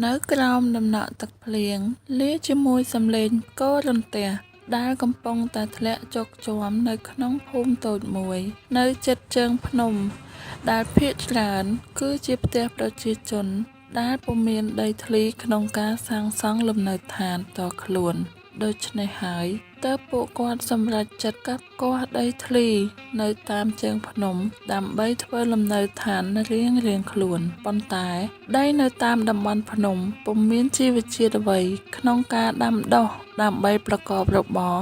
នៅក្រោមតំណក់ទឹកភ្លៀង លាយជាមួយសំឡេងផ្គររន្ទះដែលកំពុងតែធ្លាក់ជោកជាំនៅក្នុងភូមិតូចមួយ នៅជិតជើងភ្នំដែលភាគច្រើនគឺជាផ្ទះប្រជាជនដែលពុំមានដីធ្លីក្នុងការសាងសង់លំនៅឋានផ្ទាល់ខ្លួន ដូច្នេះហើយទើបពួកគាត់សម្រេចចិត្តកាប់គាស់ដីធ្លីនៅតាមជើងភ្នំដើម្បីធ្វើលំនៅឋានរៀងៗខ្លួន ប៉ុន្តែដីនៅតាមតំបន់ភ្នំពុំមានជីវជាតិអ្វីក្នុងការដាំដុះដើម្បីប្រកបរបរ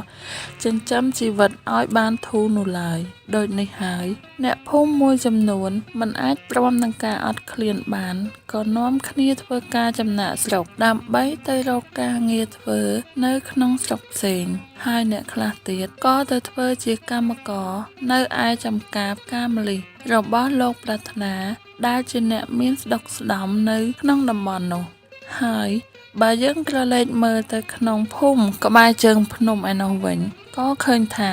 ចិញ្ចឹមជីវិតឲ្យបានធូរនោះឡើយ ដូចនេះហើយអ្នកភូមិមួយចំនួនមិនអាចទ្រាំនឹងការអត់ឃ្លានបានក៏នាំគ្នាធ្វើការចំណាកស្រុកដើម្បីទៅរកការងារធ្វើនៅក្នុងស្រុកផ្សេង ហើយអ្នកខ្លះទៀតក៏ទៅធ្វើជាកម្មករនៅឯចម្ការផ្កាម្លិះរបស់លោកប្រាថ្នាដែលជាអ្នកមានស្ដុកស្ដំនៅក្នុងតំបន់នោះ ហើយបើយើងក្រឡេកមើលទៅក្នុងភូមិក្បែរជើងភ្នំឯណោះវិញ ក៏ឃើញថា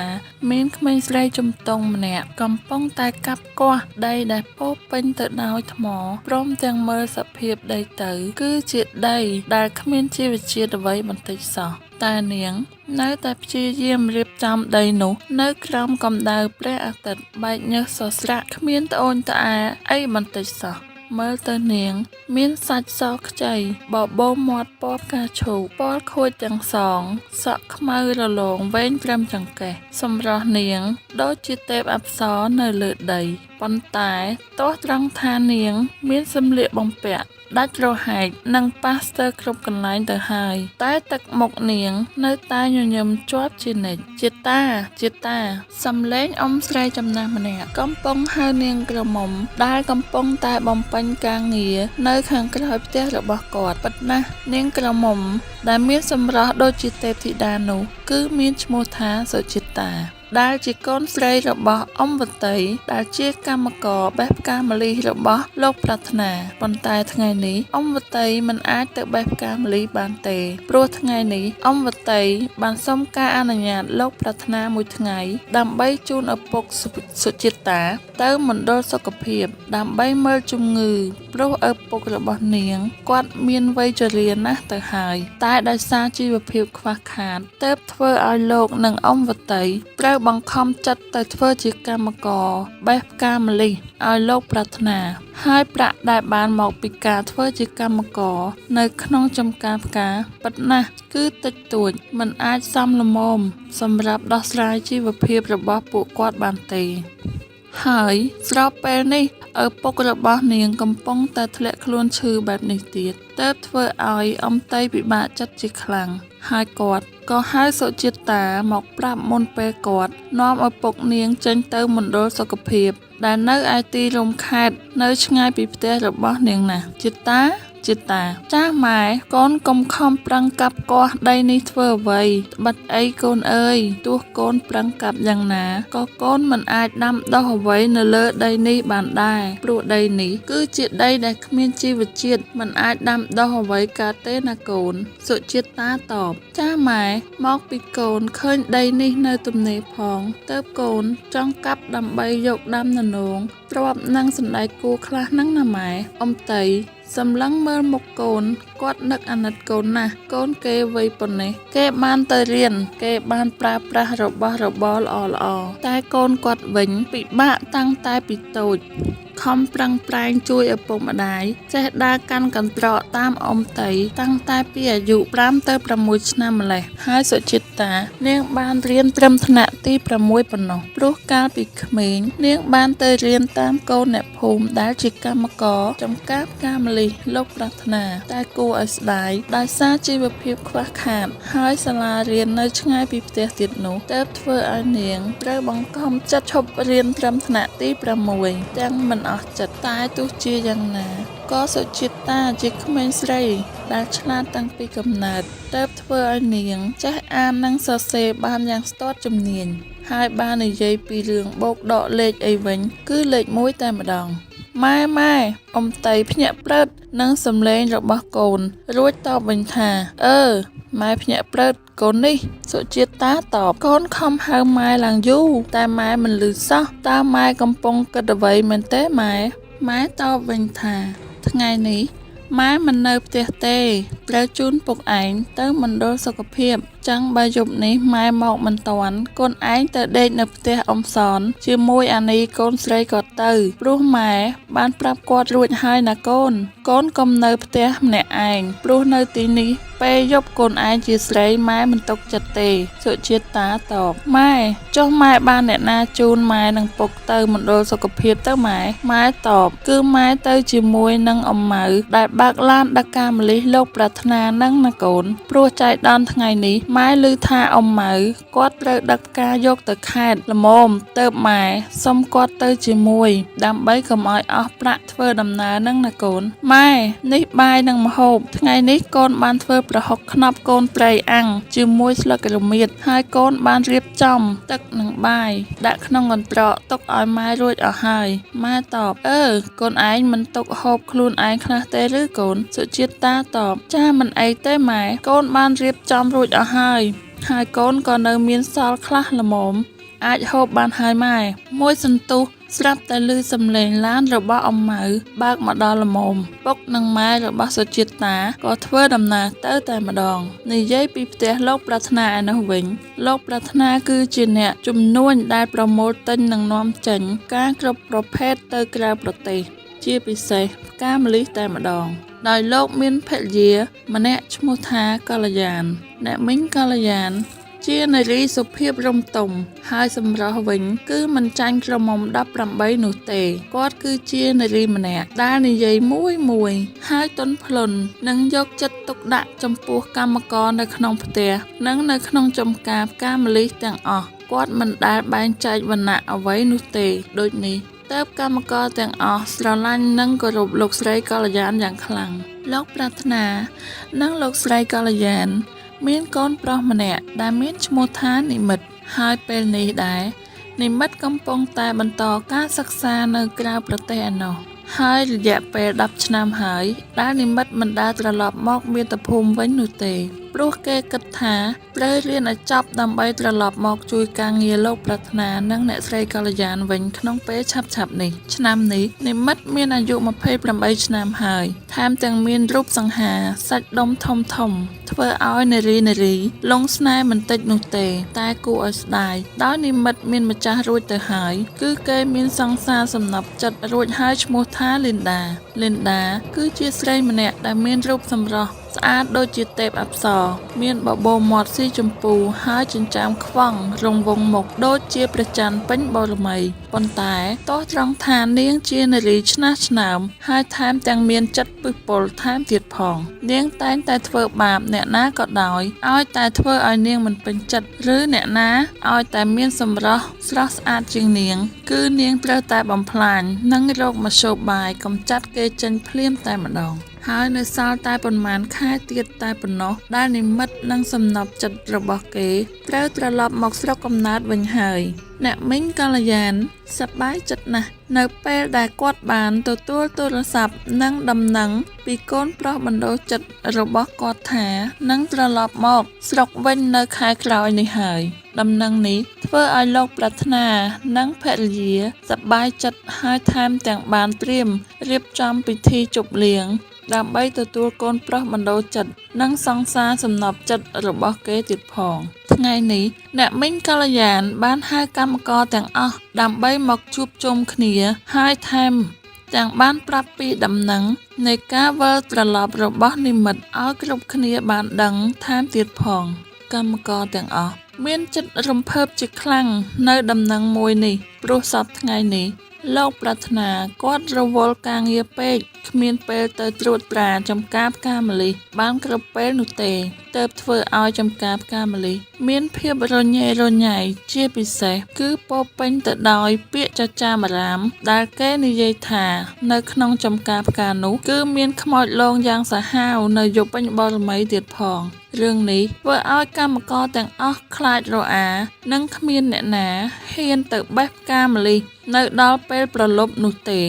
មានក្មេងស្រីជំទង់ម្នាក់កំពុងតែកាប់គាស់ដីដែលពោរពេញទៅដោយថ្មព្រមទាំងមើលសភាពដីទៅ គឺជាដីដែលគ្មានជីវជាតិអ្វីបន្តិចសោះតែនាងនៅតែព្យាយាមរៀបចំដីនោះនៅក្រោមកម្ដៅព្រះអាទិត្យបែកញើសសស្រាក់គ្មានត្អូញត្អែអីបន្តិចសោះមើលទៅនាង មានសាច់សខ្ចីបបូរមាត់ពណ៌ផ្កាឈូកពណ៌ខូចទាំងសង សក់ខ្មៅរលោងវែងត្រឹមចង្កេះសម្រស់នាងដូចជាទេពអប្សរនៅលើដីប៉ុន្តែទាស់ត្រង់ថានាង មានសម្លៀកបំពាក់ដាច់រហែកនិងប៉ះស្ទើរគ្រប់កន្លែងទៅហើយ តែទឹកមុខនាងនៅតែញញឹមជាប់ជានិច្ចជាតាជាតាសំឡេងអ៊ំស្រីចំណាស់ម្នាក់កំពុងហៅនាងក្រមុំដែលកំពុងតែបំពេញការងារនៅខាងក្រោយផ្ទះរបស់គាត់ពិតណាស់នាងក្រមុំដែលមានសម្រស់ដូចជាទេពធីតានោះគឺមានឈ្មោះថាសុចិតាដែលជាកូនស្រីរបស់អមវតីដែលជាកម្មករបេះផ្កាម្លិះរបស់លោកប្រាថ្នាប៉ុន្តែថ្ងៃនេះអមវតីមិនអាចទៅបេះផ្កាម្លិះបានទេព្រោះថ្ងៃនេះអមវតីបានសុំការអនុញ្ញាតលោកប្រាថ្នាមួយថ្ងៃដើម្បីជូនឪពុកសុចិតាទៅមណ្ឌលសុខភាពដើម្បីមើលជំងឺព្រោះឪពុករបស់នាងគាត់មានវ័យជរាណាស់ទៅហើយតែដោយសារជីវភាពខ្វះខាតទើបធ្វើឲ្យលោកនិងអមវតីត្រូវបង្ខំចិត្តទៅធ្វើជាកម្មករបេះផ្កាម្លិះឲ្យលោកប្រាថ្នាហើយប្រាក់ដែលបានមកពីការធ្វើជាកម្មករនៅក្នុងចម្ការផ្កាពិតណាស់គឺតិចតួចមិនអាចសមល្មមសម្រាប់ដោះស្រាយជីវភាពរបស់ពួកគាត់បានទេហើយស្របពេលនេះឪពុករបស់នាងកំពុងតែធ្លាក់ខ្លួនឈឺបែបនេះទៀតទើបធ្វើឲ្យអំតីពិបាកចិត្តជាខ្លាំងហើយគាត់ក៏ហៅសុចិតាមកប្រាប់មុនពេលគាត់នាំឪពុកនាងចេញទៅមណ្ឌលសុខភាពដែលនៅឯទីរួមខេត្តនៅឆ្ងាយពីផ្ទះរបស់នាងណាស់ចិតាចិតាចាស់ម៉ែកូនកុំខំប្រឹងកាប់គាស់ដីនេះធ្វើអ្វីត្បិតអីកូនអើយទោះកូនប្រឹងកាប់យ៉ាងណាក៏កូនមិនអាចដាំដុះអ្វីនៅលើដីនេះបានដែរព្រោះដីនេះគឺជាដីដែលគ្មានជីវជាតិមិនអាចដាំដុះអ្វីកើតទេណាកូនសុចិតាតបចាស់ម៉ែមកពីកូនឃើញដីនេះនៅទំនេរផងទើបកូនចង់កាប់ដើម្បីយកដាំននោងទ្រាប់និងសណ្តែកគួរខ្លះហ្នឹងណាម៉ែអំតីសម្លឹងមើលមុខកូនគាត់នឹកអាណិតកូនណាស់កូនគេវ័យប៉ុណ្ណេះគេបានទៅរៀនគេបានប្រើប្រាស់របស់របរល្អៗតែកូនគាត់វិញពិបាកតាំងតែពីតូចខំប្រឹងប្រែងជួយឪពុកម្ដាយចេះដើរកាន់កន្ត្រកតាមអ៊ំតីតាំងតែពីអាយុ5ទៅ6ឆ្នាំម្លេះហើយសុចិតានាងបានរៀនត្រឹមថ្នាក់ទី6ប៉ុណ្ណោះព្រោះកាលពីក្មេងនាងបានទៅរៀនតាមកូនអ្នកភូមិដែលជាកម្មករចំការផ្កាម្លិះលោកប្រាថ្នាតែគួរឲ្យស្ដាយដោយសារជីវភាពខ្វះខាតហើយសាលារៀននៅឆ្ងាយពីផ្ទះទៀតនោះទើបធ្វើឲ្យនាងត្រូវបង្ខំចិត្តឈប់រៀនត្រឹមថ្នាក់ទី6ទាំងមិនអស់ចិត្តតែទោះជាយ៉ាងណាក៏សុចិតាជាក្មេងស្រីដែលឆ្លាតតាំងពីកំណើតទើបធ្វើឲ្យនាងចេះអាននិងសរសេរបានយ៉ាងស្ទាត់ជំនាញហើយបាននិយាយពីរឿងបូកដកលេខអីវិញគឺលេខ1តែម្ដងម៉ែម៉ែអ៊ំតីភ្ញាក់ព្រឹតនឹងសំឡេងរបស់កូនរួចតបវិញថាអឺម៉ែភ្ញាក់ព្រឹតកូននេះសុចិតាតបកូនខំហៅម៉ែឡើងយូរតែម៉ែមិនឮសោះតើម៉ែកំពុងគិតអ្វីមែនទេម៉ែម៉ែតបវិញថាថ្ងៃនេះ ម៉ែមិននៅផ្ទះទេ ត្រូវជូនពុកឯងទៅមណ្ឌលសុខភាព ចឹងបើយប់នេះម៉ែមកមិនទាន់ កូនឯងទៅដេកនៅផ្ទះអ៊ំសន ជាមួយអានីកូនស្រីគាត់ទៅ ព្រោះម៉ែបានប្រាប់គាត់រួចហើយណាកូន កូនកុំនៅផ្ទះម្នាក់ឯង ព្រោះនៅទីនេះពេលយប់កូនឯងជាស្រីម៉ែមិនទុកចិត្តទេ សុជាតិតាតបម៉ែចុះម៉ែបានអ្នកណាជូនម៉ែនិងពុកទៅមណ្ឌលសុខភាពទៅម៉ែម៉ែតបគឺម៉ែទៅជាមួយនឹងអ៊ំម៉ៅដែលបើកឡានដឹកការម្លិះលោកប្រាថ្នានឹងណាកូន ព្រោះចៃដន្យថ្ងៃនេះម៉ែឮថាអ៊ំម៉ៅគាត់ត្រូវដឹកផ្កាយកទៅខេត្តល្មមទៅម៉ែសុំគាត់ទៅជាមួយ ដើម្បីកុំឲ្យអស់ប្រាក់ធ្វើដំណើរនឹងណាកូនម៉ែនេះបាយនិងម្ហូបថ្ងៃនេះកូនបានធ្វើប្រហុកខ្នប់កូនត្រីអាំងជាមួយស្លឹករមៀតហើយកូនបានរៀបចំទឹកនិងបាយដាក់ក្នុងកន្ត្រកទុកឲ្យម៉ែរួចអស់ហើយម៉ែតបអឺកូនឯងមិនទុកហូបខ្លួនឯងខ្លះទេឬកូនសុជាតិតាតបចាមិនអីទេម៉ែកូនបានរៀបចំរួចអស់ហើយហើយកូនក៏នៅមានសល់ខ្លះល្មមអាចហូបបានហើយម៉ែមួយសន្ទុះស្រាប់តែឮសំឡេងឡានរបស់អ៊ំម៉ៅបើកមកដល់ល្មមពុកនិងម៉ែរបស់សុជាតិតាក៏ធ្វើដំណើរទៅតែម្ដងនិយាយពីផ្ទះលោកប្រាថ្នាឯនោះវិញលោកប្រាថ្នាគឺជាអ្នកជំនួញដែលប្រមូលទិញនិងនាំចេញការគ្រប់ប្រភេទទៅក្រៅប្រទេសជាពិសេសផ្កាម្លិះតែម្ដងដោយលោកមានភរិយាម្នាក់ឈ្មោះថាកល្យានអ្នកមីងកល្យាន ជានារីសុភាពរំទុំហើយសម្រស់វិញ គឺមិនចាញ់ក្រមុំ18នោះទេគាត់គឺជានារីម្នាក់ដែលនិយាយមួយមួយហើយទន់ភ្លន់និងយកចិត្តទុកដាក់ចំពោះកម្មករនៅក្នុងផ្ទះនិងនៅក្នុងចំការផ្កាម្លិះទាំងអស់គាត់មិនដែលបែងចែកវណ្ណៈអ្វីនោះទេដូចនេះទើបកម្មករទាំងអស់ស្រឡាញ់និងគោរពលោកស្រីកល្យានយ៉ាងខ្លាំងលោកប្រាថ្នានិងលោកស្រីកល្យាន មានកូនប្រុសម្នាក់ដែលមានឈ្មោះថានិមិត្តហើយពេលនេះដែរនិមិត្តកំពុងតែបន្តការសិក្សានៅក្រៅប្រទេសឯណោះហើយរយៈពេល10ឆ្នាំហើយដែលនិមិត្តមិនដែលត្រឡប់មកមាតុភូមិវិញនោះទេព្រោះគេគិតថាត្រូវរៀនឲ្យចប់ដើម្បីត្រឡប់មកជួយការងារលោកប្រាថ្នានិងអ្នកស្រីកល្យានវិញក្នុងពេលឆាប់ៗនេះឆ្នាំនេះនិមិត្តមានអាយុ28ឆ្នាំហើយថែមទាំងមានរូបសង្ហាសាច់ដុំធំធំធ្វើឲ្យនារីនារីលងស្នេហ៍មិនតិចនោះទេតែគួរឲ្យស្ដាយដោយនិមិត្តមានម្ចាស់រួចទៅហើយគឺគេមានសង្សារសំណប់ចិត្តរួចហើយឈ្មោះថាលីនដាលីនដាគឺជាស្រីម្នាក់ដែលមានរូបសម្រស់ស្អាតដូចជាទេពអប្សរមានបបូរមាត់ស៊ីជម្ពូហើយចិញ្ចើមខ្វង់រង្វង់មុខដូចជាព្រះច័ន្ទពេញបូរមីប៉ុន្តែទោះត្រង់ថានាងជានារីឆ្នះឆ្នើមហើយថែមទាំងមានចិត្តពិពលថែមទៀតផងនាងតែងតែធ្វើបាបអ្នកណាក៏ដោយឲ្យតែធ្វើឲ្យនាងមិនពេញចិត្តឬអ្នកណាឲ្យតែមានសម្រស់ស្រស់ស្អាតជាងនាងគឺនាងត្រូវតែបំផ្លាញនិងរកមធ្យោបាយកម្ចាត់គេចេញភ្លាមតែម្ដងហើយនៅសល់តែប៉ុន្មានខែទៀតតែប៉ុណ្ណោះដែលនិមិត្តនិងសំណប់ចិត្តរបស់គេត្រូវត្រឡប់មកស្រុកកំណើតវិញហើយអ្នកមីងកល្យានសប្បាយចិត្តណាស់នៅពេលដែលគាត់បានទទួលទូរស័ព្ទនិងដំណឹងពីកូនប្រុសបណ្ដូលចិត្តរបស់គាត់ថានឹងត្រឡប់មកស្រុកវិញនៅខែក្រោយនេះហើយដំណឹងនេះធ្វើឲ្យលោកប្រាថ្នានិងភរិយាសប្បាយចិត្តហើយថែមទាំងបានត្រៀមរៀបចំពិធីជប់លៀងដើម្បីទទួលកូនប្រុសបណ្ដូលចិត្តនិងសង្សារសំណប់ចិត្តរបស់គេទៀតផងថ្ងៃនេះអ្នកមីងកល្យានបានហៅកម្មករទាំងអស់ដើម្បីមកជួបជុំគ្នាហើយថែមទាំងបានប្រាប់ពីដំណឹងនៃការវិលត្រឡប់របស់និមិត្តឲ្យគ្រប់គ្នាបានដឹងថែមទៀតផងកម្មករទាំងអស់មានចិត្តរំភើបជាខ្លាំងនៅដំណឹងមួយនេះព្រោះសប្តាហ៍ថ្ងៃនេះលោកប្រាថ្នាគាត់រវល់ការងារពេកគ្មានពេលទៅត្រួតត្រាចំការផ្កាម្លិះបានគ្រប់ពេលនោះទេទើបធ្វើឲ្យចំការផ្កាម្លិះមានភាពរញ៉េរញ៉ៃជាពិសេសគឺពោពេញទៅដោយពាក្យចចាមអារាមដែលគេនិយាយថានៅក្នុងចំការផ្កានោះគឺមានខ្មោចលងយ៉ាងសាហាវនៅយប់ពេញបរមីទៀតផងរឿងនេះធ្វើឲ្យកម្មករទាំងអស់ខ្លាចរអានិងគ្មានអ្នកណាហ៊ានទៅបេះផ្កាម្លិះនៅដល់ពេលព្រលប់នោះទេ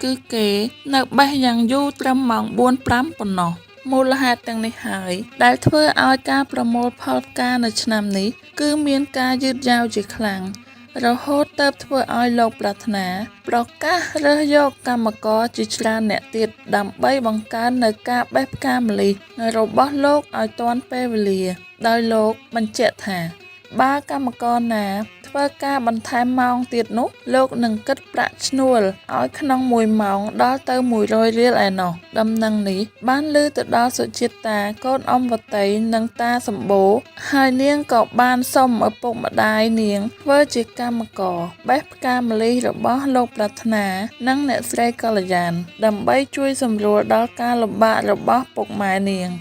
គឺគេនៅបេះយ៉ាងយូរត្រឹមម៉ោង4 5ប៉ុណ្ណោះមូលហេតុទាំងនេះហើយដែលធ្វើឲ្យការប្រមូលផលផ្កានៅឆ្នាំនេះគឺមានការយឺតយ៉ាវជាខ្លាំង រហូតទៅធ្វើឲ្យលោកប្រាថ្នា ប្រកាសរើសយកកម្មករជាច្រើនអ្នកទៀតដើម្បីបង្កើននូវការបេះផ្កាម្លិះរបស់លោកឲ្យទាន់ពេលវេលា ដោយលោកបញ្ជាក់ថា បើកម្មករណាធ្វើការបន្ថែមម៉ោងទៀតនោះ លោកនឹងគិតប្រាក់ឈ្នួលឲ្យក្នុងមួយម៉ោងដល់ទៅ ១០០ រៀលឯណោះ ដំណឹងនេះបានឮទៅដល់សុជាតាកូនអមវតីនិងតាសម្បូរ ហើយនាងក៏បានសុំឪពុកម្តាយនាងធ្វើជាកម្មករបេះផ្កាម្លិះរបស់លោកប្រាថ្នា និងអ្នកស្រីកល្យាណ ដើម្បីជួយសម្រួលដល់ការលំបាករបស់ពុកម៉ែនាង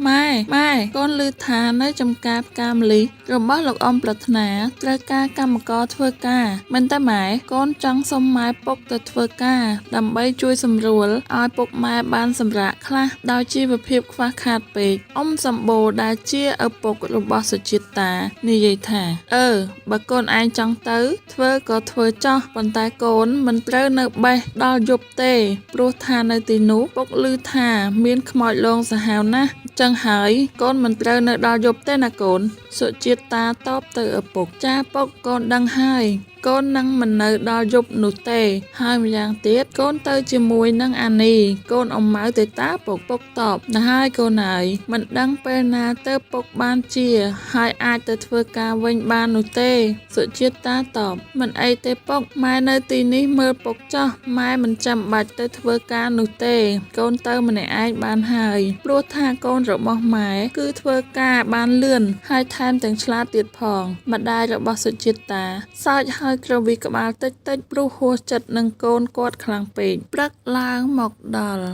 ម៉ែម៉ែកូនឮថានៅចំការផ្កាម្លិះរបស់លោកអ៊ំប្រាថ្នាត្រូវការកម្មករធ្វើការមែនតើម៉ែកូនចង់សុំម៉ែពុកទៅធ្វើការដើម្បីជួយសម្រួលឲ្យពុកម៉ែបានសម្រាកខ្លះដោយជីវភាពខ្វះខាតពេកអ៊ំសម្បូរដែលជាឪពុករបស់សុជាតានិយាយថាអឺបើកូនឯងចង់ទៅធ្វើក៏ធ្វើចោះប៉ុន្តែកូនមិនត្រូវនៅបេះដល់យប់ទេព្រោះថានៅទីនោះពុកឮថាមានខ្មោចលងសាហាវណាស់ចឹងហើយកូនមិនត្រូវនៅដល់យប់ទេណាកូនសុជាតាតបទៅឪពុកចាពុកកូនដឹងហើយកូននឹងមិននៅដល់យប់នោះទេ ហើយម្យ៉ាងទៀតកូនទៅជាមួយនឹងអានីកូនអ៊ំម៉ៅទេតាពុកពុកតបណាហើយកូនហើយមិនដឹងពេលណាទៅពុកបានជា ហើយអាចទៅធ្វើការវិញបាននោះទេ សុជាតាតបមិនអីទេពុកម៉ែនៅទីនេះមើលពុកចោះម៉ែមិនចាំបាច់ទៅធ្វើការនោះទេ កូនទៅម្នាក់ឯងបានហើយព្រោះថាកូនរបស់ម៉ែគឺធ្វើការបានលឿនហើយថែមទាំងឆ្លាតទៀតផងម្ដាយរបស់សុជាតាសើចហើយគ្រវីក្បាលតិចៗព្រោះហួសចិត្តនឹងកូនគាត់ខ្លាំងពេកព្រឹកឡើងមកដល់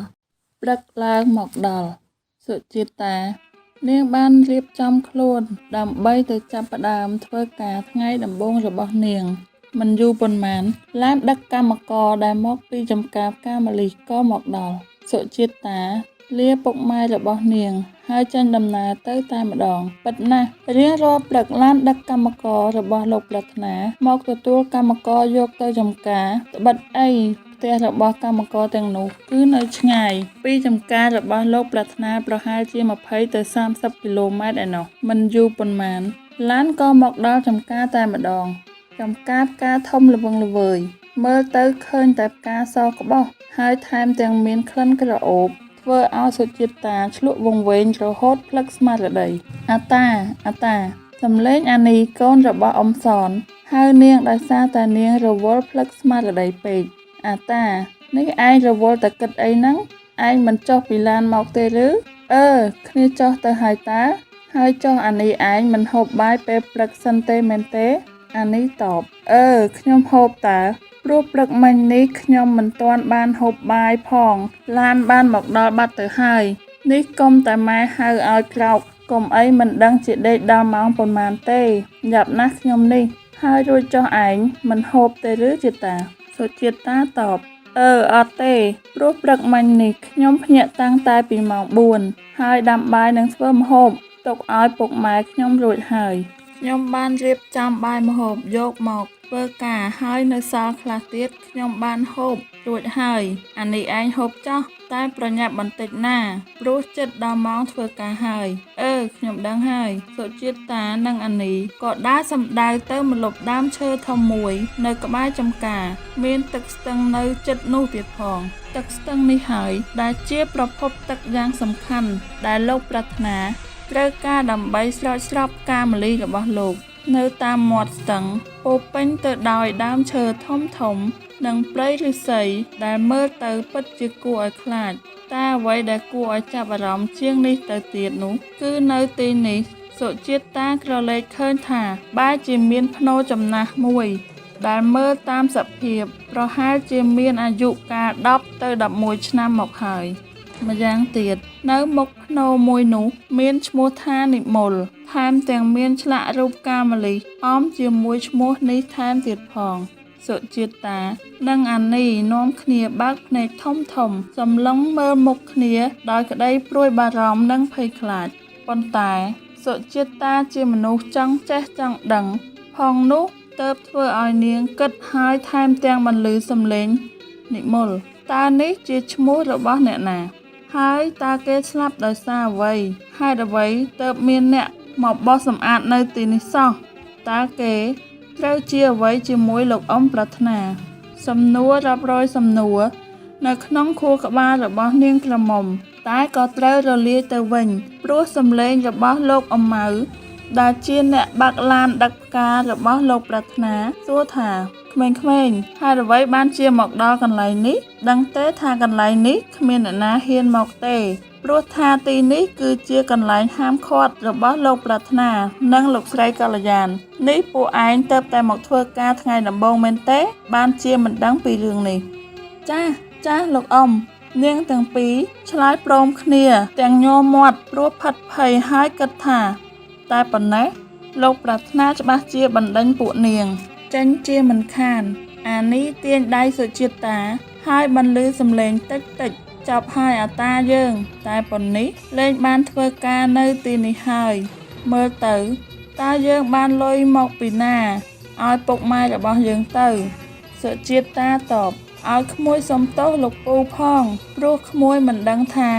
ព្រឹកឡើងមកដល់សុជាតា នាងបានរៀបចំខ្លួនដើម្បីទៅចាប់ផ្ដើមធ្វើការថ្ងៃដំបូងរបស់នាង មិនយូរប៉ុន្មានឡានដឹកកម្មករដែលមកពីចំការផ្កាម្លិះក៏មកដល់សុជាតាលាពុកម៉ែរបស់នាង ហើយចេញដំណើរទៅតែម្ដងពិតណាស់រៀងរាល់ព្រឹកឡានដឹកកម្មកររបស់លោកប្រាថ្នាមកទទួលកម្មករយកទៅចំការត្បិតអីផ្ទះរបស់កម្មករទាំងនោះគឺនៅឆ្ងាយពីចំការរបស់លោកប្រាថ្នាប្រហែលជា20ទៅ30គីឡូម៉ែត្រឯណោះមិនយូរប៉ុន្មានឡានក៏មកដល់ចំការតែម្ដងចំការផ្កាធំល្វឹងល្វើយមើលទៅឃើញតែផ្កាសក្បុសហើយថែមទាំងមានក្លិនក្រអូបធ្វើឲ្យសុជាតាឆ្លក់វង្វេងរហូតភ្លឹកស្មារតីអាតាអាតាសំឡេងអានីកូនរបស់អ៊ំសនហៅនាងដោយសារតែនាងរវល់ភ្លឹកស្មារតីពេកអាតានេះឯងរវល់តែគិតអីហ្នឹងឯងមិនចុះពីឡានមកទេឬអឺគ្នាចុះទៅហើយតាហើយចុះអានីឯងមិនហូបបាយពេលព្រឹកសិនទេមែនទេអានីតបអឺខ្ញុំហូបតើព្រោះព្រឹកមិញនេះខ្ញុំមិនទាន់បានហូបបាយផងឡានបានមកដល់បាត់ទៅហើយនេះកុំតែម៉ែហៅឲ្យក្រោកកុំអីមិនដឹងជាដេកដល់ម៉ោងប៉ុន្មានទេយ៉ាប់ណាស់ខ្ញុំនេះហើយរួចចុះឯងមិនហូបទេឬជាតាសុជាតាតបអឺអត់ទេព្រោះព្រឹកមិញនេះខ្ញុំភ្ញាក់តាំងតែពីម៉ោង4ហើយដាំបាយនិងធ្វើម្ហូបទុកឲ្យពុកម៉ែខ្ញុំរួចហើយខ្ញុំបានរៀបចំបាយម្ហូបយកមកធ្វើការហើយនៅសល់ខ្លះទៀតខ្ញុំបានហូបរួចហើយអានេះឯងហូបចោះតែប្រញាប់បន្តិចណាព្រោះចិត្តដល់ម៉ោងធ្វើការហើយអឺខ្ញុំដឹងហើយសុជាតានិងអានីក៏ដើរសំដៅទៅម្លប់ដើមឈើធំមួយនៅក្បែរចំការមានទឹកស្ទឹងនៅជិតនោះទៀតផងទឹកស្ទឹងនេះហើយដែលជាប្រភពទឹកយ៉ាងសំខាន់ដែលលោកប្រាថ្នាត្រូវការដើម្បីស្រោចស្រពផ្កាម្លិះរបស់លោកនៅតាមមាត់ស្ទឹងពោពេញទៅដោយដើមឈើធំធំនិងព្រៃឫស្សីដែលមើលទៅពិតជាគួរឲ្យខ្លាចតែអ្វីដែលគួរឲ្យចាប់អារម្មណ៍ជាងនេះទៅទៀតនោះគឺនៅទីនេះសុជាតាក្រឡេកឃើញថាបែរជាមានភ្នូរចំណាស់មួយដែលមើលតាមសភាពប្រហែលជាមានអាយុកាល10ទៅ11ឆ្នាំមកហើយម្យ៉ាងទៀតនៅមុខភ្នូរមួយនោះមានឈ្មោះថានិមលថែមទាំងមានឆ្លាក់រូបកាម្លិះអមជាមួយឈ្មោះនេះថែមទៀតផងសុជាតានិងអានីនាំគ្នាបើកភ្នែកធំធំសម្លឹងមើលមុខគ្នាដោយក្តីព្រួយបារម្ភនិងភ័យខ្លាចប៉ុន្តែសុជាតាជាមនុស្សចង់ចេះចង់ដឹងផងនោះទើបធ្វើឲ្យនាងគិតហើយថែមទាំងបន្លឺសំឡេងនិមលតើនេះជាឈ្មោះរបស់អ្នកណាហើយតើគេស្លាប់ដោយសារអ្វីហេតុអ្វីទើបមានអ្នកមកបោសសម្អាតនៅទីនេះសោះតើគេ ត្រូវជាអ្វីជាមួយលោកអ៊ំប្រាថ្នា សំណួររាប់រយសំណួរនៅក្នុងខួរក្បាលរបស់នាងក្រមុំ តែក៏ត្រូវរលាយទៅវិញ ព្រោះសំឡេងរបស់លោកអ៊ំម៉ៅដែលជាអ្នកបើកឡានដឹកផ្ការបស់លោកប្រាថ្នាសួរថាក្មេងៗហេតុអ្វីបានជាមកដល់កន្លែងនេះ ដឹងទេថាកន្លែងនេះគ្មានអ្នកណាហ៊ានមកទេ ព្រោះថាទីនេះគឺជាកន្លែងហាមឃាត់របស់លោកប្រាថ្នា និងលោកស្រីកល្យាន នេះពួកឯងទៅតែមកធ្វើការថ្ងៃដំបូងមែនទេ បានជាមិនដឹងពីរឿងនេះ ចាសចាសលោកអ៊ំនាងទាំងពីរឆ្លើយព្រមគ្នា ទាំងញ័រមាត់ព្រោះផិតភ័យហើយគិតថា តែប៉ុណ្ណេះលោកប្រាថ្នាច្បាស់ជាបណ្ដេញពួកនាង ចេញជាមិនខាន អានេះទាញដៃសុជាតិតា ហើយបន្លឺសំឡេងតិចតិចចប់ហើយអាតាយើង តែប៉ុណ្នេះលែងបានធ្វើការនៅទីនេះហើយ មើលទៅតើយើងបានលុយមកពីណាឲ្យពុកម៉ែរបស់យើងទៅ សុជាតិតាតបឲ្យក្មួយសុំទោសលោកពូផង ព្រោះក្មួយមិនដឹងថា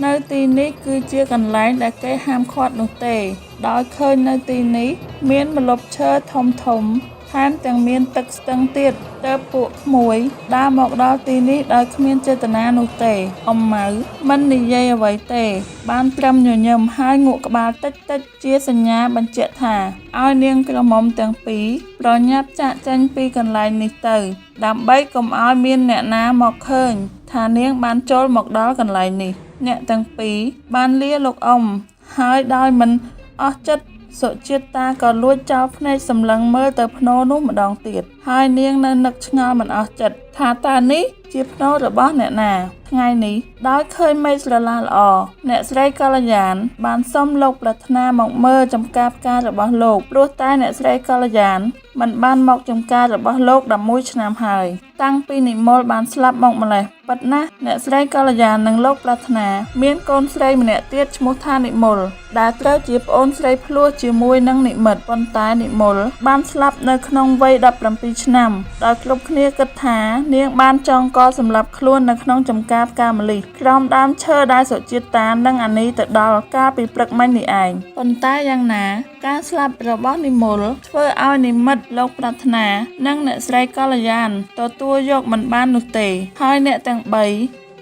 នៅទីនេះគឺជាកន្លែងដែលគេហាមឃាត់នោះទេ ដោយឃើញនៅទីនេះ មានម្លប់ឈើធំធំថែមទាំងមានទឹកស្ទឹងទៀតទើបពួកក្មួយដើរមកដល់ទីនេះដោយគ្មានចេតនានោះទេអ៊ំម៉ៅមិននិយាយអ្វីទេ បានត្រឹមញញឹមហើយងក់ក្បាលតិចតិចជាសញ្ញាបញ្ជាក់ថាឲ្យនាងក្រមុំទាំងពីរប្រញាប់ចាកចេញពីកន្លែងនេះទៅ ដើម្បីកុំឲ្យមានអ្នកណាមកឃើញថានាងបានចូលមកដល់កន្លែងនេះ អ្នកទាំងពីរបានលាលោកអ៊ំហើយដោយមិនអស់ចិត្តសុជាតិតាក៏លួចចោលភ្នែកសម្លឹងមើលទៅភ្នោនោះម្ដងទៀតហើយនាងនៅនឹកឆ្ងល់មិនអស់ចិត្តថាតើនេះជាភ្នោរបស់អ្នកណា ថ្ងៃនេះដោយឃើញមេឃស្រឡះល្អអ្នកស្រីកល្យាន បានសុំលោកប្រាថ្នាមកមើលចំការផ្ការបស់លោកព្រោះតែអ្នកស្រីកល្យានមិនបានមកចំការរបស់លោក11ឆ្នាំហើយ តាំងពីនិមលបានស្លាប់មកម្លេះពិតណាស់អ្នកស្រីកល្យាននិងលោកប្រាថ្នា មានកូនស្រីម្នាក់ទៀតឈ្មោះថានិមលដែលត្រូវជាប្អូនស្រីភ្លោះជាមួយនឹងនិមិត្តប៉ុន្តែនិមលបានស្លាប់នៅក្នុងវ័យ17ឆ្នាំដោយគ្រប់គ្នាគិតថានាងបានចងកសម្លាប់ខ្លួននៅក្នុងចំការផ្កាម្លិះក្រោមដើមឈើដែលសុជាតិតានិងអានីទៅដល់កាលពីព្រឹកមិញនេះឯងប៉ុន្តែយ៉ាងណា ការស្លាប់របស់និមលធ្វើឲ្យនិមិត្តលោកប្រាថ្នា និងអ្នកស្រីកល្យានទទួលយកមិនបាននោះទេ ហើយអ្នកទាំងបី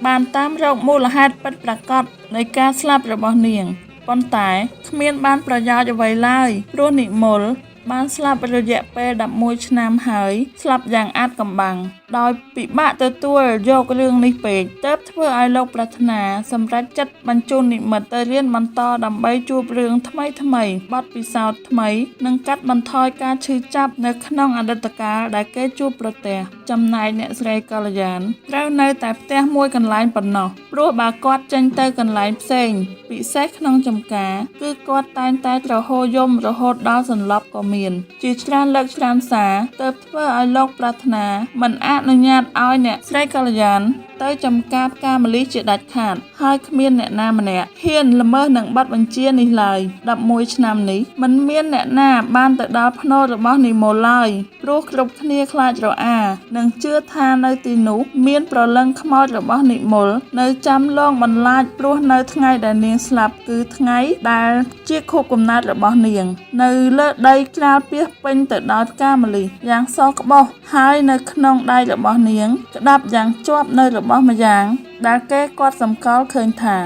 បានតាមរកមូលហេតុពិតប្រាកដនៃការស្លាប់របស់នាងប៉ុន្តែគ្មានបានប្រយោជន៍អ្វីឡើយព្រោះនិមលបានស្លាប់រយៈពេល11ឆ្នាំហើយស្លាប់យ៉ាងអាថ៌កំបាំងដោយពិបាកទទួលយករឿងនេះពេកទើបធ្វើឲ្យលោកប្រាថ្នាសម្រេចចិត្តបញ្ជូននិមិត្តទៅរៀនបន្តដើម្បីជួបរឿងថ្មីថ្មីបទពិសោធន៍ថ្មីនិងកាត់បន្ថយការឈឺចាប់នៅក្នុងអតីតកាលដែលគេជួបប្រទះចំណែកអ្នកស្រីកល្យានត្រូវនៅតែផ្ទះមួយកន្លែងប៉ុណ្ណោះព្រោះបើគាត់ចេញទៅកន្លែងផ្សេងពិសេសក្នុងចំការគឺគាត់តែងតែទ្រហោយំរហូតដល់សន្លប់ក៏មាន ជាច្រើនលើកច្រើនសារទើបធ្វើឲ្យលោកប្រាថ្នាមិនអនុញ្ញាតឲ្យអ្នកស្រីកល្យានទៅចំការផ្កាម្លិះជាដាច់ខាតហើយគ្មានអ្នកណាម្នាក់ហ៊ានល្មើសនឹងបទបញ្ជានេះឡើយ11ឆ្នាំនេះមិនមានអ្នកណាបានទៅដល់ភ្នោរបស់និមលឡើយព្រោះគ្រប់គ្នាខ្លាចរអានិងជឿថានៅទីនោះមានប្រលឹងខ្មោចរបស់និមលនៅចាំលងបន្លាចព្រោះនៅថ្ងៃដែលនាងស្លាប់គឺថ្ងៃដែលជាខួបកំណើតរបស់នាង នៅលើដីក្រាលពាសពេញទៅដោយផ្កាម្លិះយ៉ាងសក្បុសហើយនៅក្នុងដៃរបស់នាងក្តាប់យ៉ាងជាប់នៅរបស់ម្យ៉ាង ដែលគេគាត់សម្គាល់ឃើញថា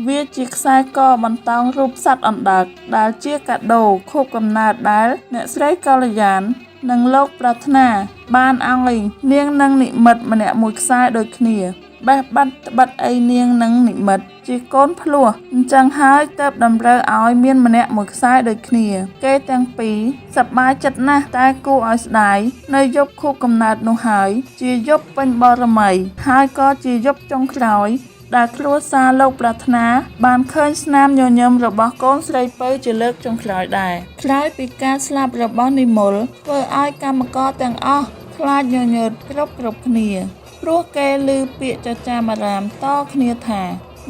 វាជាខ្សែកបន្តោងរូបសត្វអណ្ដើកដែលជាកាដូខួបកំណើតដែលអ្នកស្រីកល្យាន និងលោកប្រាថ្នា បានឲ្យនាងនិងនិមិត្តម្នាក់មួយខ្សែដូចគ្នាបេះបាត់ត្បិតអីនាងនិងនិមិត្តជាកូនភ្លោះអញ្ចឹងហើយទើបតម្រូវឲ្យមានម្នាក់មួយខ្សែដូចគ្នា គេទាំងពីរសប្បាយចិត្តណាស់តែគួរឲ្យស្ដាយនៅយប់ខួបកំណើតនោះហើយ ជាយប់ពេញបរមីហើយក៏ជាយប់ចុងក្រោយ ដែលគ្រួសារលោកប្រាថ្នា បានឃើញស្នាមញញឹមរបស់កូនស្រីពៅជាលើកចុងក្រោយដែរក្រោយពីការស្លាប់របស់និមលធ្វើឲ្យកម្មករទាំងអស់ខ្លាចញញើតគ្រប់គ្រប់គ្នា ព្រោះគេឮពាក្យចចាមអារាមតគ្នាថា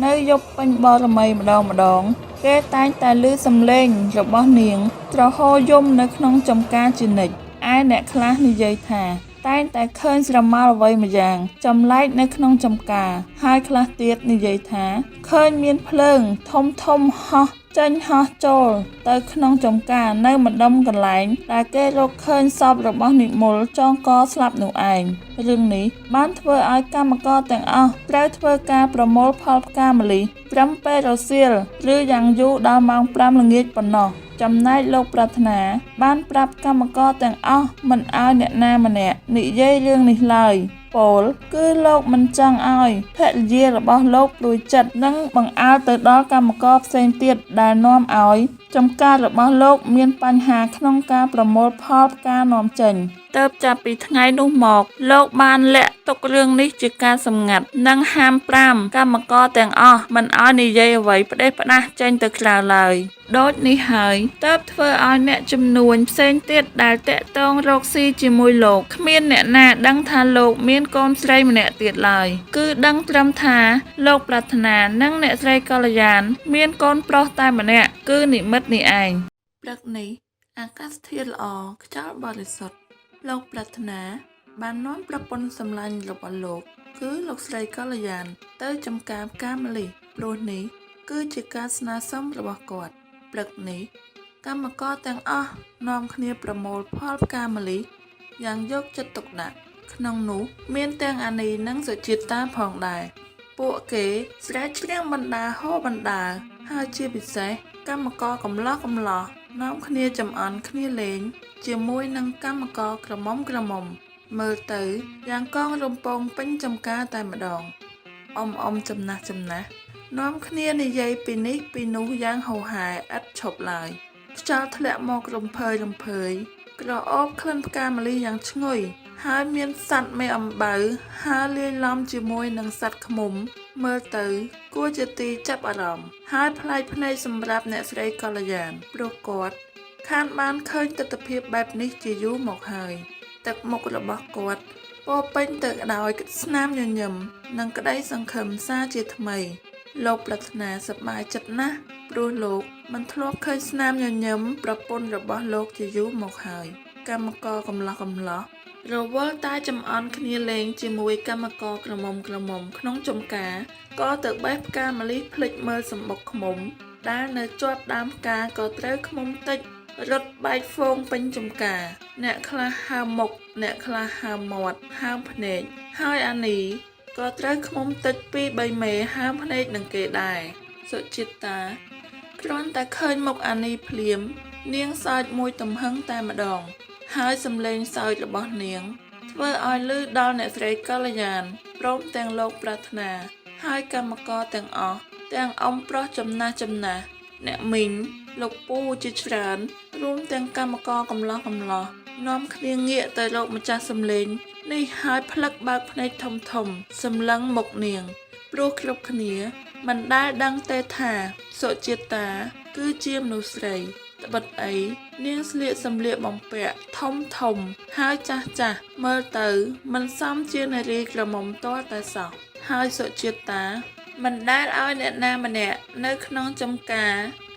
នៅយប់ពេញបរមីម្ដងម្ដង គេតែងតែឮសំឡេងរបស់នាងទ្រហោយំនៅក្នុងចំការជានិច្ចឯអ្នកខ្លះនិយាយថា តែងតែឃើញស្រមោលអ្វីម្យ៉ាង ចម្លែកនៅក្នុងចម្ការ ហើយខ្លះទៀតនិយាយថា ឃើញមានភ្លើងធំៗហោះចេញហោះចូលទៅក្នុងចម្ការនៅម្ដុំកន្លែងដែលគេរកឃើញសពរបស់និមលចងកស្លាប់នោះឯង រឿងនេះបានធ្វើឲ្យកម្មករទាំងអស់ត្រូវធ្វើការប្រមូលផលផ្កាម្លិះត្រឹមពេលរសៀលឬយ៉ាងយូរដល់ម៉ោង5ល្ងាចប៉ុណ្ណោះ ចំណែកលោកប្រាថ្នាបានប្រាប់កម្មករទាំងអស់មិនឲ្យអ្នកណាម្នាក់និយាយរឿងនេះឡើយ ពោលគឺលោកមិនចង់ឲ្យភរិយារបស់លោកព្រួយចិត្តនិងបង្អើលទៅដល់កម្មករផ្សេងទៀតដែលនាំឲ្យចំការរបស់លោកមានបញ្ហាក្នុងការប្រមូលផលផ្កានាំចេញ ទើបចាប់ពីថ្ងៃនោះមក លោកបានលាក់ទុករឿងនេះជាការសម្ងាត់ និងហាមប្រាមកម្មករទាំងអស់មិនឲ្យនិយាយអ្វីផ្ដេសផ្ដាសចេញទៅក្រៅឡើយ ដូចនេះហើយទើបធ្វើឲ្យអ្នកជំនួញផ្សេងទៀតដែលតាក់ទងរកស៊ីជាមួយលោកគ្មានអ្នកណាដឹងថាលោកមានកូនស្រីម្នាក់ទៀតឡើយ គឺដឹងត្រឹមថាលោកប្រាថ្នានិងអ្នកស្រីកល្យាន មានកូនប្រុសតែម្នាក់គឺនិមិត្តនេះឯងព្រឹកនេះអាកាសធាតុល្អខ្យល់បរិសុទ្ធលោកប្រាថ្នាបាននាំប្រពន្ធសម្លាញ់របស់លោក គឺលោកស្រីកល្យាន ទៅចំការផ្កាម្លិះព្រោះនេះគឺជាការស្នើសុំរបស់គាត់ ព្រឹកនេះកម្មករទាំងអស់នាំគ្នាប្រមូលផលផ្កាម្លិះយ៉ាងយកចិត្តទុកដាក់ក្នុងនោះមានទាំងអានីនិងសុជាតិតាផងដែរពួកគេស្រែកច្រៀងបណ្ដាហូរបណ្ដាហើយជាពិសេសកម្មករកំឡោះកំឡោះនាំគ្នាចំអន់គ្នាលេង ជាមួយនឹងកម្មករក្រមុំក្រមុំមើលទៅយ៉ាងកងរំពងពេញចំការតែម្ដងអ៊ំអ៊ំចំណាស់ចំណាស់នាំគ្នានិយាយពីនេះពីនោះយ៉ាងហូរហែឥតឈប់ឡើយខ្យល់ធ្លាក់មករំភើយរំភើយក្រអូបក្លិនផ្កាម្លិះយ៉ាងឈ្ងុយហើយមានសត្វមេអំបៅហើរលាយឡំជាមួយនឹងសត្វឃ្មុំ មើលទៅគួរជាទីចាប់អារម្មណ៍ហើយប្លែកភ្នែកសម្រាប់អ្នកស្រីកល្យានព្រោះគាត់ ខានបានឃើញទិដ្ឋភាពបែបនេះជាយូរមកហើយ ទឹកមុខរបស់គាត់ពោរពេញទៅដោយស្នាមញញឹមនិងក្តីសង្ឃឹមសាជាថ្មី លោកប្រាថ្នាសប្បាយចិត្តណាស់ព្រោះលោកមិនធ្លាប់ឃើញស្នាមញញឹមប្រពន្ធរបស់លោកជាយូរមកហើយ កម្មករកំឡោះកំឡោះរវល់តែចំអន់គ្នាលេងជាមួយកម្មករក្រមុំក្រមុំក្នុងចំការក៏ទៅបេះផ្កាម្លិះភ្លេចមើលសម្បុកឃ្មុំ ដែលនៅជាប់ដើមផ្កាក៏ត្រូវឃ្មុំតិច រត់បែកហ្វូងពេញចំការ អ្នកខ្លះហើមមុខអ្នកខ្លះហើមមាត់ហើមភ្នែកហើយអានីក៏ត្រូវឃ្មុំតិចពីរបីមេហើមភ្នែកនឹងគេដែរសុជាតិតាគ្រាន់តែឃើញមុខអានីភ្លាម នាងសើចមួយទំហឹងតែម្ដង ហើយសំឡេងសើចរបស់នាង ធ្វើឲ្យឮដល់អ្នកស្រីកល្យានព្រមទាំងលោកប្រាថ្នា ហើយកម្មករទាំងអស់ទាំងអ៊ំប្រុសចំណាស់ចំណាស់អ្នកមីងលោកពូជាច្រើន រួមទាំងកម្មករកំឡោះកំឡោះនាំគ្នាងាកទៅរកម្ចាស់សំឡេងនេះហើយផ្លឹកបើកភ្នែកធំធំសម្លឹងមុខនាង ព្រោះគ្រប់គ្នាមិនដែលដឹងទេថាសុជាតិតាគឺជាមនុស្សស្រីត្បិតអីនាងស្លៀកសម្លៀកបំពាក់ធំធំហើយចាស់ចាស់មើលទៅមិនសមជានារីក្រមុំទាល់តែសោះហើយសុជាតិតាមិនដែលឲ្យអ្នកណាម្នាក់នៅក្នុងចំការ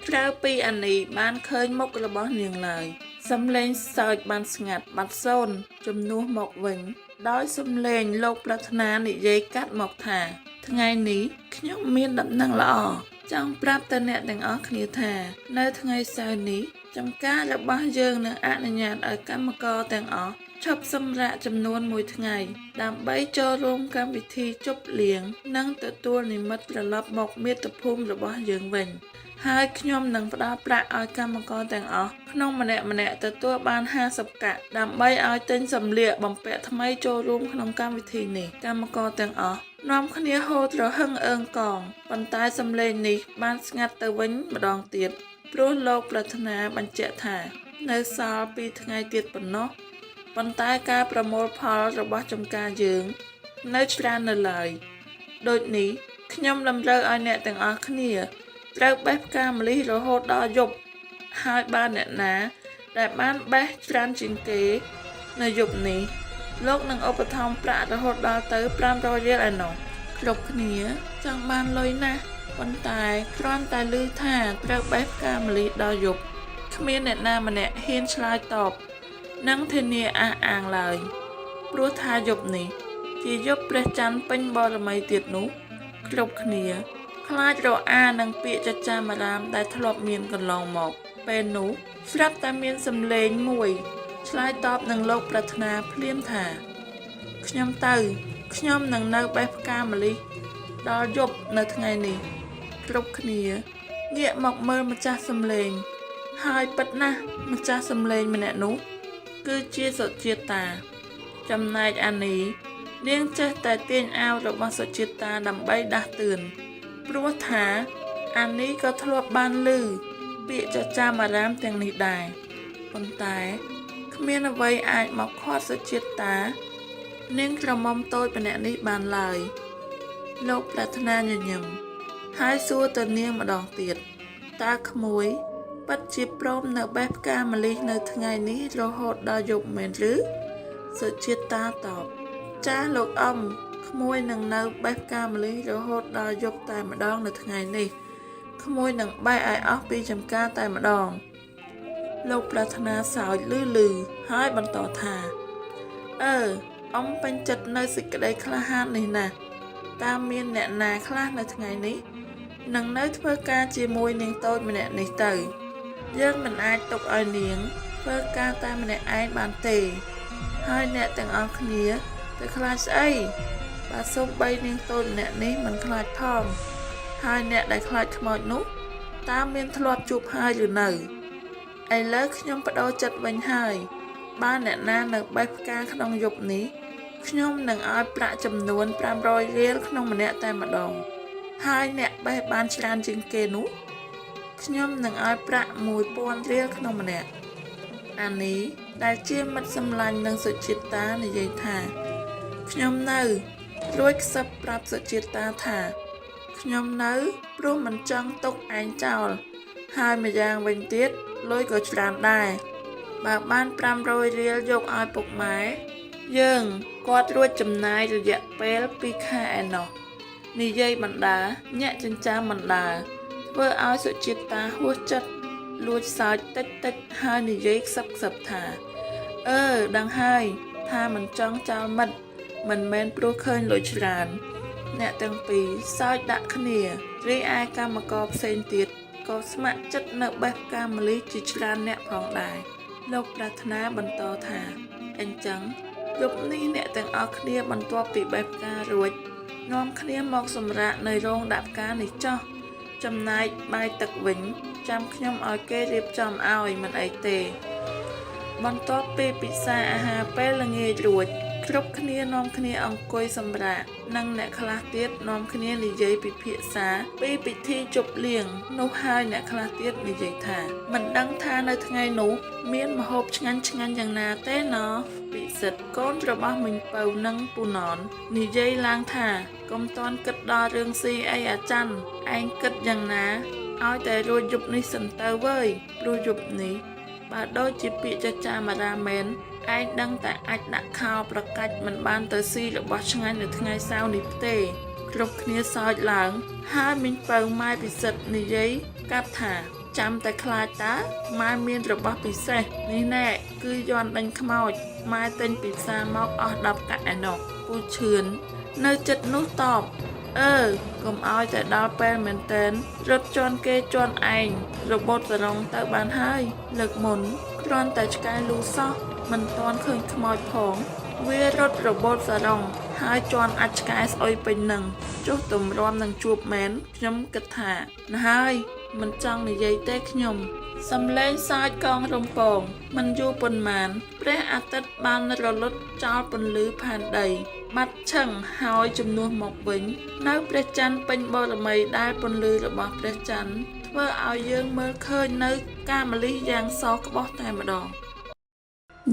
ក្រៅពីអានីបានឃើញមុខរបស់នាងឡើយសំឡេងសើចបានស្ងាត់បាត់សូន្យជំនួសមកវិញ ដោយសំឡេងលោកប្រាថ្នានិយាយកាត់មកថា ថ្ងៃនេះខ្ញុំមានដំណឹងល្អចង់ប្រាប់ទៅអ្នកទាំងអស់គ្នាថា នៅថ្ងៃសៅរ៍នេះចំការរបស់យើងនឹងអនុញ្ញាតឲ្យកម្មករទាំងអស់ឈប់សម្រាកចំនួនមួយថ្ងៃ ដើម្បីចូលរួមកម្មវិធីជប់លៀងនិងទទួលនិមិត្តត្រឡប់មកមាតុភូមិរបស់យើងវិញ ហើយខ្ញុំនឹងផ្ដល់ប្រាក់ឲ្យកម្មករទាំងអស់ក្នុងម្នាក់ៗទទួលបាន50កាក់ដើម្បីឲ្យទិញសម្លៀកបំពាក់ថ្មីចូលរួមក្នុងកម្មវិធីនេះកម្មករទាំងអស់នាំគ្នាហូរទ្រហឹងអើងកងប៉ុន្តែសំឡេងនេះបានស្ងាត់ទៅវិញម្ដងទៀតព្រោះលោកប្រាថ្នាបញ្ជាក់ថា នៅសល់ពីរថ្ងៃទៀតប៉ុណ្ណោះប៉ុន្តែការប្រមូលផលរបស់ចំការយើង នៅច្រើននៅឡើយដូចនេះខ្ញុំតម្រូវឲ្យអ្នកទាំងអស់គ្នា ត្រូវបេះផ្កាម្លិះរហូតដល់យប់ហើយបើអ្នកណា ដែលបានបេះច្រើនជាងគេ នៅយប់នេះលោកនឹងឧបត្ថម្ភប្រាក់រហូតដល់ទៅ500រៀលឯណោះគ្រប់គ្នាចង់បានលុយណាស់ប៉ុន្តែគ្រាន់តែឮថាត្រូវបេះផ្កាម្លិះដល់យប់គ្មានអ្នកណាម្នាក់ហ៊ានឆ្លើយតបនិងធានាអះអាងឡើយ។ ព្រោះថាយប់នេះ ជាយប់ព្រះច័ន្ទពេញបូណ៌មីទៀតនោះ គ្រប់គ្នា ខ្លាចរអានឹងពាក្យចចាមអារ៉ាមដែលធ្លាប់មានកន្លងមក ពេលនោះស្រាប់តែមានសំឡេងមួយឆ្លើយតបនឹងលោកប្រាថ្នាភ្លាមថា ខ្ញុំទៅ ខ្ញុំនឹងនៅបេះផ្កាម្លិះដល់យប់នៅថ្ងៃនេះ គ្រប់គ្នាងាកមកមើលម្ចាស់សំឡេង ហើយពិតណាស់ម្ចាស់សំឡេងម្នាក់នោះ គឺជាសុជាតា ចំណែកអានីនាងចេះតែទាញអាវរបស់សុជាតាដើម្បីដាស់តឿនព្រោះថាអានីក៏ធ្លាប់បានឮពាក្យចចាមអារាមទាំងនេះដែរប៉ុន្តែគ្មានអ្វីអាចមកឃាត់សុជាតា នាងក្រមុំតូចម្នាក់នេះបានឡើយ លោកប្រាថ្នាញញឹមហើយសួរទៅនាងម្ដងទៀតតើក្មួយ ពិតជាព្រមនៅបេះផ្កាម្លិះនៅថ្ងៃនេះរហូតដល់យប់មែនឬសុជាតាតបចាសលោកអ៊ំក្មួយនឹងនៅបេះផ្កាម្លិះរហូតដល់យប់តែម្ដងនៅថ្ងៃនេះក្មួយនឹងបេះឲ្យអស់ពីចំការតែម្ដង លោកប្រាថ្នាសើចលឺលឺហើយបន្តថា អឺអ៊ំពេញចិត្តនៅសេចក្តីក្លាហាននេះណាស់តើមានអ្នកណាខ្លះនៅថ្ងៃនេះនឹងនៅធ្វើការជាមួយនាងតូចម្នាក់នេះទៅ យើងមិនអាចទុកឲ្យនាងធ្វើការតែម្នាក់ឯងបានទេ ហើយអ្នកទាំងអស់គ្នាទៅខ្លាចស្អីបើសូម្បីនាងតូចម្នាក់នេះមិនខ្លាចផង ហើយអ្នកដែលខ្លាចខ្មោចនោះតើមានធ្លាប់ជួបហើយឬនៅឥឡូវខ្ញុំប្ដូរចិត្តវិញហើយ បើអ្នកណានៅបេះផ្កាក្នុងយប់នេះខ្ញុំនឹងឲ្យប្រាក់ចំនួន500រៀលក្នុងម្នាក់តែម្ដង ហើយអ្នកបេះបានច្រើនជាងគេនោះខ្ញុំនឹងឲ្យប្រាក់1000រៀលក្នុងម្នាក់អានេះដែលជាមិត្តសម្លាញ់នឹងសុជាតានិយាយថាខ្ញុំនៅរួចខ្សឹបប្រាប់សុជាតាថាខ្ញុំនៅព្រោះមិនចង់ទុកឯងចោលហើយម្យ៉ាងវិញទៀតលុយក៏ច្រើនដែរបើបាន500រៀលយកឲ្យពុកម៉ែយើងគាត់រួចចំណាយរយៈពេល2ខែឯណោះនិយាយបណ្ដាញាក់ចិញ្ចើមបណ្ដាធ្វើឲ្យសុជាតាហួសចិត្តលួចសើចតិចតិចហើយនិយាយខ្សឹបខ្សឹបថាអឺដឹងហើយថាមិនចង់ចោលមិត្តមិនមែនព្រោះឃើញលុយច្រើនអ្នកទាំងពីរសើចដាក់គ្នារីឯកម្មករផ្សេងទៀតក៏ស្ម័គ្រចិត្តនៅបេះផ្កាម្លិះជាច្រើនអ្នកផងដែរលោកប្រាថ្នាបន្តថាអញ្ចឹងយប់នេះអ្នកទាំងអស់គ្នាបន្ទាប់ពីបេះផ្ការួចនាំគ្នាមកសម្រាកនៅរោងដាក់ផ្កានេះចោះចំណែកបាយទឹកវិញចាំខ្ញុំឲ្យគេរៀបចំឲ្យមិនអីទេ បន្ទាប់ពីពិសាអាហារពេលល្ងាចរួចគ្រប់គ្នានាំគ្នាអង្គុយសម្រាកនិងអ្នកខ្លះទៀតនាំគ្នានិយាយពិភាក្សាពីពិធីជប់លៀងនោះហើយអ្នកខ្លះទៀតនិយាយថាមិនដឹងថានៅថ្ងៃនោះមានម្ហូបឆ្ងាញ់ឆ្ងាញ់យ៉ាងណាទេណពិសិដ្ឋកូនរបស់មីងពៅនិងពូណននិយាយឡើងថាកុំទាន់គិតដល់រឿងស៊ីអីអាច័ន្ទឯងគិតយ៉ាងណាឲ្យតែរួចយប់នេះសិនទៅវើយព្រោះយប់នេះបើដូចជាពាក្យចចាមអារាមមែនឯងដឹងតែអាចដាក់ខោប្រកាច់មិនបានទៅស៊ីរបស់ឆ្ងាញ់នៅថ្ងៃសៅរ៍នេះទេគ្រប់គ្នាសើចឡើងហើយមីងពៅម៉ែពិសិដ្ឋនិយាយកាត់ថាចាំតែខ្លាចតើម៉ែមានរបស់ពិសេសនេះណែគឺយន់ដេញខ្មោចម៉ែទិញពីផ្សារមកអស់10កាក់ឯណោះពូឈឿននៅចិត្តនោះតបអឺកុំឲ្យតែដល់ពេលមែនតែនរត់ជន់គេជន់ឯងរបូតសរងទៅបានហើយលើកមុនគ្រាន់តែឆ្កែលូសោះមិនទាន់ឃើញខ្មោចផងវារត់របូតសរងហើយជន់អាចឆ្កែស្អុយពេញនឹងចុះទម្រាំនឹងជួបមែនខ្ញុំគិតថាណាហើយមិនចង់និយាយទេខ្ញុំសំឡេងសើចកងរំពងមិនយូរប៉ុន្មានព្រះអាទិត្យបានរលត់ចោលពន្លឺផែនដីបាត់ឆឹងហើយជំនួសមកវិញនៅព្រះច័ន្ទពេញបរមីដែលពន្លឺរបស់ព្រះច័ន្ទធ្វើឲ្យយើងមើលឃើញនៅកាមលិះយ៉ាងសក្បុសតែម្ដង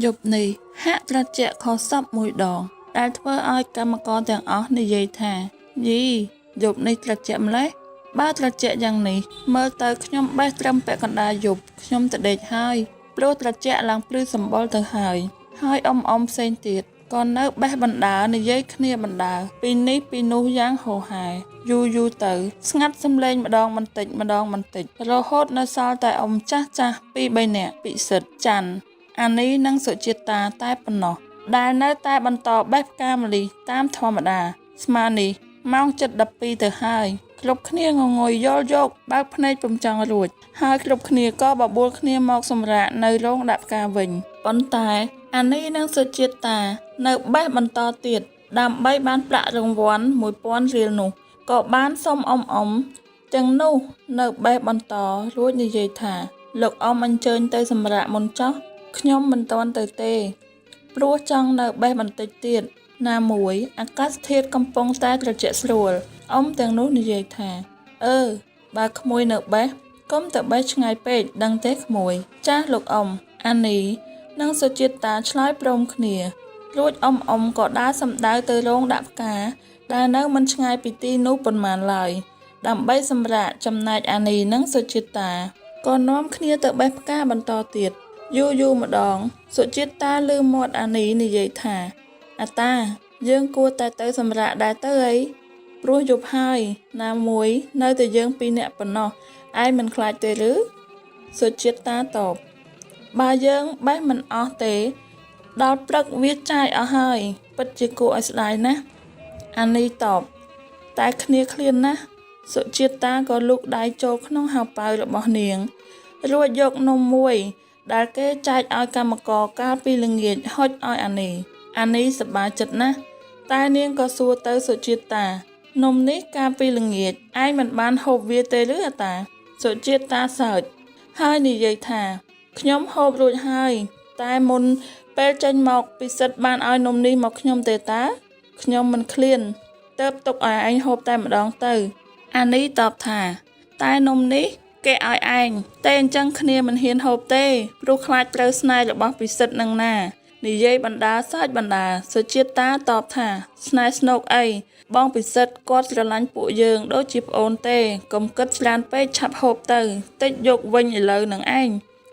យប់នេះហាក់ត្រជាក់ខុសសពមួយដងដែលធ្វើឲ្យកម្មករទាំងអស់និយាយថាយីយប់នេះត្រជាក់ម្ល៉េះបើត្រជាក់យ៉ាងនេះមើលទៅខ្ញុំបេះត្រឹមពាក់កណ្ដាលយប់ខ្ញុំទៅដេកហើយព្រោះត្រជាក់ឡើងព្រឺសម្បុរទៅហើយហើយអ៊ំអ៊ំផ្សេងទៀតក៏នៅបេះបណ្ដានិយាយគ្នាបណ្ដាពីនេះពីនោះយ៉ាងហោហែយូរយូរទៅស្ងាត់សំឡេងម្ដងបន្តិចម្ដងបន្តិចរហូតនៅសល់តែអ៊ំចាស់ចាស់ពីរបីនាក់ពិសិដ្ឋច័ន្ទអានីនិងសុជាតាតែប៉ុណ្ណោះ ដែលនៅតែបន្តបេះផ្កាម្លិះតាមធម្មតា ស្មាននេះម៉ោងជិត12ទៅហើយ គ្រប់គ្នាងងុយយល់យកបើកភ្នែកពុំចង់រួច ហើយគ្រប់គ្នាក៏បបួលគ្នាមកសម្រាកនៅរោងដាក់ផ្កាវិញប៉ុន្តែអានីនិងសុជាតិតានៅបេះបន្តទៀតដើម្បីបានប្រាក់រង្វាន់1000រៀលនោះក៏បានសុំអ៊ំអ៊ំទាំងនោះនៅបេះបន្តរួចនិយាយថាលោកអ៊ំអញ្ជើញទៅសម្រាកមុនចោះខ្ញុំមិនទាន់ទៅទេ ព្រោះចង់នៅបេះបន្តិចទៀតណាមួយអាកាសធាតុកំពុងតែត្រជាក់ស្រួលអ៊ំទាំងនោះនិយាយថាអឺបើក្មួយនៅបេះកុំទៅបេះឆ្ងាយពេកដឹងទេក្មួយចាស់លោកអ៊ំអានីនិងសុជាតិតាឆ្លើយព្រមគ្នារួចអ៊ំអ៊ំក៏ដើរសំដៅទៅរោងដាក់ផ្កាដែលនៅមិនឆ្ងាយពីទីនោះប៉ុន្មានឡើយដើម្បីសម្រាកចំណែកអានីនិងសុជាតិតាក៏នាំគ្នាទៅបេះផ្កាបន្តទៀតយូរយូរម្ដងសុជាតិតាឮមាត់អានីនិយាយថាអាតាយើងគួរតែទៅសម្រាកដែរទៅអីព្រោះយប់ហើយណាមួយនៅតែយើងពីរនាក់ប៉ុណ្ណោះឯងមិនខ្លាចទេឬសុជាតិតាតបបើយើងបេះមិនអស់ទេដល់ព្រឹកវាចាយអស់ហើយពិតជាគួរឲ្យស្ដាយណាស់អានីតបតែគ្នាឃ្លានណាស់សុជាតិតាក៏លូកដៃចូលក្នុងហោប៉ៅរបស់នាងរួចយកនំមួយដែលគេចែកឲ្យកម្មករកាលពីល្ងាចហុចឲ្យអានីអានីសប្បាយចិត្តណាស់តែនាងក៏សួរទៅសុជាតិតានំនេះកាលពីល្ងាចឯងមិនបានហូបវាទេឬអាតាសុជាតិតាសើចហើយនិយាយថាខ្ញុំហូបរួចហើយតែមុនពេលចេញមកពិសិដ្ឋបានឲ្យនំនេះមកខ្ញុំទេតាខ្ញុំមិនឃ្លានទើបទុកឲ្យឯងហូបតែម្ដងទៅអានីតបថាតែនំនេះគេឲ្យឯងតែអញ្ចឹងគ្នាមិនហ៊ានហូបទេព្រោះខ្លាចត្រូវស្នេហ៍របស់ពិសិដ្ឋនឹងណានិយាយបណ្ដាសាច់បណ្ដាសុជាតិតាតបថាស្នេហ៍ស្នោកអីបងពិសិដ្ឋគាត់ស្រឡាញ់ពួកយើងដូចជាប្អូនទេកុំគិតច្រើនពេកឆាប់ហូបទៅតិចយកវិញឥឡូវនឹងឯង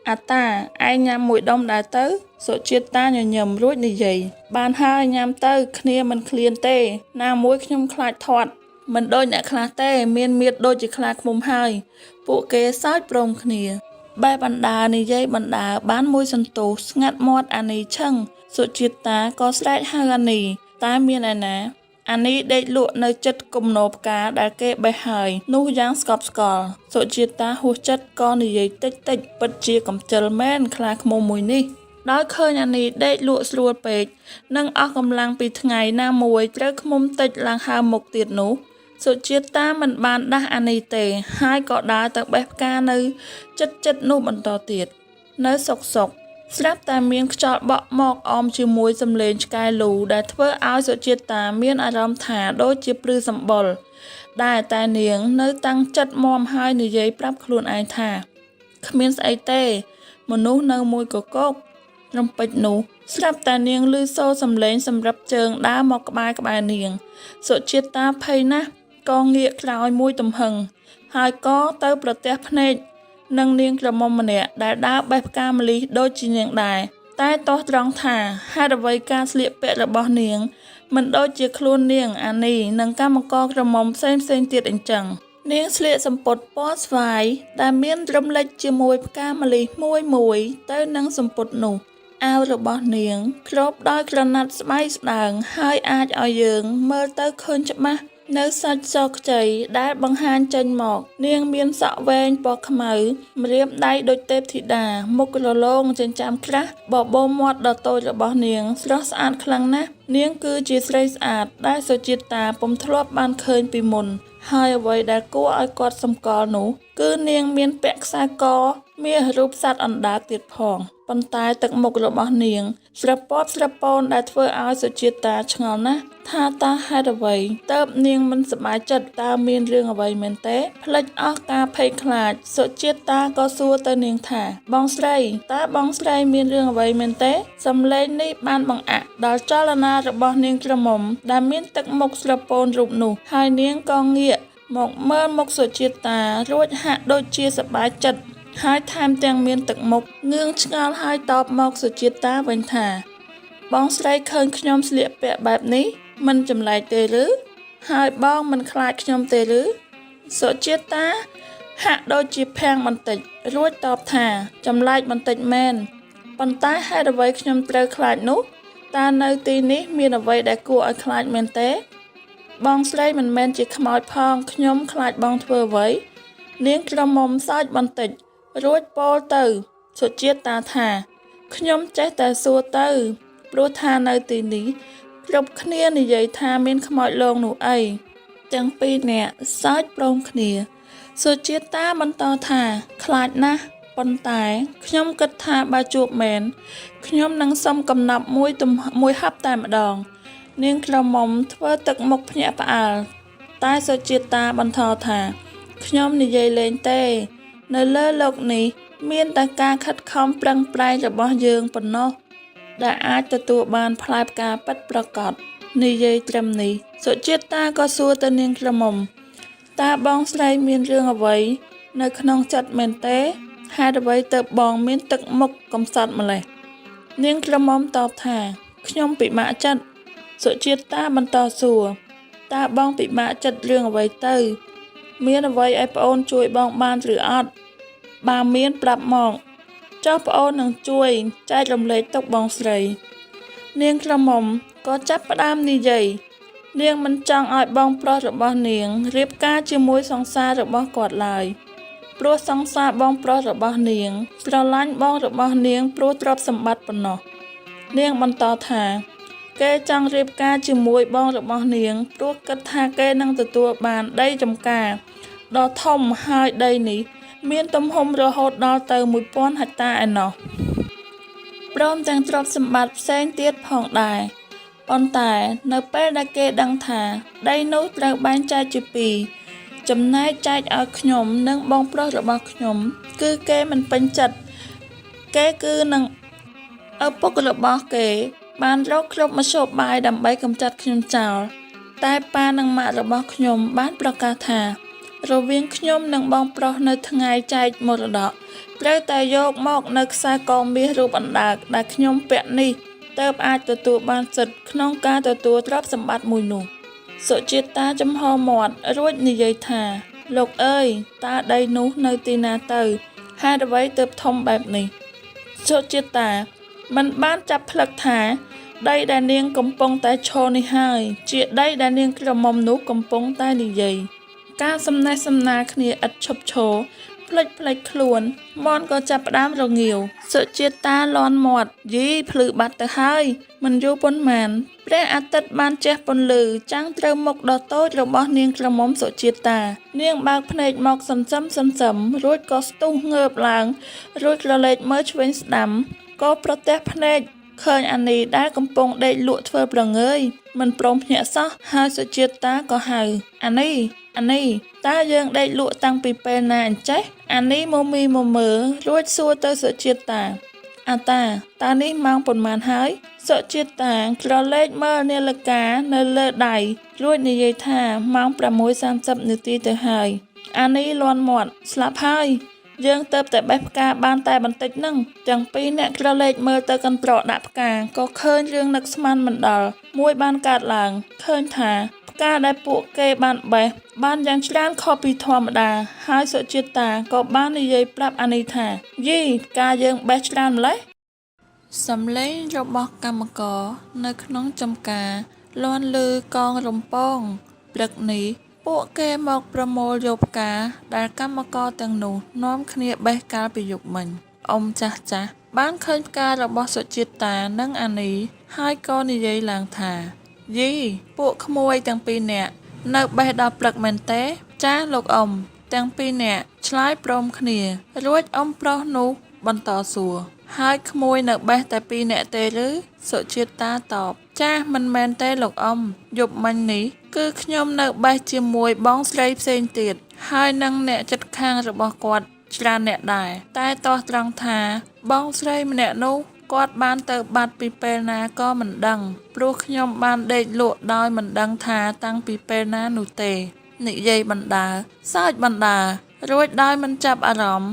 អាតាឯងញ៉ាំមួយដុំដែរទៅសុជាតិតាញញឹមរួចនិយាយបានហើយញ៉ាំទៅគ្នាមិនឃ្លានទេណាមួយខ្ញុំខ្លាចធាត់មិនដូចអ្នកខ្លះទេមានមៀតដូចជាខ្លាឃ្មុំហើយពួកគេសើចព្រមគ្នាបែបបណ្ដានិយាយបណ្ដាបានមួយសន្ទុះស្ងាត់មាត់អានីឈឹងសុជាតិតាក៏ស្រែកហៅអានីតែមានឯណាអានីដេកលក់នៅចិត្តគំនរផ្កាដែលគេបេះហើយនោះយ៉ាងស្កប់ស្កល់សុជាតិតាហួសចិត្តក៏និយាយតិចតិចពិតជាកំជិលមែនខ្លាឃ្មុំមួយនេះដោយឃើញអានីដេកលក់ស្រួលពេកនិងអស់កម្លាំងពីថ្ងៃណាមួយត្រូវឃ្មុំតិចឡើងហើមមុខទៀតនោះសុជាតិតាមិនបានដាស់អានីទេហើយក៏ដើរទៅបេះផ្កានៅចិត្តចិត្តនោះបន្តទៀតនៅសុកសុកស្រាប់តែមានខ្យល់បក់មកអមជាមួយសំឡេងឆ្កែលូដែលធ្វើឲ្យសុជាតិតាមានអារម្មណ៍ថាដូចជាព្រឺសម្បុរដែលតែនាងនៅតាំងចិត្តមាំហើយនិយាយប្រាប់ខ្លួនឯងថាគ្មានស្អីទេមនុស្សនៅមួយកកករំពេចនោះស្រាប់តែនាងឮសូរសំឡេងសម្រាប់ជើងដើរមកក្បែរក្បែរនាងសុជាតិតាភ័យណាស់ក៏ងាកក្រោយមួយទំហឹងហើយក៏ទៅប្រទះភ្នែកនឹងនាងក្រមុំម្នាក់ដែលដើរបេះផ្កាម្លិះដូចជានាងដែរតែទាស់ត្រង់ថាហេតុអ្វីការស្លៀកពាក់របស់នាងមិនដូចជាខ្លួននាងអានីនិងកម្មករក្រមុំផ្សេងផ្សេងទៀតអញ្ចឹងនាងស្លៀកសំពត់ពណ៌ស្វាយដែលមានរំលេចជាមួយផ្កាម្លិះមួយមួយទៅនឹងសំពត់នោះអាវរបស់នាងគ្របដោយក្រណាត់ស្បៃស្ដើងហើយអាចឲ្យយើងមើលទៅឃើញច្បាស់នៅសាច់សខ្ចីដែលបង្ហាញចេញមកនាងមានសក់វែងពណ៌ខ្មៅម្រាមដៃដូចទេពធីតាមុខរលោងចិញ្ចើមក្រាស់បបោមាត់ដ៏តូចរបស់នាងស្រស់ស្អាតខ្លាំងណាស់នាងគឺជាស្រីស្អាតដែលសុជាតិតាពុំធ្លាប់បានឃើញពីមុនហើយអ្វីដែលគួរឲ្យគាត់សម្គាល់នោះគឺនាងមានពាក់ខ្សែកមាសរូបសត្វអណ្ដើកទៀតផងប៉ុន្តែទឹកមុខរបស់នាងស្រពាប់ស្រពោនដែលធ្វើឲ្យសុជាតិតាឆ្ងល់ណាស់ថាតើហេតុអ្វីតើបនាងមិនសប្បាយចិត្តតើមានរឿងអ្វីមែនទេភ្លេចអស់ការភ័យខ្លាចសុជាតិតាក៏សួរទៅនាងថាបងស្រីតើបងស្រីមានរឿងអ្វីមែនទេសំឡេងនេះបានបង្អាក់ដល់ចលនារបស់នាងក្រមុំដែលមានទឹកមុខស្រពោនរូបនោះហើយនាងក៏ងាកមកមើលមុខសុជាតិតារួចហាក់ដូចជាសប្បាយចិត្តហើយថែមទាំងមានទឹកមុខងឿងឆ្ងល់ហើយតបមកសុជាតិតាវិញថាបងស្រីឃើញខ្ញុំស្លៀកពាក់បែបនេះមិនចម្លែកទេឬហើយបងមិនខ្លាចខ្ញុំទេឬសុជាតិតាហាក់ដូចជាភាំងបន្តិចរួចតបថាចម្លែកបន្តិចមែនប៉ុន្តែហេតុអ្វីខ្ញុំត្រូវខ្លាចនោះ តើនៅទីនេះមានអ្វីដែលគួរឲ្យខ្លាចមែនទេ បងស្រីមិនមែនជាខ្មោចផងខ្ញុំខ្លាចបងធ្វើអ្វី នាងក្រមុំសើចបន្តិច រួចពោលទៅសុជាតាថា ខ្ញុំចេះតែសួរទៅ ព្រោះថានៅទីនេះ គ្រប់គ្នានិយាយថាមានខ្មោចលងនោះអី ទាំងពីរនាក់សើចព្រមគ្នា សុជាតាបន្តថា ខ្លាចណាស់ ប៉ុន្តែខ្ញុំគិតថាបើជួបមែន ខ្ញុំនឹងសុំកំណប់មួយទំមួយហឹបតែម្ដង នាងក្រមុំធ្វើទឹកមុខភ្ញាក់ផ្អើលតែសុជាតាបន្តថា ខ្ញុំនិយាយលេងទេ នៅលើលោកនេះ មានតែការខិតខំប្រឹងប្រែងរបស់យើងប៉ុណ្ណោះ ដែលអាចទទួលបានផ្លែផ្កាពិតប្រាកដនិយាយត្រឹមនេះ សុជាតាក៏សួរទៅនាងក្រមុំតើបងស្រីមានរឿងអ្វី នៅក្នុងចិត្តមែនទេហេតុអ្វីទៅបងមានទឹកមុខកំសត់ម្ល៉េះនាងក្រមុំតបថា ខ្ញុំពិបាកចិត្តសុជាតាបន្តសួរតើបងពិបាកចិត្តរឿងអ្វីទៅ មានអ្វីឲ្យប្អូនជួយបងបានឬអត់បើមានប្រាប់មកចុះប្អូននឹងជួយចែករំលែកទុកបងស្រី នាងក្រមុំក៏ចាប់ផ្ដើមនិយាយនាងមិនចង់ឲ្យបងប្រុសរបស់នាងរៀបការជាមួយសង្សាររបស់គាត់ឡើយព្រោះសង្សារបងប្រុសរបស់នាងស្រឡាញ់បងរបស់នាងព្រោះទ្រព្យសម្បត្តិប៉ុណ្ណោះនាងបន្តថា គេចង់រៀបការជាមួយបងរបស់នាងព្រោះគិតថាគេនឹងទទួលបានដីចំការដ៏ធំហើយដីនេះ មានទំហំរហូតដល់ទៅ1000ហិកតាឯណោះព្រមទាំងទ្រព្យសម្បត្តិផ្សេងទៀតផងដែរប៉ុន្តែនៅពេលដែលគេដឹងថា ដីនោះត្រូវបែងចែកជាពីរចំណែកចែកឲ្យខ្ញុំនិងបងប្រុសរបស់ខ្ញុំ គឺគេមិនពេញចិត្តគេគឺនឹងឪពុករបស់គេ បានរកគ្រប់មធ្យោបាយដើម្បីកម្ចាត់ខ្ញុំចោលតែប៉ានិងម៉ាក់របស់ខ្ញុំបានប្រកាសថា រវាងខ្ញុំនិងបងប្រុសនៅថ្ងៃចែកមរតកត្រូវតែយកមកនៅខ្សែកមាសរូបអណ្ដើកដែលខ្ញុំពាក់នេះទើបអាចទទួលបានសិទ្ធិក្នុងការទទួលទ្រព្យសម្បត្តិមួយនោះសុជាតាចំហមាត់រួចនិយាយថា លោកអើយតើដីនោះនៅទីណាទៅហេតុអ្វីទើបធំបែបនេះសុជាតាមិនបានចាប់ផ្លឹកថា ដីដែលនាងកំពុងតែឈរនេះហើយ ជាដីដែលនាងក្រមុំនោះកំពុងតែនិយាយការសំណេះសំណាលគ្នាឥតឈប់ឈរភ្លេចភ្លេចខ្លួនមន់ក៏ចាប់ផ្ដើមរងាវសុជាតាលាន់មាត់យីភ្លឺបាត់ទៅហើយមិនយូរប៉ុន្មានព្រះអាទិត្យបានជះពន្លឺចាំងត្រូវមុខដ៏តូចរបស់នាងក្រមុំសុជាតា នាងបើកភ្នែកមកសន្សឹមសន្សឹមរួចក៏ស្ទុះងើបឡើង រួចក្រឡេកមើលឆ្វេងស្ដាំក៏ប្រទះភ្នែកឃើញអានីដែលកំពុងដេកលក់ធ្វើប្រងើយមិនព្រមភ្ញាក់សោះហើយសុជាតាក៏ហៅអានីអានីតើយើងដេកលក់តាំងពីពេលណាអញ្ចេះអានីមមីមមើរួចសួរទៅសុជាតាអាតាតើនេះម៉ោងប៉ុន្មានហើយសុជាតាក្រឡេកមើលនាឡិកានៅលើដៃរួចនិយាយថាម៉ោង6:30នាទីទៅហើយអានីលាន់មាត់ស្លាប់ហើយយើងទៅតែបេះផ្កាបានតែបន្តិចហ្នឹងទាំងពីរអ្នកក្រឡេកមើលទៅកន្ត្រកដាក់ផ្កាក៏ឃើញរឿងនឹកស្មានមិនដល់មួយបានកើតឡើងឃើញថាផ្កាដែលពួកគេបានបេះបានយ៉ាងច្រើនខុសពីធម្មតាហើយសុជាតាក៏បាននិយាយប្រាប់អានីថាយីផ្កាយើងបេះច្រើនម្ល៉េះសំឡេងរបស់កម្មករនៅក្នុងចំការលាន់ឮកងរំពងព្រឹកនេះពួកគេមកប្រមូលយកផ្កាដែលកម្មករទាំងនោះនាំគ្នាបេះកាលពីយប់មិញអ៊ំចាស់ចាស់បានឃើញផ្ការបស់សុជាតានិងអានីហើយក៏និយាយឡើងថាយីពួកក្មួយទាំងពីរនាក់នៅបេះដល់ព្រឹកមែនទេចាស់លោកអ៊ំទាំងពីរនាក់ឆ្លើយព្រមគ្នា រួចអ៊ំប្រុសនោះបន្តសួរហើយក្មួយនៅបេះតែពីរនាក់ទេឬសុជាតាតបចាស់មិនមែនទេលោកអ៊ំយប់មិញនេះគឺខ្ញុំនៅបេះជាមួយបងស្រីផ្សេងទៀតហើយនឹងអ្នកចិត្តខាងរបស់គាត់ច្រើនអ្នកដែរតែទាស់ត្រង់ថាបងស្រីម្នាក់នោះគាត់បានទៅបាត់ពីពេលណាក៏មិនដឹងព្រោះខ្ញុំបានដេកលក់ដោយមិនដឹងថាតាំងពីពេលណានោះទេនិយាយបណ្ដើសើចបណ្ដើរួចដោយមិនចាប់អារម្មណ៍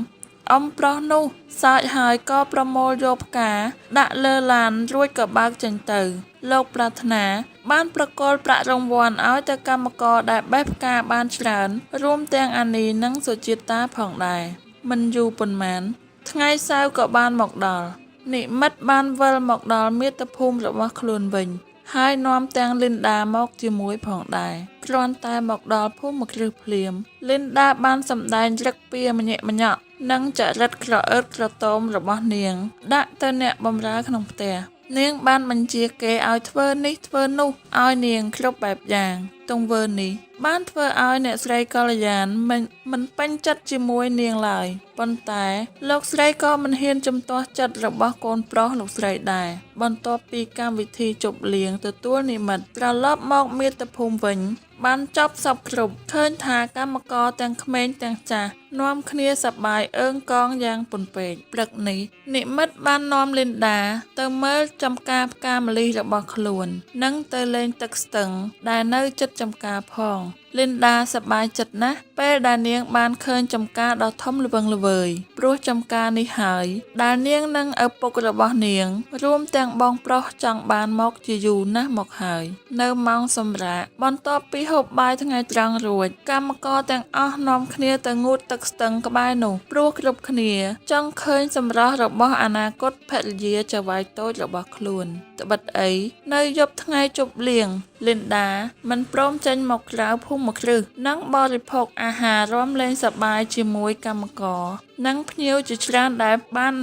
អ៊ំប្រុសនោះសើចហើយក៏ប្រមូលយកផ្កាដាក់លើឡានរួចក៏បើកចេញទៅលោកប្រាថ្នាបានប្រគល់ប្រាក់រង្វាន់ឲ្យទៅកម្មករដែលបេះផ្កាបានច្រើនរួមទាំងអានីនិងសុជាតាផងដែរមិនយូរប៉ុន្មានថ្ងៃសៅរ៍ក៏បានមកដល់ និមិត្តបានវិលមកដល់មាតុភូមិរបស់ខ្លួនវិញ ហើយនាំទាំងលីនដាមកជាមួយផងដែរគ្រាន់តែមកដល់ភូមិគ្រឹះភ្លាមលីនដាបានសម្ដែងឫកពាម្ញាក់ម្ញាក់និងចរិតក្រអឺតក្រទមរបស់នាង ដាក់ទៅអ្នកបម្រើក្នុងផ្ទះ នាងបានបញ្ជាគេឲ្យធ្វើនេះធ្វើនោះឲ្យនាងគ្រប់បែបយ៉ាង ទង្វើនេះបានធ្វើឲ្យអ្នកស្រីកល្យានមិនមិនពេញចិត្តជាមួយនាងឡើយប៉ុន្តែលោកស្រីក៏មិនហ៊ានជំទាស់ចិត្តរបស់កូនប្រុសលោកស្រីដែរបន្ទាប់ពីកម្មវិធីជប់លៀងទទួលនិមិត្តត្រឡប់មកមាតុភូមិវិញ បានចប់សពគ្រប់ឃើញថាកម្មករទាំងក្មេងទាំងចាស់នាំគ្នាសប្បាយអើងកងយ៉ាងពន់ពេកព្រឹកនេះនិមិត្តបាននាំលីនដាទៅមើលចំការផ្កាម្លិះរបស់ខ្លួន និងទៅលេងទឹកស្ទឹងដែលនៅជិតចំការផងលីនដាសប្បាយចិត្តណាស់ពេលដែលនាងបានឃើញចំការដ៏ធំល្វឹងល្វើយព្រោះចំការនេះហើយដែលនាងនិងឪពុករបស់នាង រួមទាំងបងប្រុសចង់បានមកជាយូរណាស់មកហើយ នៅម៉ោងសម្រាកបន្ទាប់ពីហូបបាយថ្ងៃត្រង់រួច កម្មករទាំងអស់នាំគ្នាទៅងូតទឹកស្ទឹងក្បែរនោះព្រោះគ្រប់គ្នា ចង់ឃើញសម្រស់របស់អនាគតភរិយាចៅហ្វាយតូចរបស់ខ្លួនត្បិតអីនៅយប់ថ្ងៃជប់លៀងលីនដាមិនព្រមចេញមកក្រៅភូមិគ្រឹះនិងបរិភោគអាហាររាំលេងសប្បាយជាមួយកម្មករនិងភ្ញៀវជាច្រើនដែលបាន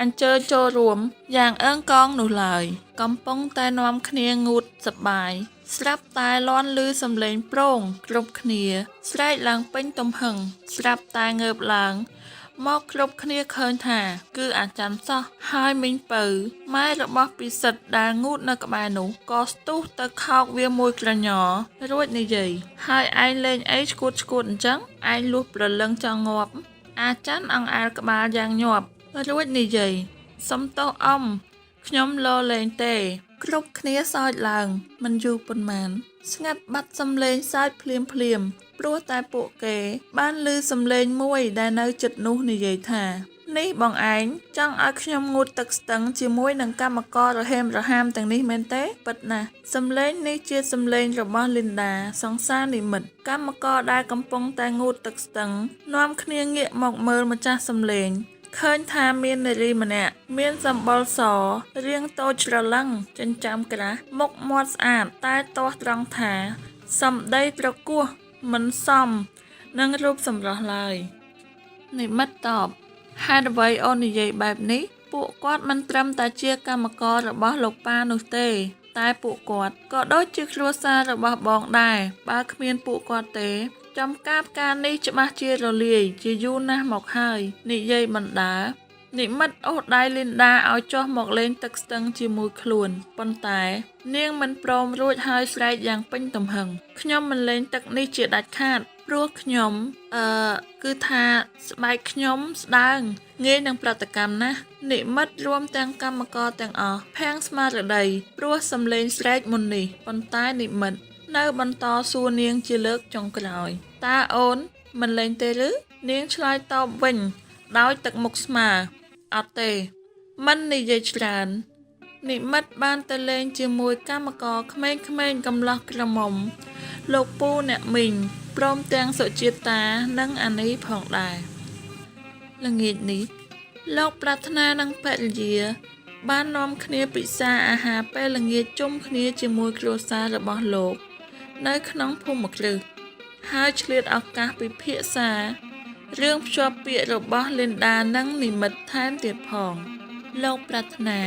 អញ្ជើញចូលរួមយ៉ាងអើងកងនោះឡើយ កំពុងតែនាំគ្នាងូតសប្បាយស្រាប់តែលាន់ឮសំឡេងប្រងគ្រប់គ្នា ស្រែកឡើងពេញទំហឹងស្រាប់តែងើបឡើង មកគ្រប់គ្នាឃើញថា គឺអាចារ្យសោះហើយមីងពៅម៉ែរបស់ពិសិដ្ឋដែលងូតនៅក្បែរនោះក៏ស្ទុះទៅខោកវាមួយក្រញររួចនិយាយហើយឯងលេងអីឆ្កួតឆ្កួតអញ្ចឹងឯងលួសព្រលឹងចង់ងាប់អាចារ្យអង្អែលក្បាលយ៉ាងញាប់រួចនិយាយសុំទោសអ៊ំខ្ញុំលលេងទេ គ្រប់គ្នាសើចឡើង មិនយូរប៉ុន្មាន ស្ងាត់បាត់សំឡេងសើចភ្លាមភ្លាមៗព្រោះតែពួកគេ បានឮសំឡេងមួយដែលនៅជិតនោះនិយាយថា នេះបងឯងចង់ឲ្យខ្ញុំងូតទឹកស្ទឹងជាមួយនឹងកម្មកររហេមរហាមទាំងនេះមែនទេពិតណាស់សំឡេងនេះជាសំឡេងរបស់លីនដាសង្សារនិមិត្តកម្មករដែលកំពុងតែងូតទឹកស្ទឹងនាំគ្នាងាកមកមើលម្ចាស់សំឡេងឃើញថាមាននារីម្នាក់មានសម្បុរសរាងតូចច្រឡឹងចិញ្ចើមក្រាស់មុខមាត់ស្អាតតែទាស់ត្រង់ថាសម្ដីត្រគោះមិនសមនឹងរូបសម្រស់ឡើយ និមិត្តតបហេតុអ្វីអូននិយាយបែបនេះ ពួកគាត់មិនត្រឹមតែជាកម្មកររបស់លោកប៉ានោះទេ តែពួកគាត់ក៏ដូចជាគ្រួសាររបស់បងដែរបើគ្មានពួកគាត់ទេ ចំការផ្កានេះច្បាស់ជារលាយជាយូរណាស់មកហើយ និយាយបណ្ដើរនិមិត្តអូសដៃលីនដាឲ្យចុះមកលេងទឹកស្ទឹងជាមួយខ្លួនប៉ុន្តែ នាងមិនព្រមរួចហើយស្រែកយ៉ាងពេញទំហឹងខ្ញុំមិនលេងទឹកនេះជាដាច់ខាត ព្រោះខ្ញុំអឺគឺថាស្បែកខ្ញុំស្ដើងងាយនឹងប្រតិកម្មណាស់និមិត្តរួមទាំងកម្មករទាំងអស់ភាំងស្មារតីព្រោះសំឡេងស្រែកមុននេះប៉ុន្តែនិមិត្តនៅបន្តសួរនាងជាលើកចុងក្រោយតើអូនមិនលេងទេឬនាងឆ្លើយតបវិញ ដោយទឹកមុខស្មើអត់ទេ មិននិយាយច្រើន និមិត្តបានទៅលេងជាមួយកម្មករក្មេងៗកំឡោះក្រមុំ លោកពូអ្នកមីងព្រមទាំងសុជាតានិងអានីផងដែរល្ងាចនេះលោកប្រាថ្នានិងភរិយា បាននាំគ្នាពិសាអាហារពេលល្ងាចជុំគ្នាជាមួយគ្រួសាររបស់លោក នៅក្នុងភូមិគ្រឹះហើយឆ្លៀតឱកាសពិភាក្សារឿងភ្ជាប់ពាក្យរបស់លីនដានិងនិមិត្តថែមទៀតផង លោកប្រាថ្នា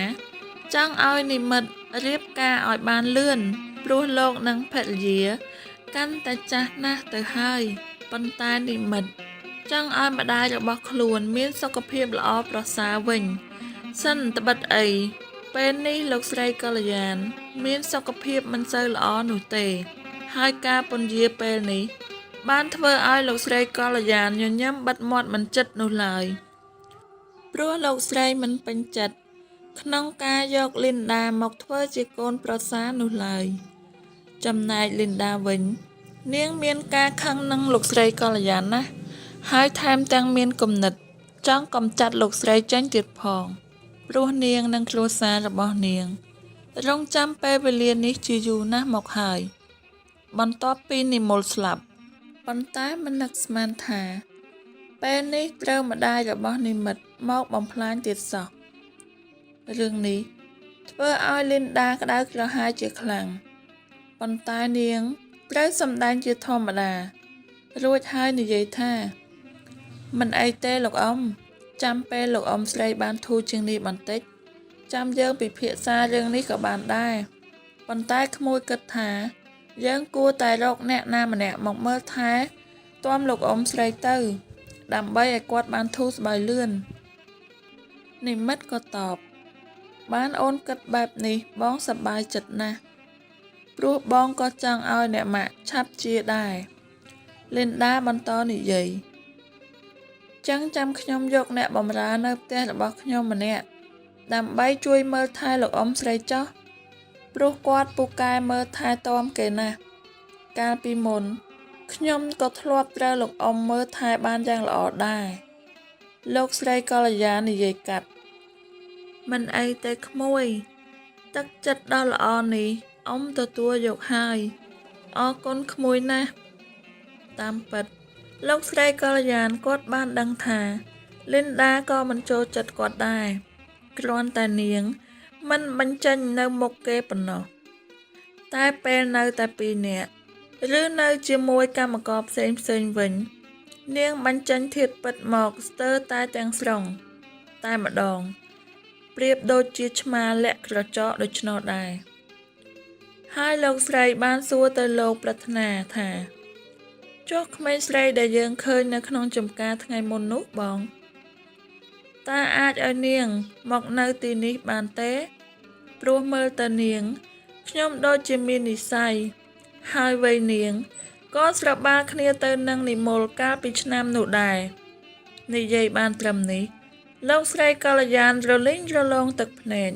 ចង់ឲ្យនិមិត្តរៀបការឲ្យបានលឿនព្រោះលោកនិងភរិយា កាន់តែចាស់ណាស់ទៅហើយប៉ុន្តែនិមិត្តចង់ឲ្យម្ដាយរបស់ខ្លួនមានសុខភាពល្អប្រសើរវិញ សិនត្បិតអីពេលនេះលោកស្រីកល្យាន មានសុខភាពមិនសូវល្អនោះទេ ហើយការពន្យាពេលនេះ បានធ្វើឲ្យលោកស្រីកល្យានញញឹមបិទមាត់មិនជិតនោះឡើយ ព្រោះលោកស្រីមិនពេញចិត្តក្នុងការយកលីនដាមកធ្វើជាកូនប្រសារនោះឡើយ ចំណែកលីនដាវិញ នាងមានការខឹងនឹងលោកស្រីកល្យានណាស់ហើយថែមទាំងមានគំនិត ចង់កម្ចាត់លោកស្រីចេញទៀតផង ព្រោះនាងនិងគ្រួសាររបស់នាង រង់ចាំពេលវេលានេះជាយូរណាស់មកហើយ បន្ទាប់ពីនិមលស្លាប់ប៉ុន្តែមិននឹកស្មានថា ពេលនេះត្រូវម្ដាយរបស់និមិត្តមកបំផ្លាញទៀតសោះ រឿងនេះធ្វើឲ្យលីនដាក្តៅក្រហាយជាខ្លាំងប៉ុន្តែនាងត្រូវសម្ដែងជាធម្មតា រួចហើយនិយាយថា មិនអីទេលោកអ៊ំចាំពេលលោកអ៊ំស្រីបានធូរជាងនេះបន្តិច ចាំយើងពិភាក្សារឿងនេះក៏បានដែរប៉ុន្តែក្មួយគិតថា យើងគួរតែរកអ្នកណាម្នាក់មកមើលថែទាំលោកអ៊ំស្រីទៅ ដើម្បីឲ្យគាត់បានធូរស្បើយលឿន និមិត្តក៏តប បានអូនគិតបែបនេះបងសប្បាយចិត្តណាស់ ព្រោះបងក៏ចង់ឲ្យអ្នកម៉ាក់ឆាប់ជាដែរ លីនដាបន្តនិយាយ ចឹងចាំខ្ញុំយកអ្នកបម្រើនៅផ្ទះរបស់ខ្ញុំម្នាក់ ដើម្បីជួយមើលថែលោកអ៊ំស្រីចុះ ព្រោះគាត់ពូកែមើលថែទាំគេណាស់ កាលពីមុន ខ្ញុំក៏ធ្លាប់ត្រូវលោកអ៊ំមើលថែបានយ៉ាងល្អដែរ លោកស្រីកល្យានិយាយកាត់ មិនអីទេក្មួយ ទឹកចិត្តដ៏ល្អនេះអ៊ំទទួលយកហើយ អរគុណក្មួយណាស់ តាមពិត លោកស្រីកល្យានគាត់បានដឹងថា លីនដាក៏មិនចូលចិត្តគាត់ដែរ គ្រាន់តែនាងមិនបញ្ចេញនៅមុខគេប៉ុណ្ណោះ តែពេលនៅតែពីរនាក់ ឬនៅជាមួយកម្មករផ្សេងៗវិញ នាងបញ្ចេញធាតុពិតមកស្ទើរតែទាំងស្រុងតែម្ដង ប្រៀបដូចជាឆ្មាលាក់ក្រចកដូច្នោះដែរ ហើយលោកស្រីបានសួរទៅលោកប្រាថ្នាថា ចុះក្មេងស្រីដែលយើងឃើញនៅក្នុងចម្ការថ្ងៃមុននោះបង តើអាចឲ្យនាងមកនៅទីនេះបានទេ ព្រោះមើលទៅនាង ខ្ញុំដូចជាមាននិស្ស័យ ហើយវ័យនាងក៏ស្របាលគ្នាទៅនឹងនិមលកាលពីឆ្នាំនោះដែរ និយាយបានត្រឹមនេះ លោកស្រីកល្យានរលីងរលោងទឹកភ្នែក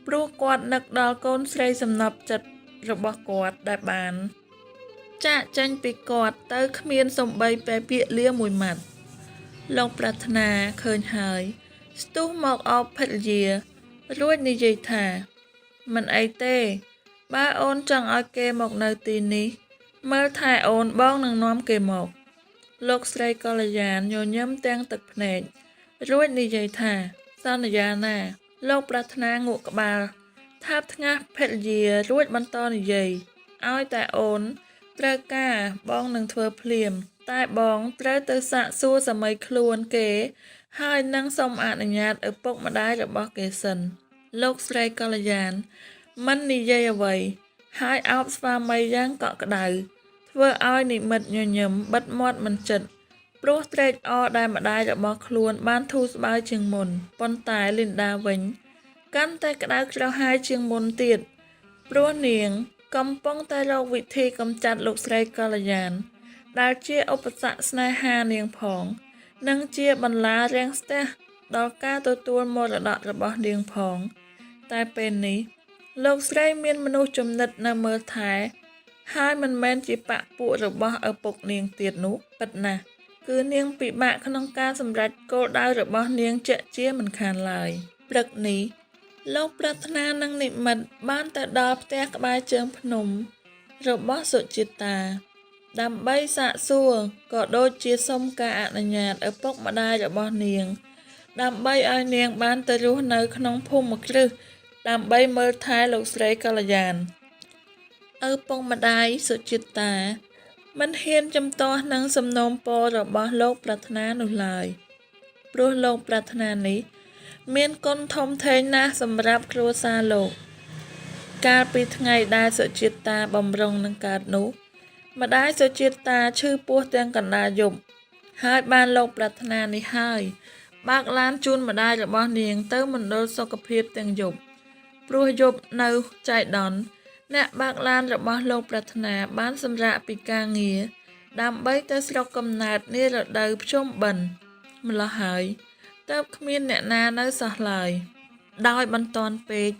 ព្រោះគាត់នឹកដល់កូនស្រីសំណប់ចិត្តរបស់គាត់ដែលបាន ចាកចេញពីគាត់ទៅគ្មានសំបីតែពាក្យលាមួយម៉ាត់ លោកប្រាថ្នាឃើញហើយ ស្ទុះមកអោបភរិយា រួចនិយាយថា មិនអីទេ បើអូនចង់ឲ្យគេមកនៅទីនេះ មើលថែអូនបងនឹងនាំគេមក លោកស្រីកល្យានញញឹមទាំងទឹកភ្នែក រួចនិយាយថា សន្យាណា លោកប្រាថ្នាងក់ក្បាល ថាបថ្ងាសភរិយារួចបន្តនិយាយ ឲ្យតែអូនត្រូវការបងនឹងធ្វើភ្លាម តែបងត្រូវទៅសាកសួរសាមីខ្លួនគេ ហើយនឹងសុំអនុញ្ញាតឪពុកម្ដាយរបស់គេសិន លោកស្រីកល្យានមិននិយាយអ្វី ហើយអោបស្វាមីយ៉ាងកក់ក្ដៅ ធ្វើឲ្យនិមិត្តញញឹមបិទមាត់មិនជិត ព្រោះត្រេកអរដែលម្ដាយរបស់ខ្លួនបានធូរស្បើយជាងមុន ប៉ុន្តែលីនដាវិញ កាន់តែក្តៅក្រហាយជាងមុនទៀត ព្រោះនាងកំពុងតែរកវិធីកម្ចាត់លោកស្រីកល្យាន ដែលជាឧបសគ្គស្នេហានាងផង និងជាបន្លារាំងស្ទះដល់ការទទួលមរតករបស់នាងផង តែពេលនេះ លោកស្រីមានមនុស្សជំនិតនៅមើលថែ ហើយមិនមែនជាបក្ខពួករបស់ឪពុកនាងទៀតនោះ ពិតណាស់ គឺនាងពិបាកក្នុងការសម្រេចគោលដៅរបស់នាងជាក់ជាមិនខានឡើយ ព្រឹកនេះ លោកប្រាថ្នានិងនិមិត្តបានទៅដល់ផ្ទះក្បែរជើងភ្នំរបស់សុជាតា ដើម្បីសាកសួរក៏ដូចជាសុំការអនុញ្ញាតឪពុកម្ដាយរបស់នាង ដើម្បីឲ្យនាងបានទៅរស់នៅក្នុងភូមិគ្រឹះដើម្បីមើលថែលោកស្រីកល្យាន ឪពុកម្ដាយសុជាតា មិនហ៊ានជំទាស់នឹងសំណូមពររបស់លោកប្រាថ្នានោះឡើយ ព្រោះលោកប្រាថ្នានេះ មានគុណធំធេងណាស់សម្រាប់គ្រួសារលោក កាលពីថ្ងៃដែលសុជាតាបំរុងនឹងកើតនោះ ម្ដាយសុជាតាឈឺពោះទាំងកណ្ដាលយប់ ហើយបានលោកប្រាថ្នានេះហើយ បើកឡានជូនម្ដាយរបស់នាងទៅមណ្ឌលសុខភាពទាំងយប់ ព្រោះយប់នៅចៃដន្យ អ្នកបើកឡានរបស់លោកប្រាថ្នាបានសម្រាកពីការងារ ដើម្បីទៅស្រុកកំណើតនារដូវភ្ជុំបិណ្ឌ ម្ល៉េះហើយ ទើបគ្មានអ្នកណានៅសោះឡើយ ដោយបន្ទាន់ពេក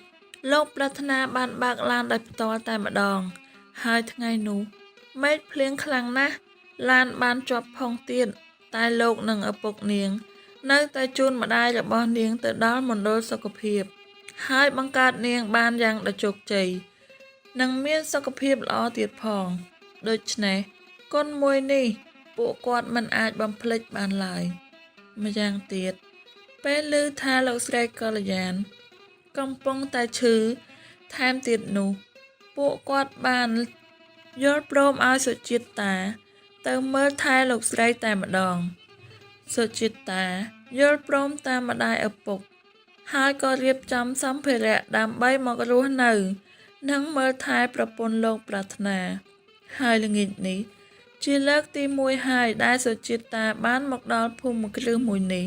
លោកប្រាថ្នាបានបើកឡានដោយផ្ទាល់តែម្ដង ហើយថ្ងៃនោះ មេឃភ្លៀងខ្លាំងណាស់ ឡានបានជាប់ផងទៀត តែលោកនិងឪពុកនាង នៅតែជូនម្ដាយរបស់នាងទៅដល់មណ្ឌលសុខភាព ហើយបង្កើតនាងបានយ៉ាងដ៏ជោគជ័យ និងមានសុខភាពល្អទៀតផង ដូច្នេះ គុណមួយនេះពួកគាត់មិនអាចបំភ្លេចបានឡើយ ម្យ៉ាងទៀត ពេលឮថាលោកស្រីកល្យាន កំពុងតែឈឺថែមទៀតនោះ ពួកគាត់បានយល់ព្រមឲ្យសុជាតាទៅមើលថែលោកស្រីតែម្ដង សុជាតាយល់ព្រមតាមម្ដាយឪពុក ហើយក៏រៀបចំសម្ភារៈដើម្បីមករស់នៅ និងមើលថែប្រពន្ធលោកប្រាថ្នា ហើយល្ងាចនេះ ជាលើកទីមួយហើយដែលសុជាតាបានមកដល់ភូមិគ្រឹះមួយនេះ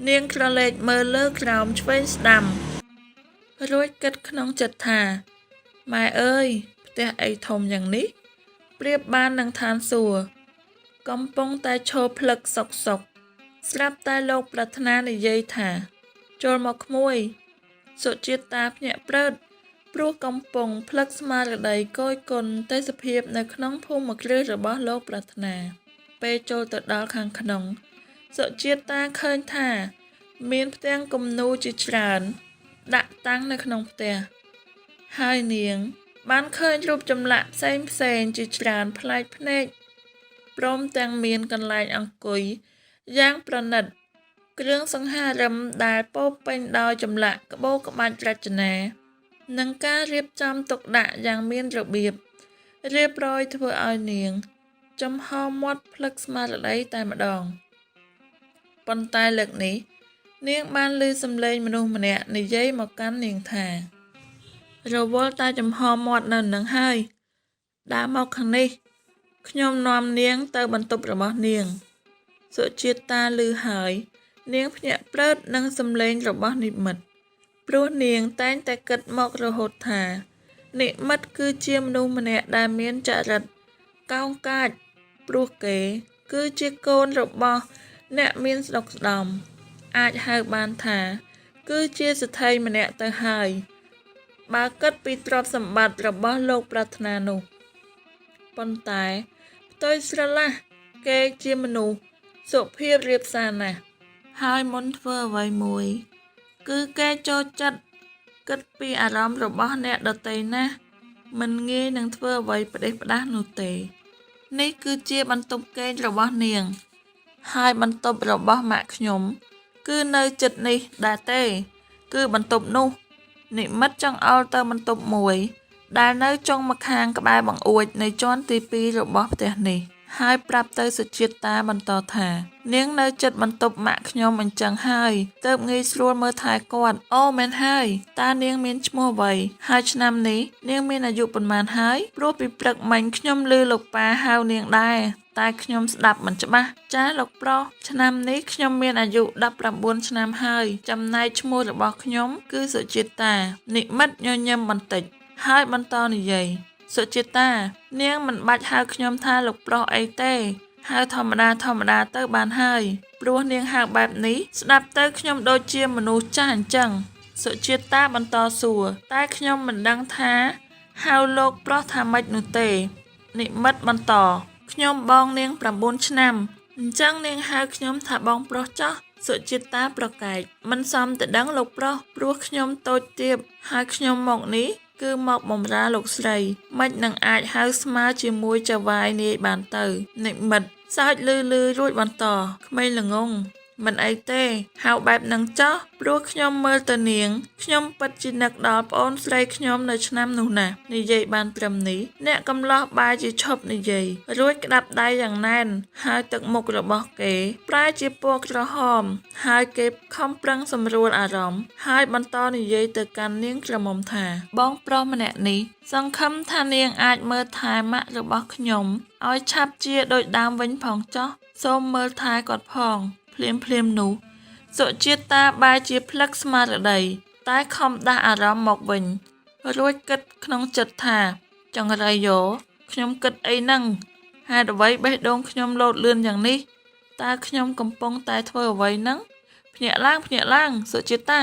នាងក្រឡេកមើលលើក្រោមឆ្វេងស្ដាំ រួចគិតក្នុងចិត្តថា ម៉ែអើយផ្ទះអីធំយ៉ាងនេះ ប្រៀបបាននឹងឋានសួគ៌កំពុងតែឈរភ្លឹកសុកសុក ស្រាប់តែលោកប្រាថ្នានិយាយថា ចូលមកក្មួយ សុជាតាភ្ញាក់ព្រឹត ព្រោះកំពុងភ្លឹកស្មារតីគយគន់ទេសភាពនៅក្នុងភូមិគ្រឹះរបស់លោកប្រាថ្នា ពេលចូលទៅដល់ខាងក្នុង សុជាតាឃើញថា មានផ្ទាំងគំនូរជាច្រើន ដាក់តាំងនៅក្នុងផ្ទះ ហើយនាង បានឃើញរូបចម្លាក់ផ្សេងផ្សេងជាច្រើនប្លែកភ្នែក ព្រមទាំងមានកន្លែងអង្គុយយ៉ាងប្រណិត គ្រឿងសង្ហារិមដែលពោរពេញដោយចម្លាក់ក្បូរក្បាច់រចនា និងការរៀបចំទុកដាក់យ៉ាងមានរបៀបរៀបរយធ្វើឲ្យនាង ចំហមាត់ភ្លឹកស្មារតីតែម្ដង ប៉ុន្តែលើកនេះ នាងបានឮសំឡេងមនុស្សម្នាក់និយាយមកកាន់នាងថា រវល់តែចំហមាត់នៅនឹងហើយ ដើរមកខាងនេះ ខ្ញុំនាំនាងទៅបន្ទប់របស់នាង សុជាតាឮហើយ នាងភ្ញាក់ព្រឹតនឹងសំឡេងរបស់និមិត្ត ព្រោះនាងតែងតែគិតមករហូតថា និមិត្តគឺជាមនុស្សម្នាក់ដែលមានចរិតកោងកាច ព្រោះគេ គឺជាកូនរបស់អ្នកមានស្ដុកស្ដំ អាចហៅបានថា គឺជាសេដ្ឋីម្នាក់ទៅហើយ បើគិតពីទ្រព្យសម្បត្តិរបស់លោកប្រាថ្នានោះ ប៉ុន្តែផ្ទុយស្រឡះគេជាមនុស្សសុភាពរាបសារណាស់ ហើយមុនធ្វើអ្វីមួយ គឺគេចូលចិត្តគិតពីអារម្មណ៍របស់អ្នកដទៃណាស់ មិនងាយនឹងធ្វើអ្វីផ្ដេសផ្ដាសនោះទេ នេះគឺជាបន្ទប់គេងរបស់នាង ហើយបន្ទប់របស់ម៉ាក់ខ្ញុំ គឺនៅជិតនេះដែរទេ គឺបន្ទប់នោះ និមិត្តចង្អុលទៅបន្ទប់មួយ ដែលនៅចុងម្ខាងក្បែរបង្អួចនៃជាន់ទី2របស់ផ្ទះនេះ ហើយប្រាប់ទៅសុជាតាបន្តថា នាងនៅជិតបន្ទប់ម៉ាក់ខ្ញុំអញ្ចឹងហើយទើបងាយស្រួលមើលថែគាត់ អូមែនហើយ តើនាងមានឈ្មោះអ្វី ហើយឆ្នាំនេះនាងមានអាយុប៉ុន្មានហើយ ព្រោះពីព្រឹកមិញខ្ញុំឮលោកប៉ាហៅនាងដែរ តែខ្ញុំស្ដាប់មិនច្បាស់ ចាសលោកប្រុស ឆ្នាំនេះខ្ញុំមានអាយុ19ឆ្នាំហើយ ចំណែកឈ្មោះរបស់ខ្ញុំគឺសុជាតា និមិត្តញញឹមបន្តិច ហើយបន្តនិយាយ សុជាតា នាងមិនបាច់ហៅខ្ញុំថាលោកប្រុសអីទេ ហៅធម្មតាធម្មតាទៅបានហើយ ព្រោះនាងហៅបែបនេះ ស្ដាប់ទៅខ្ញុំដូចជាមនុស្សចាស់អញ្ចឹង សុជាតាបន្តសួរ តែខ្ញុំមិនដឹងថាហៅលោកប្រុសថាម៉េចនោះទេ និមិត្តបន្ត ខ្ញុំបងនាង9ឆ្នាំ អញ្ចឹងនាងហៅខ្ញុំថាបងប្រុសចោះ សុជាតាប្រកែក មិនសមទៅដឹងលោកប្រុស ព្រោះខ្ញុំតូចទាប ហើយខ្ញុំមកនេះ គឺមកបម្រើលោកស្រី មិននឹងអាចហៅស្មើជាមួយចៅហ្វាយនាយបានទៅ និមិត្តសើចលឺលឺរួចបន្ត ក្មេងល្ងង មិនអីទេ ហៅបែបនឹងចោះ ព្រោះខ្ញុំមើលទៅនាង ខ្ញុំពិតជានឹកដល់ប្អូនស្រីខ្ញុំនៅឆ្នាំនោះណាស់ និយាយបានត្រឹមនេះ អ្នកកំឡោះបែរជាឈប់និយាយ រួចក្តាប់ដៃយ៉ាងណែន ហើយទឹកមុខរបស់គេ ប្រែជាពណ៌ក្រហម ហើយគេខំប្រឹងសម្រួលអារម្មណ៍ ហើយបន្តនិយាយទៅកាន់នាងក្រមុំថា បងប្រុសម្នាក់នេះ សង្ឃឹមថានាងអាចមើលថែម៉ាក់របស់ខ្ញុំឲ្យឆាប់ជាដូចដើមវិញផងចុះ សូមមើលថែគាត់ផង ភ្លាមភ្លាមនោះ សុជាតាបែរជាភ្លឹកស្មារតី តែខំដាស់អារម្មណ៍មកវិញ រួចគិតក្នុងចិត្តថា ចង្រៃយោ ខ្ញុំគិតអីហ្នឹង ហេតុអ្វីបេះដូងខ្ញុំលោតលឿនយ៉ាងនេះ តើខ្ញុំកំពុងតែធ្វើអ្វីហ្នឹង ភ្ញាក់ឡើងភ្ញាក់ឡើង សុជាតា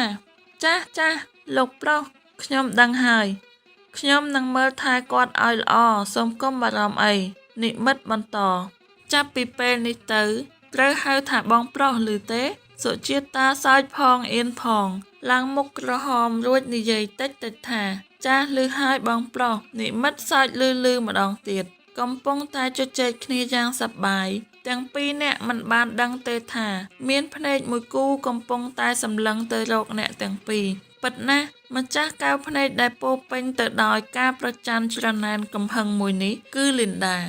ចាស់ចាស់លោកប្រុស ខ្ញុំដឹងហើយ ខ្ញុំនឹងមើលថែគាត់ឲ្យល្អ សូមកុំបារម្ភអី និមិត្តបន្ត ចាប់ពីពេលនេះទៅ ត្រូវហៅថាបងប្រុសឬទេ សុជាតាសើចផងអៀនផង ឡើងមុខក្រហមរួចនិយាយតិចតិចថា ចាស់ឮហើយបងប្រុស និមិត្តសើចលឺលឺម្ដងទៀត កំពុងតែជជែកគ្នាយ៉ាងសប្បាយ ទាំងពីរនាក់មិនបានដឹងទេថា មានភ្នែកមួយគូកំពុងតែសម្លឹងទៅរកអ្នកទាំងពីរ ពិតណាស់ម្ចាស់កែវភ្នែកដែលពោរពេញទៅដោយការប្រច័ណ្ឌច្រណែនកំហឹងមួយនេះគឺលីនដា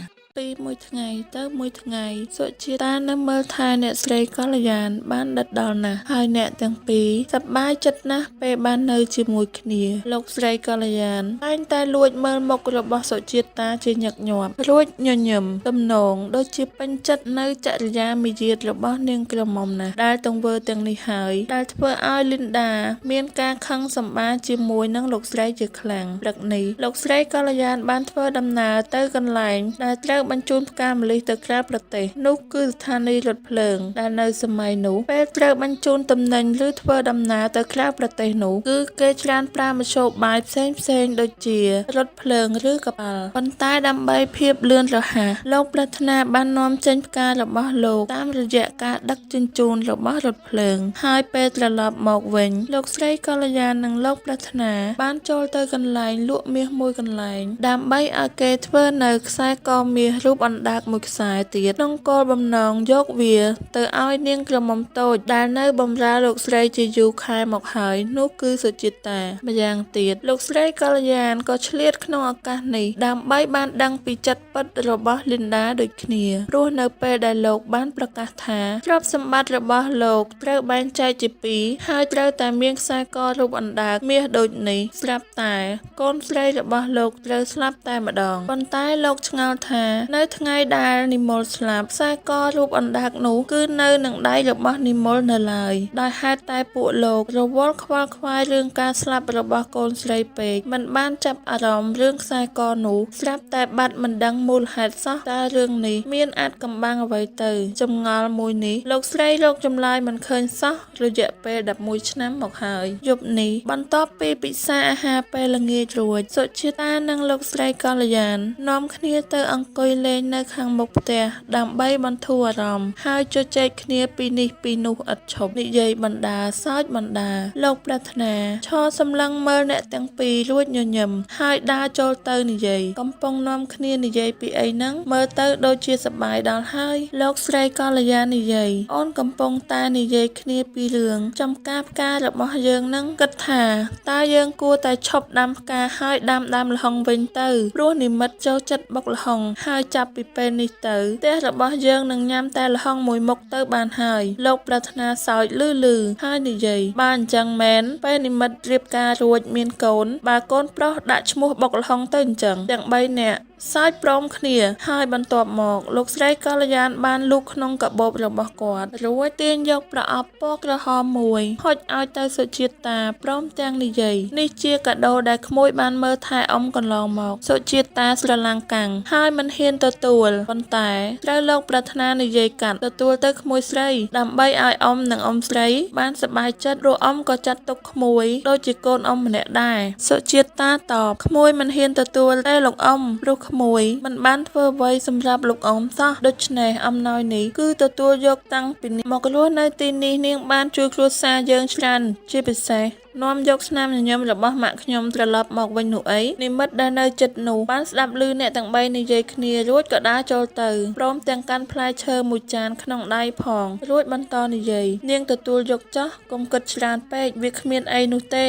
ពីមួយថ្ងៃទៅមួយថ្ងៃសុជាតានៅមើលថែអ្នកស្រីកល្យានបានដិតដល់ណាស់ហើយអ្នកទាំងពីរសប្បាយចិត្តណាស់ពេលបាននៅជាមួយគ្នាលោកស្រីកល្យានតែងតែលួចមើលមុខរបស់សុជាតាជាញឹកញាប់រួចញញឹមទំនងដូចជាពេញចិត្តនៅចរិយាមាយាទរបស់នាងក្រមុំណាស់ដែលទង្វើទាំងនេះហើយដែលធ្វើឲ្យលីនដាមានការខឹងសម្បារជាមួយនឹងលោកស្រីជាខ្លាំងព្រឹកនេះលោកស្រីកល្យានបានធ្វើដំណើរទៅកន្លែងដែលត្រូវបញ្ជូនផ្កាម្លិះទៅក្រៅប្រទេសនោះគឺស្ថានីយ៍រថភ្លើងដែលនៅសម័យនោះពេលត្រូវបញ្ជូនទំនិញឬធ្វើដំណើរទៅក្រៅប្រទេសនោះគឺគេច្រើនប្រើមធ្យោបាយផ្សេងៗដូចជារថភ្លើងឬកប៉ាល់ប៉ុន្តែដើម្បីភាពលឿនរហ័សលោកប្រាថ្នាបាននាំចេញផ្ការបស់លោកតាមរយៈការដឹកជញ្ជូនរបស់រថភ្លើងហើយពេលត្រឡប់មកវិញលោកស្រីកល្យាននិងលោកប្រាថ្នាបានចូលទៅកន្លែងលក់មាសមួយកន្លែងដើម្បីឲ្យគេធ្វើនៅខ្សែកមាសរូបអណ្ដើកមួយខ្សែទៀតក្នុងគោលបំណងយកវាទៅឲ្យនាងក្រមុំតូចដែលនៅបម្រើលោកស្រីជាយូរខែមកហើយនោះគឺសុជាតាម្យ៉ាងទៀតលោកស្រីកល្យានក៏ឆ្លៀតក្នុងឱកាសនេះដើម្បីបានដឹងពីចិត្តពិតរបស់លីនដាដូចគ្នាព្រោះនៅពេលដែលលោកបានប្រកាសថាទ្រព្យសម្បត្តិរបស់លោកត្រូវបែងចែកជាពីរហើយត្រូវតែមានខ្សែករូបអណ្ដើកមាសដូចនេះស្រាប់តែកូនស្រីរបស់លោកត្រូវស្លាប់តែម្ដងប៉ុន្តែលោកឆ្ងល់ថានៅថ្ងៃដែលនិមលស្លាប់ខ្សែករូបអណ្ដើកនោះគឺនៅនឹងដៃរបស់និមលនៅឡើយដោយហេតុតែពួកលោករវល់ខ្វល់ខ្វាយរឿងការស្លាប់របស់កូនស្រីពេកមិនបានចាប់អារម្មណ៍រឿងខ្សែកនោះស្រាប់តែបាត់មិនដឹងមូលហេតុសោះតើរឿងនេះមានអាថ៌កំបាំងអ្វីទៅចម្ងល់មួយនេះលោកស្រីរកចម្លើយមិនឃើញសោះរយៈពេល11ឆ្នាំមកហើយយប់នេះបន្ទាប់ពីពិសាអាហារពេលល្ងាចរួចសុជាតានិងលោកស្រីកល្យាននាំគ្នាទៅអង្គុយលេងនៅខាងមុខផ្ទះដើម្បីបន្ធូរអារម្មណ៍ហើយជជែកគ្នាពីនេះពីនោះឥតឈប់និយាយបណ្ដាសើចបណ្ដាលោកប្រាថ្នាឈរសម្លឹងមើលអ្នកទាំងពីររួចញញឹមហើយដើរចូលទៅនិយាយកំពុងនាំគ្នានិយាយពីអីហ្នឹងមើលទៅដូចជាសប្បាយដល់ហើយលោកស្រីកល្យាននិយាយអូនកំពុងតែនិយាយគ្នាពីរឿងចំការផ្ការបស់យើងនឹងគិតថាតើយើងគួរតែឈប់ដាំផ្កាហើយដាំដើមល្ហុងវិញទៅព្រោះនិមិត្តចូលចិត្តបុកល្ហុងហើយចាប់ពីពេលនេះទៅផ្ទះរបស់យើងនឹងញ៉ាំតែល្ហុងមួយមុខទៅបានហើយលោកប្រាថ្នាសើចលឺលឺហើយនិយាយបើអញ្ចឹងមែនពេលនិមិត្តរៀបការរួចមានកូនបើកូនប្រុសដាក់ឈ្មោះបុកល្ហុងទៅអញ្ចឹងទាំង3នាក់សើចព្រមគ្នាហើយបន្ទាប់មកលោកស្រីកល្យានបានលូកក្នុងកាបូបរបស់គាត់រួចទាញយកប្រអប់ពណ៌ក្រហមមួយហុចឲ្យទៅសុជាតាព្រមទាំងនិយាយនេះជាកាដូដែលក្មួយបានមើលថែអ៊ំកន្លងមកសុជាតាស្រឡាំងកាំងហើយមិនហ៊ានទទួលប៉ុន្តែត្រូវលោកប្រាថ្នានិយាយកាត់ទទួលទៅក្មួយស្រីដើម្បីឲ្យអ៊ំនិងអ៊ំស្រីបានសប្បាយចិត្តព្រោះអ៊ំក៏ចាត់ទុកក្មួយដូចជាកូនអ៊ំម្នាក់ដែរសុជាតាតបក្មួយមិនហ៊ានទទួលទេលោកអ៊ំព្រោះក្មួយមិនបានធ្វើអ្វីសម្រាប់លោកអ៊ំសោះដូច្នេះអំណោយនេះគឺទទួលយកតាំងពីនេះមករស់នៅទីនេះនាងបានជួយគ្រួសារយើងច្រើនជាពិសេសនាំយកស្នាមញញឹមរបស់ម៉ាក់ខ្ញុំត្រឡប់មកវិញនោះអីនិមិត្តដែលនៅចិត្តនោះបានស្ដាប់ឮអ្នកទាំងបីនិយាយគ្នារួចក៏ដើរចូលទៅព្រមទាំងកាន់ផ្លែឈើមួយចានក្នុងដៃផងរួចបន្តនិយាយនាងទទួលយកចោះកុំគិតច្រើនពេកវាគ្មានអីនោះទេ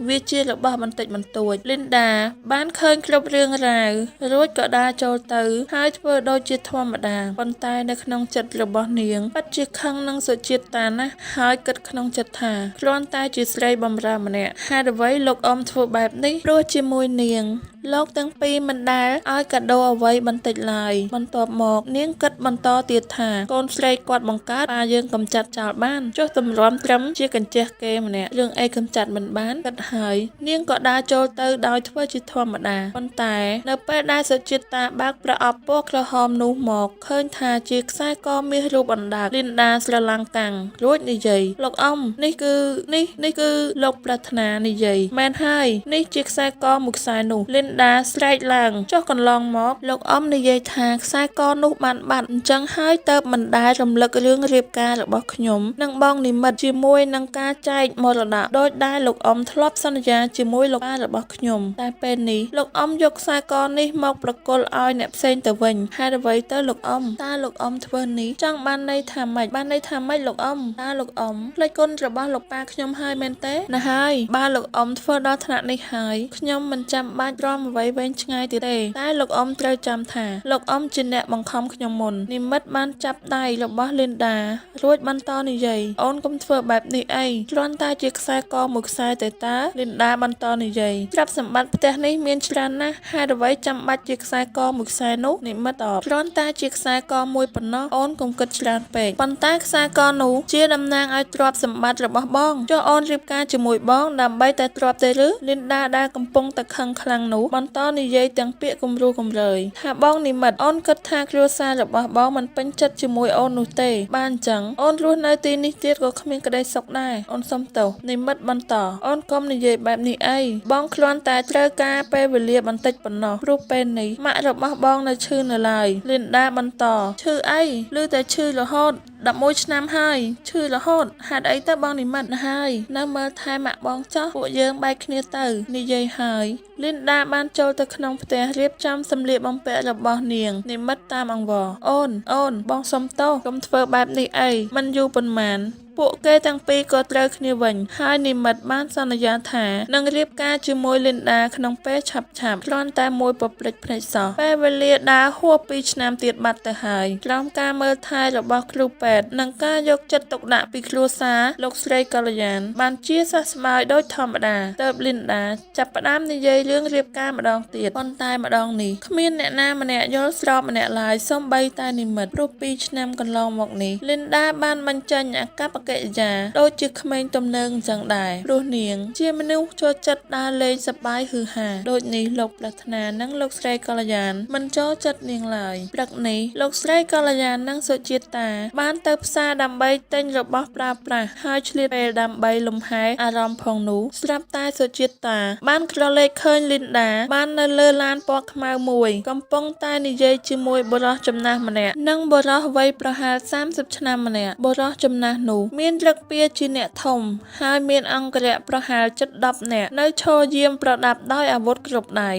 វាជារបស់បន្តិចបន្តួចលីនដាបានឃើញគ្រប់រឿងរ៉ាវរួចក៏ដើរចូលទៅហើយធ្វើដូចជាធម្មតាប៉ុន្តែនៅក្នុងចិត្តរបស់នាងពិតជាខឹងនឹងសុជាតាណាស់ហើយគិតក្នុងចិត្តថាគ្រាន់តែជាស្រីបម្រើម្នាក់ហេតុអ្វីលោកអ៊ំធ្វើបែបនេះព្រោះជាមួយនាងលោកទាំងពីរមិនដែលឲ្យកាដូអ្វីបន្តិចឡើយបន្ទាប់មកនាងគិតបន្តទៀតថាកូនស្រីគាត់បង្កើតប៉ាយើងកំចាត់ចោលបានចុះទម្រាំត្រឹមជាកញ្ចេះគេម្នាក់រឿងអីកំចាត់មិនបានគិតហើយនាងក៏ដើរចូលទៅដោយធ្វើជាធម្មតាប៉ុន្តែនៅពេលដែលសុជាតាបើកប្រអប់ពណ៌ក្រហមនោះមកឃើញថាជាខ្សែកមាសរូបអណ្ដើកលីនដាស្រឡាំងកាំងរួចនិយាយលោកអ៊ំនេះគឺនេះគឺលោកប្រាថ្នានិយាយមែនហើយនេះជាខ្សែកមួយខ្សែនោះលីនដាស្រែកឡើងចុះកន្លងមកលោកអ៊ំនិយាយថាខ្សែកនោះបានបាត់អញ្ចឹងហើយទៅមិនដែលរំលឹករឿងរៀបការរបស់ខ្ញុំនិងបងនិមិត្តជាមួយនឹងការចែកមរតកដោយដែលលោកអ៊ំធ្លាប់សន្យាជាមួយលោកប៉ារបស់ខ្ញុំតែពេលនេះលោកអ៊ំយកខ្សែកនេះមកប្រគល់ឲ្យអ្នកផ្សេងទៅវិញហេតុអ្វីទៅលោកអ៊ំតើលោកអ៊ំធ្វើនេះចង់បានន័យថាម៉េចបានន័យថាម៉េចលោកអ៊ំតើលោកអ៊ំភ្លេចគុណរបស់លោកប៉ាខ្ញុំហើយមែនទេណា ហើយបើលោកអ៊ំធ្វើដល់ថ្នាក់នេះហើយខ្ញុំមិនចាំបាច់ទ្រាំអ្វីវែងឆ្ងាយទៀតទេតែលោកអ៊ំត្រូវចាំថាលោកអ៊ំជាអ្នកបង្ខំខ្ញុំមុននិមិត្តបានចាប់ដៃរបស់លីនដារួចបន្តនិយាយអូនកុំធ្វើបែបនេះអីគ្រាន់តែជាខ្សែកមួយខ្សែទេតើលីនដាបន្តនិយាយទ្រព្យសម្បត្តិផ្ទះនេះមានច្រើនណាស់ហេតុអ្វីចាំបាច់ជាខ្សែកមួយខ្សែនោះនិមិត្តតបគ្រាន់តែជាខ្សែកមួយប៉ុណ្ណោះអូនកុំគិតច្រើនពេកប៉ុន្តែខ្សែកនោះជាតំណាងឲ្យទ្រព្យសម្បត្តិរបស់បងចុះអូនរៀបការជាមួយបងដើម្បីតែទ្រព្យទេឬលីនដាដែលកំពុងតែខឹងខ្លាំងនោះបន្តនិយាយទាំងពាក្យគំរោះគំរើយថាបងនិមិត្តអូនគិតថាគ្រួសាររបស់បងមិនពេញចិត្តជាមួយអូននោះទេបានអញ្ចឹងអូនរស់នៅទីនេះទៀតក៏គ្មានក្តីសុខដែរអូនសុំទោសនិមិត្តបន្តអូនកុំនិយាយបែបនេះអីបងគ្រាន់តែត្រូវការពេលវេលាបន្តិចប៉ុណ្ណោះព្រោះពេលនេះម៉ាក់របស់បងនៅឈឺនៅឡើយលីនដាបន្តឈឺអីឮតែឈឺរហូត11ឆ្នាំហើយឈឺរហូតហេតុអីទៅបងនិមិត្តហើយនៅមើលថែម៉ាក់បងចោះពួកយើងបែកគ្នាទៅនិយាយហើយលីនដាបានចូលទៅក្នុងផ្ទះរៀបចំសម្លៀកបំពាក់របស់នាងនិមិត្តតាមអង្វរអូនអូនបងសុំទោសកុំធ្វើបែបនេះអីមិនយូរប៉ុន្មានពួកគេទាំងពីរក៏ត្រូវគ្នាវិញហើយនិមិត្តបានសន្យាថានឹងរៀបការជាមួយលីនដាក្នុងពេលឆាប់ៗគ្រាន់តែមួយពព្រិចភ្នែកសោះពេលវេលាដើរហួស2ឆ្នាំទៀតបាត់ទៅហើយក្រោមការមើលថែរបស់គ្រូពេទ្យនិងការយកចិត្តទុកដាក់ពីគ្រួសារលោកស្រីកល្យានបានជាសះស្បើយដូចធម្មតាទើបលីនដាចាប់ផ្ដើមនិយាយរឿងរៀបការម្ដងទៀតប៉ុន្តែម្ដងនេះគ្មានអ្នកណាម្នាក់យល់ស្របម្នាក់ឡើយសូម្បីតែនិមិត្តព្រោះ2ឆ្នាំកន្លងមកនេះលីនដាបានបញ្ចេញអាកប្បកិរិយាដូចជាក្មេងទំនើងអញ្ចឹងដែរព្រោះនាងជាមនុស្សចូលចិត្តដើរលេងសប្បាយហ៊ឺហាដូចនេះលោកប្រាថ្នានិងលោកស្រីកល្យានមិនចូលចិត្តនាងឡើយព្រឹកនេះលោកស្រីកល្យាននិងសុជាតាបានទៅផ្សារដើម្បីទិញរបស់ប្រើប្រាស់ហើយឆ្លៀតពេលដើម្បីលំហែអារម្មណ៍ផងនោះស្រាប់តែសុជាតាបានក្រឡេកឃើញលីនដាបាននៅលើឡានពណ៌ខ្មៅមួយកំពុងតែនិយាយជាមួយបុរសចំណាស់ម្នាក់និងបុរសវ័យប្រហែល30ឆ្នាំម្នាក់បុរសចំណាស់នោះមានឫកពាជាអ្នកធំហើយមានអង្គរក្សប្រហែលជិត10នាក់នៅឈរយាមប្រដាប់ដោយអាវុធគ្រប់ដៃ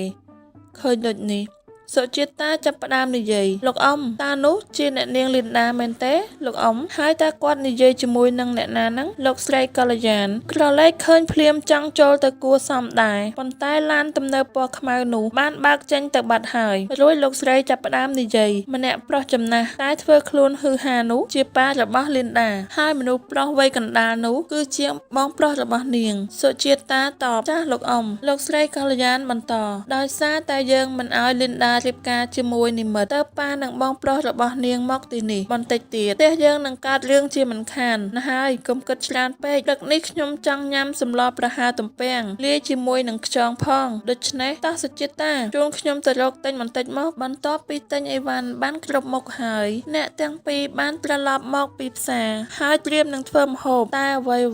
ឃើញដូចនេះសុជាតាចាប់ផ្ដើមនិយាយលោកអ៊ំតានោះជាអ្នកនាងលីនដាមែនទេលោកអ៊ំហើយតើគាត់និយាយជាមួយនឹងអ្នកណាហ្នឹងលោកស្រីកល្យានក្រឡេកឃើញភ្លាមចង់ចូលទៅគួសមដែរប៉ុន្តែឡានទំនើបពណ៌ខ្មៅនោះបានបើកចេញទៅបាត់ហើយរួចលោកស្រីចាប់ផ្ដើមនិយាយម្នាក់ប្រុសចំណាស់តែធ្វើខ្លួនហ៊ឺហានោះជាប៉ារបស់លីនដាហើយមនុស្សប្រុសវ័យកណ្ដាលនោះគឺជាបងប្រុសរបស់នាងសុជាតាតបចាស់លោកអ៊ំលោកស្រីកល្យានបន្តដោយសារតែយើងមិនឲ្យលីនដារៀបការជាមួយនិមិត្តទៅប៉ានិងបងប្រុសរបស់នាងមកទីនេះបន្តិចទៀតផ្ទះយើងនឹងកើតរឿងជាមិនខានណាហើយកុំគិតច្រើនពេកព្រឹកនេះខ្ញុំចង់ញ៉ាំសម្លប្រហើរទំពាំងលាយជាមួយនឹងខ្យងផងដូច្នេះតោះសុជាតាជូនខ្ញុំទៅរកទិញបន្តិចមកបន្ទាប់ពីទិញអីវ៉ាន់បានគ្រប់មុខហើយអ្នកទាំងពីរបានត្រឡប់មកពីផ្សារហើយត្រៀមនឹងធ្វើម្ហូបតែអ្វីៗ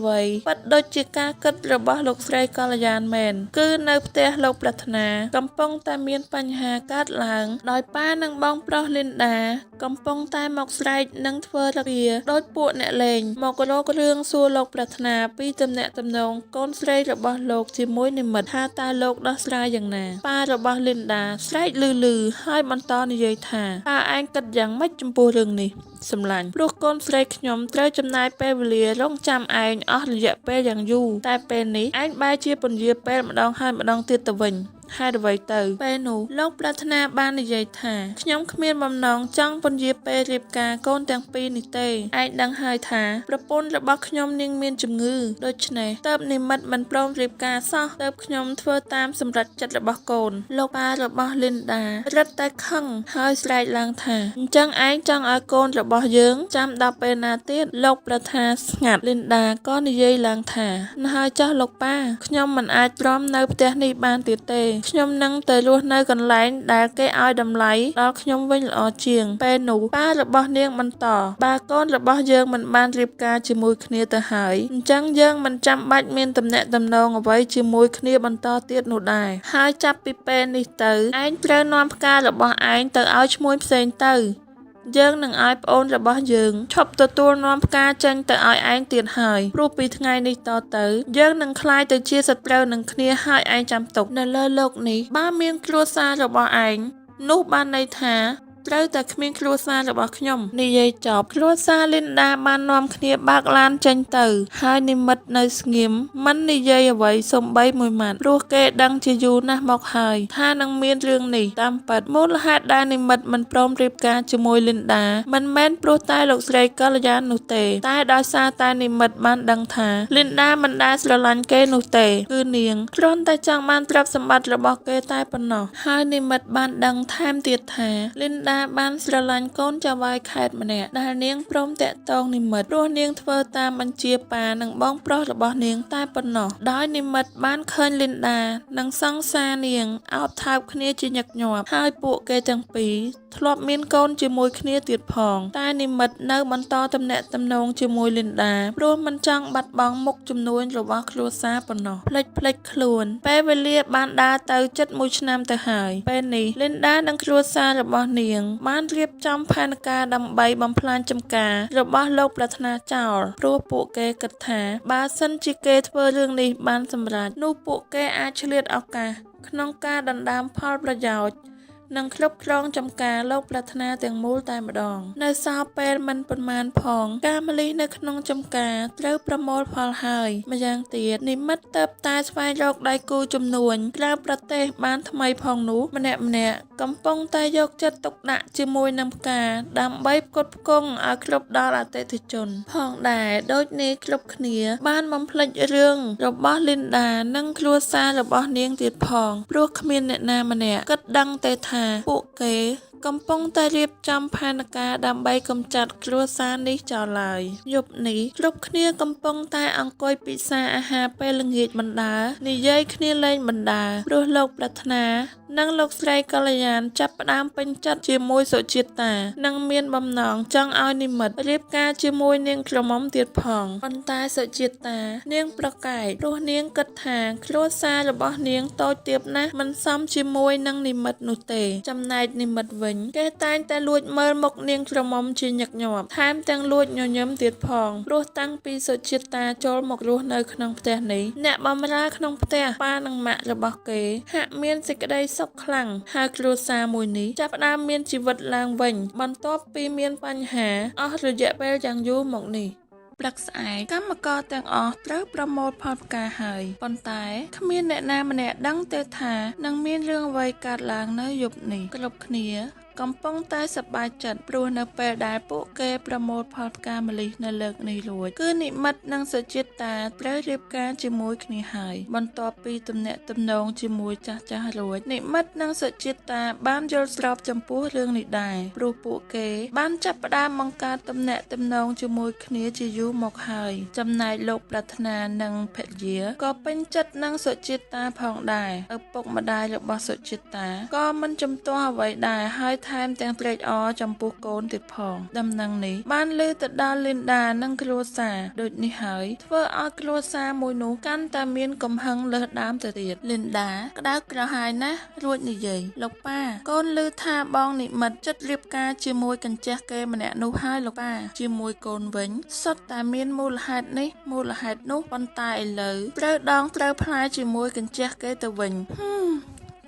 ពិតដូចជាការគិតរបស់លោកស្រីកល្យានមែនគឺនៅផ្ទះលោកប្រាថ្នាកំពុងតែមានបញ្ហាកើតឡើងដោយប៉ានិងបងប្រុសលីនដាកំពុងតែមកស្រែកនិងធ្វើរវាដោយពួកអ្នកលេងមករករឿងសួរលោកប្រាថ្នាពីទំនាក់ទំនងកូនស្រីរបស់លោកជាមួយនិមិត្តថាតើលោកដោះស្រាយយ៉ាងណាប៉ារបស់លីនដាស្រែកលឺៗហើយបន្តនិយាយថាតើឯងគិតយ៉ាងម៉េចចំពោះរឿងនេះសម្លាញ់ព្រោះកូនស្រីខ្ញុំត្រូវចំណាយពេលវេលារងចាំឯងអស់រយៈពេលយ៉ាងយូរតែពេលនេះឯងបែរជាពន្យាពេលម្ដងហើយម្ដងទៀតទៅវិញហេតុអ្វីទៅពេលនោះលោកប្រាថ្នាបាននិយាយថាខ្ញុំគ្មានបំណងចង់ពន្យាពេលរៀបការកូនទាំងពីរនេះទេឯងដឹងហើយថាប្រពន្ធរបស់ខ្ញុំនាងមានជំងឺដូច្នេះតើបនិមិត្តមិនព្រមរៀបការសោះតើបខ្ញុំធ្វើតាមសម្រេចចិត្តរបស់កូនលោកប៉ារបស់លីនដារឹតតែខឹងហើយស្រែកឡើងថាអញ្ចឹងឯងចង់ឲ្យកូនរបស់យើងចាំដល់ពេលណាទៀតលោកប្រាថ្នាស្ងាត់លីនដាក៏និយាយឡើងថាណាហើយចាស់លោកប៉ាខ្ញុំមិនអាចទ្រាំនៅផ្ទះនេះបានទៀតទេខ្ញុំនឹងទៅរស់នៅកន្លែងដែលគេឲ្យតម្លៃដល់ខ្ញុំវិញល្អជាងពេលនោះប៉ារបស់នាងបន្តបើកូនរបស់យើងមិនបានរៀបការជាមួយគ្នាទៅហើយអញ្ចឹងយើងមិនចាំបាច់មានទំនាក់ទំនងអ្វីជាមួយគ្នាបន្តទៀតនោះដែរហើយចាប់ពីពេលនេះទៅឯងត្រូវនាំផ្ការបស់ឯងទៅឲ្យឈ្មួញផ្សេងទៅយើងនឹងឲ្យប្អូនរបស់យើងឈប់ទទួលនាំផ្កាចេញទៅឲ្យឯងទៀតហើយព្រោះពីថ្ងៃនេះតទៅយើងនឹងក្លាយទៅជាសត្រូវនឹងគ្នាហើយឯងចាំទុកនៅលើលោកនេះបើមានគ្រួសាររបស់ឯងនោះបានន័យថា ត្រូវតែគ្មានគ្រួសាររបស់ខ្ញុំនិយាយចប់គ្រួសារលីនដាបាននាំគ្នាបើកឡានចេញទៅ ហើយនិមិត្តនៅស្ងៀមមិននិយាយអ្វីសូម្បីមួយម៉ាត់ព្រោះគេដឹងជាយូរណាស់មកហើយថានឹងមានរឿងនេះតាមពិតមូលហេតុដែលនិមិត្តមិនព្រមរៀបការជាមួយលីនដាមិនមែនព្រោះតែលោកស្រីកល្យាណនោះទេ តែដោយសារតែនិមិត្តបានដឹងថាលីនដាមិនដែលស្រឡាញ់គេនោះទេ គឺនាងគ្រាន់តែចង់បានទ្រព្យសម្បត្តិរបស់គេតែប៉ុណ្ណោះហើយនិមិត្តបានដឹងថែមទៀតថាលីនដាបានស្រឡាញ់កូនចៅហ្វាយខេត្តម្នាក់ដែលនាងព្រមតាក់ទងនិមិត្តព្រោះនាងធ្វើតាមបញ្ជាប៉ានិងបងប្រុសរបស់នាងតែប៉ុណ្ណោះដោយនិមិត្តបានឃើញលីនដានិងសង្សារនាងអោបថើបគ្នាជាញឹកញាប់ហើយពួកគេទាំងពីរធ្លាប់មានកូនជាមួយគ្នាទៀតផងតែនិមិត្តនៅបន្តទំនាក់ទំនងជាមួយលីនដាព្រោះមិនចង់បាត់បង់មុខជំនួញរបស់គ្រួសារប៉ុណ្ណោះភ្លេចភ្លេចខ្លួនពេលវេលាបានដើរទៅជិតមួយឆ្នាំទៅហើយពេលនេះលីនដានិងគ្រួសាររបស់នាងបានរៀបចំផែនការដើម្បីបំផ្លាញចំការរបស់លោកប្រាថ្នាចោលព្រោះពួកគេគិតថាបើសិនជាគេធ្វើរឿងនេះបានសម្រេចនោះពួកគេអាចឆ្លៀតឱកាសក្នុងការដណ្ដើមផលប្រយោជន៍ និងគ្រប់គ្រងចំការលោកប្រាថ្នាទាំងមូលតែម្ដង នៅសល់ពេលមិនប៉ុន្មានផង ការម្លិះនៅក្នុងចំការត្រូវប្រមូលផលហើយម្យ៉ាងទៀតនិមិត្តទៅតែស្វែងរកដៃគូជំនួញក្រៅប្រទេសបានថ្មីផងនោះម្នាក់ៗកំពុងតែយកចិត្តទុកដាក់ជាមួយនឹងផ្កាដើម្បីផ្គត់ផ្គង់ឲ្យគ្រប់ដល់អតិថិជន ផងដែរដូចនេះគ្រប់គ្នា បានបំភ្លេចរឿងរបស់លីនដានិងគ្រួសាររបស់នាងទៀតផងព្រោះគ្មានអ្នកណាម្នាក់គិតដឹងទេថាពួកគេកំពុងតែរៀបចំផែនការដើម្បីកម្ចាត់គ្រួសារនេះចោលឡើយយប់នេះគ្រប់គ្នាកំពុងតែអង្គុយពិសាអាហារពេលល្ងាចបណ្ដើរនិយាយគ្នាលេងបណ្ដើរព្រោះលោកប្រាថ្នា និងលោកស្រីកល្យានចាប់ផ្ដើមពេញចិត្តជាមួយសុជាតា និងមានបំណងចង់ឲ្យនិមិត្តរៀបការជាមួយនាងក្រមុំទៀតផងប៉ុន្តែសុជាតា នាងប្រកែកព្រោះនាងគិតថាគ្រួសាររបស់នាងតូចទាបណាស់មិនសមជាមួយនឹងនិមិត្តនោះទេ ចំណែកនិមិត្តវិញ គេតែងតែលួចមើលមុខនាងក្រមុំជាញឹកញាប់ថែមទាំងលួចញញឹមទៀតផងព្រោះតាំងពីសុជាតាចូលមករស់នៅក្នុងផ្ទះនេះអ្នកបម្រើក្នុងផ្ទះប៉ានិងម៉ាក់របស់គេហាក់មានសេចក្តីសុខខ្លាំងហើយគ្រួសារមួយនេះចាប់ផ្ដើមមានជីវិតឡើងវិញបន្ទាប់ពីមានបញ្ហាអស់រយៈពេលយ៉ាងយូរមកនេះ ព្រឹកស្អែកកម្មករទាំងអស់ត្រូវប្រមូលផលផ្កាហើយប៉ុន្តែគ្មានអ្នកណាម្នាក់ដឹងទេថានឹងមានរឿងអ្វីកើតឡើងនៅយប់នេះគ្រប់គ្នាកំពុងតែសប្បាយចិត្តព្រោះនៅពេលដែលពួកគេប្រមូលផលផ្កាម្លិះនៅលើកនេះរួចគឺនិមិត្តនិងសុជាតាត្រូវរៀបការជាមួយគ្នាហើយបន្ទាប់ពីទំនាក់ទំនងជាមួយចាស់ៗរួចនិមិត្តនិងសុជាតាបានយល់ស្របចំពោះរឿងនេះដែរព្រោះពួកគេបានចាប់ផ្ដើមបង្កើតទំនាក់ទំនងជាមួយគ្នាជាយូរមកហើយចំណែកលោកប្រាថ្នានិងភរិយាក៏ពេញចិត្តនឹងសុជាតាផងដែរឪពុកម្ដាយរបស់សុជាតាក៏មិនជំទាស់អ្វីដែរហើយថែមទាំងត្រេកអរចំពោះកូនទៀតផងដំណឹងនេះបានឮទៅដល់លីនដានិងគ្រួសារដូចនេះហើយធ្វើឲ្យគ្រួសារមួយនោះកាន់តែមានកំហឹងលើសដើមទៅទៀតលីនដាក្តៅក្រហាយណាស់រួចនិយាយលោកប៉ាកូនឮថាបងនិមិត្តចិត្តរៀបការជាមួយកញ្ចេះគេម្នាក់នោះហើយលោកប៉ាជាមួយកូនវិញសុទ្ធតែមានមូលហេតុនេះមូលហេតុនោះប៉ុន្តែឥឡូវត្រូវដងត្រូវផ្លែជាមួយកញ្ចេះគេទៅវិញ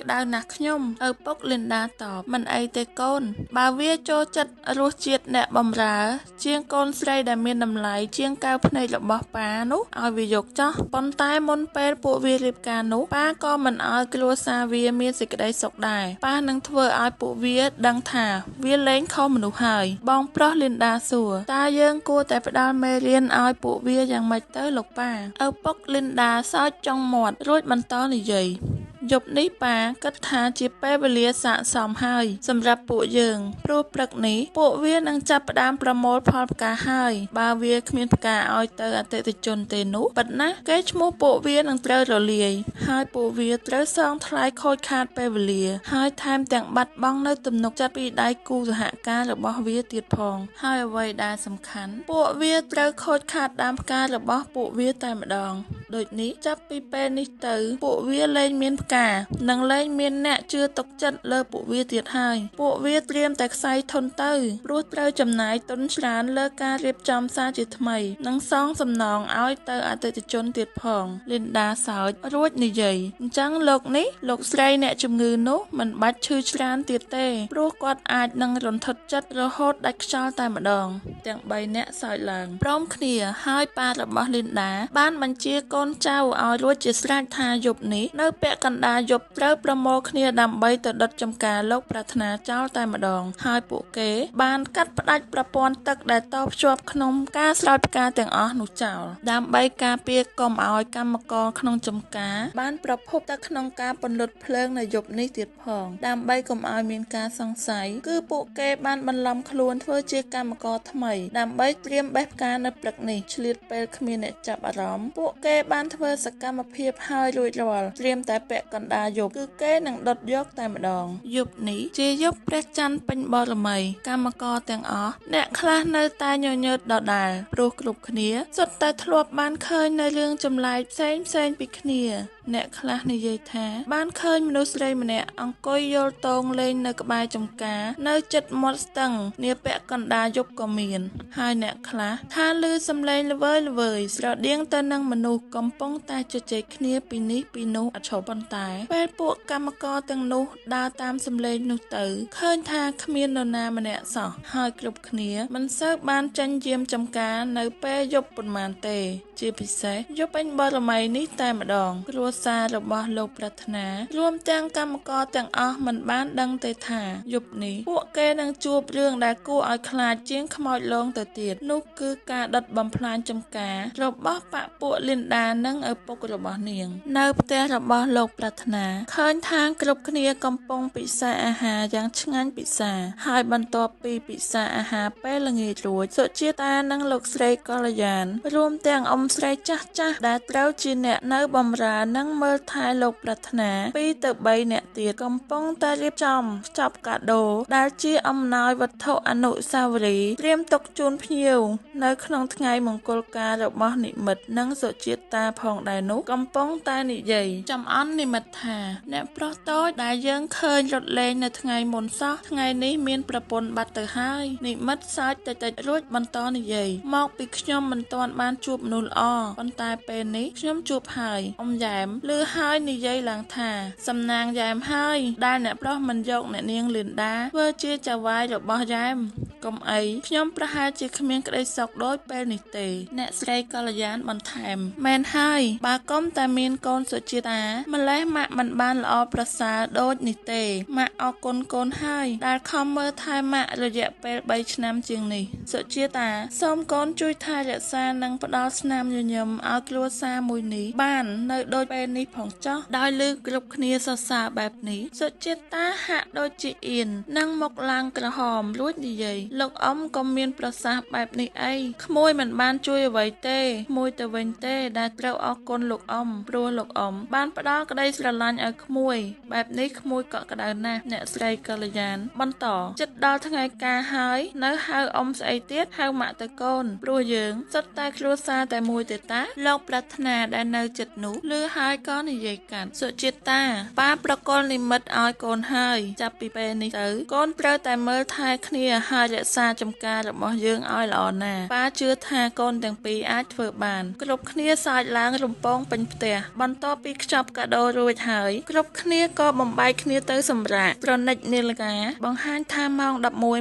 ក្តៅណាស់ខ្ញុំឪពុកលីនដាតបមិនអីទេកូនបើវាចូលចិត្តរសជាតិអ្នកបំរើ ជាងកូនស្រីដែលមានតម្លៃជាងកែវភ្នែករបស់ប៉ានោះឲ្យវាយកចោះប៉ុន្តែមុនពេលពួកវារៀបការនោះប៉ាក៏មិនឲ្យគ្រួសារវាមានសេចក្តីសុខដែរប៉ានឹងធ្វើឲ្យពួកវាដឹងថាវាលែងខុសមនុស្សហើយបងប្រុសលីនដាសួរតើយើងគួរតែផ្ដល់មេរៀនឲ្យពួកវាយ៉ាងម៉េចទៅលោកប៉ាឪពុកលីនដាសើចចុងមាត់រួចបន្តនិយាយយប់នេះប៉ាគិតថាជាពេលវេលាស័ក្តិសមហើយសម្រាប់ពួកយើងព្រោះព្រឹកនេះពួកវានឹងចាប់ផ្ដើមប្រមូលផលផ្កាហើយបើវាគ្មានផ្កាឲ្យទៅអតិថិជនទេនោះពិតណាស់គេឈ្មោះពួកវានឹងត្រូវរលាយហើយពួកវាត្រូវសងថ្លៃខូចខាតពេលវេលាហើយថែមទាំងបាត់បង់នៅទំនុកចិត្តពីដៃគូសហការរបស់វាទៀតផងហើយអ្វីដែលសំខាន់ពួកវាត្រូវខូចខាតដើមផ្ការបស់ពួកវាតែម្ដង ដូចនេះចាប់ពីពេលនេះទៅពួកវាលែងមានផ្កា និងលែងមានអ្នកជឿទុកចិត្តលើពួកវាទៀតហើយ ពួកវាត្រៀមតែក្ស័យធនទៅ ព្រោះត្រូវចំណាយទុនច្រើនលើការរៀបចំសារជាថ្មី និងសងសំណងឲ្យទៅអតិថិជនទៀតផង លីនដាសើចរួចនិយាយ អញ្ចឹងលោកនេះលោកស្រីអ្នកជំងឺនោះមិនបាច់ឈឺច្រើនទៀតទេ ព្រោះគាត់អាចនឹងរន្ធត់ចិត្តរហូតដាច់ខ្យល់តែម្ដង ទាំងបីនាក់សើចឡើងព្រមគ្នាហើយប៉ារបស់លីនដាបានបញ្ជាកូនចៅឲ្យរួចជាស្រេចថាយប់នេះនៅពាក់កណ្ដាលយប់ត្រូវប្រមូលគ្នាដើម្បីទៅដុតចំការលោកប្រាថ្នាចោលតែម្ដង ហើយពួកគេបានកាត់ផ្ដាច់ប្រព័ន្ធទឹកដែលតភ្ជាប់ក្នុងការស្រោចផ្កាទាំងអស់នោះចោលដើម្បីការពារកុំឲ្យកម្មករក្នុងចំការបានប្រភពទឹកក្នុងការពន្លត់ភ្លើងនៅយប់នេះទៀតផងដើម្បីកុំឲ្យមានការសង្ស័យគឺពួកគេបានបន្លំខ្លួនធ្វើជាកម្មករថ្មីដើម្បីត្រៀមបេះផ្កានៅព្រឹកនេះឆ្លៀតពេលគ្មានអ្នកចាប់អារម្មណ៍ពួកគេបានធ្វើសកម្មភាពហើយរួចរាល់ត្រៀមតែពាក់កណ្ដាលយប់គឺគេនឹងដុតយកតែម្ដងយប់នេះជាយប់ព្រះច័ន្ទពេញបរមីកម្មករទាំងអស់អ្នកខ្លះនៅតែញញើតដដែលព្រោះគ្រប់គ្នាសុទ្ធតែធ្លាប់បានឃើញនៅរឿងចម្លែកផ្សេងផ្សេងពីគ្នាអ្នកខ្លះនិយាយថាបានឃើញមនុស្សស្រីម្នាក់អង្គុយយល់តងលេងនៅក្បែរចំការនៅជិតមាត់ស្ទឹងនាពាក់កណ្ដាលយប់ក៏មានហើយអ្នកខ្លះថាឮសំឡេងល្វើយល្វើយស្រដៀងទៅនឹងមនុស្សកំពុងតែជជែកគ្នាពីនេះពីនោះអត់ឈប់ប៉ុន្តែពេលពួកកម្មករទាំងនោះដើរតាមសំឡេងនោះទៅឃើញថាគ្មាននរណាម្នាក់សោះហើយគ្រប់គ្នាមិនសូវបានចេញយាមចំការនៅពេលយប់ប៉ុន្មានទេជាពិសេសយប់ពេញបរមីនេះតែម្ដងគ្រួសាររបស់លោកប្រាថ្នារួមទាំងកម្មករទាំងអស់មិនបានដឹងទេថាយប់នេះពួកគេនឹងជួបរឿងដែលគួរឲ្យខ្លាចជាងខ្មោចលងទៅទៀតនោះគឺការដុតបំផ្លាញចំការរបស់បក្សពួកលីនដានិងឪពុករបស់នាងនៅផ្ទះរបស់លោកប្រាថ្នាឃើញថាគ្រប់គ្នាកំពុងពិសាអាហារយ៉ាងឆ្ងាញ់ពិសាហើយបន្ទាប់ពីពិសាអាហារពេលល្ងាចរួចសុជាតានិងលោកស្រីកល្យានរួមទាំងអ៊ំស្រីចាស់ៗដែលត្រូវជាអ្នកនៅបម្រើនិងមើលថែលោកប្រាថ្នា2ទៅ3នាក់ទៀតកំពុងតែរៀបចំខ្ចប់កាដូដែលជាអំណោយវត្ថុអនុស្សាវរីយ៍ត្រៀមទុកជូនភ្ញៀវនៅក្នុងថ្ងៃមង្គលការរបស់និមិត្តនិងសុជាតាផងដែរនោះកំពុងតែនិយាយចំអន់និមិត្តថាអ្នកប្រុសតូចដែលយើងឃើញរត់លេងនៅថ្ងៃមុនសោះថ្ងៃនេះមានប្រពន្ធបាត់ទៅហើយនិមិត្តសើចតិចៗរួចបន្តនិយាយមកពីខ្ញុំមិនទាន់បានជួបមនុស្សល្អប៉ុន្តែពេលនេះខ្ញុំជួបហើយអ៊ំយ៉ែមឮហើយនិយាយឡើងថាសំណាងយ៉ែមហើយដែលអ្នកប្រុសមិនយកអ្នកនាងលីនដាធ្វើជាចៅហ្វាយរបស់យ៉ែមកុំអីខ្ញុំប្រហែលជាគ្មានក្តីសុខដូចពេលនេះទេអ្នកស្រីកល្យានបន្ថែមមែនហើយបើកុំតែមានកូនសុជាតាម្លេះម៉ាក់មិនបានល្អប្រសើរដូចនេះទេម៉ាក់អរគុណកូនហើយដែលខំមើលថែម៉ាក់រយៈពេល3ឆ្នាំជាងនេះសុជាតាសូមកូនជួយថែរក្សានិងផ្ដល់ស្នាមញញឹមឲ្យគ្រួសារមួយនេះបាននៅដូចពេលនេះផងចោះដោយឮគ្រប់គ្នាសរសើរបែបនេះសុជាតាហាក់ដូចជាអៀននិងមុខឡើងក្រហមរួចនិយាយលោកអ៊ំក៏មានប្រសាសន៍បែបនេះអីក្មួយមិនបានជួយអ្វីទេក្មួយទៅវិញទេដែលត្រូវអរគុណលោកអ៊ំព្រោះលោកអ៊ំបានផ្ដល់ក្តីស្រឡាញ់ឲ្យក្មួយបែបនេះក្មួយកក់ក្ដៅណាស់អ្នកស្រីកល្យានបន្តចិត្តដល់ថ្ងៃការហើយនៅហៅអ៊ំស្អីទៀតហៅម៉ាក់ទៅកូនព្រោះយើងសុទ្ធតែគ្រួសារតែមួយទេតាលោកប្រាថ្នាដែលនៅចិត្តនោះឮហើយក៏និយាយកាត់សុជាតាប៉ាប្រកល់និមិត្តឲ្យកូនហើយចាប់ពីពេលនេះទៅកូនត្រូវតែមើលថែគ្នាហើយរក្សាចំការរបស់យើងឲ្យល្អណាស់ប៉ាជឿថាកូនទាំងពីរអាចធ្វើបានគ្រប់គ្នាសើចឡើងរំពងពេញផ្ទះបន្ទាប់ពីខ្ចប់កាដូរួចហើយគ្រប់គ្នាក៏បំបែកគ្នាទៅសម្រាកប្រណិចនាឡិកាបង្ហាញថាម៉ោង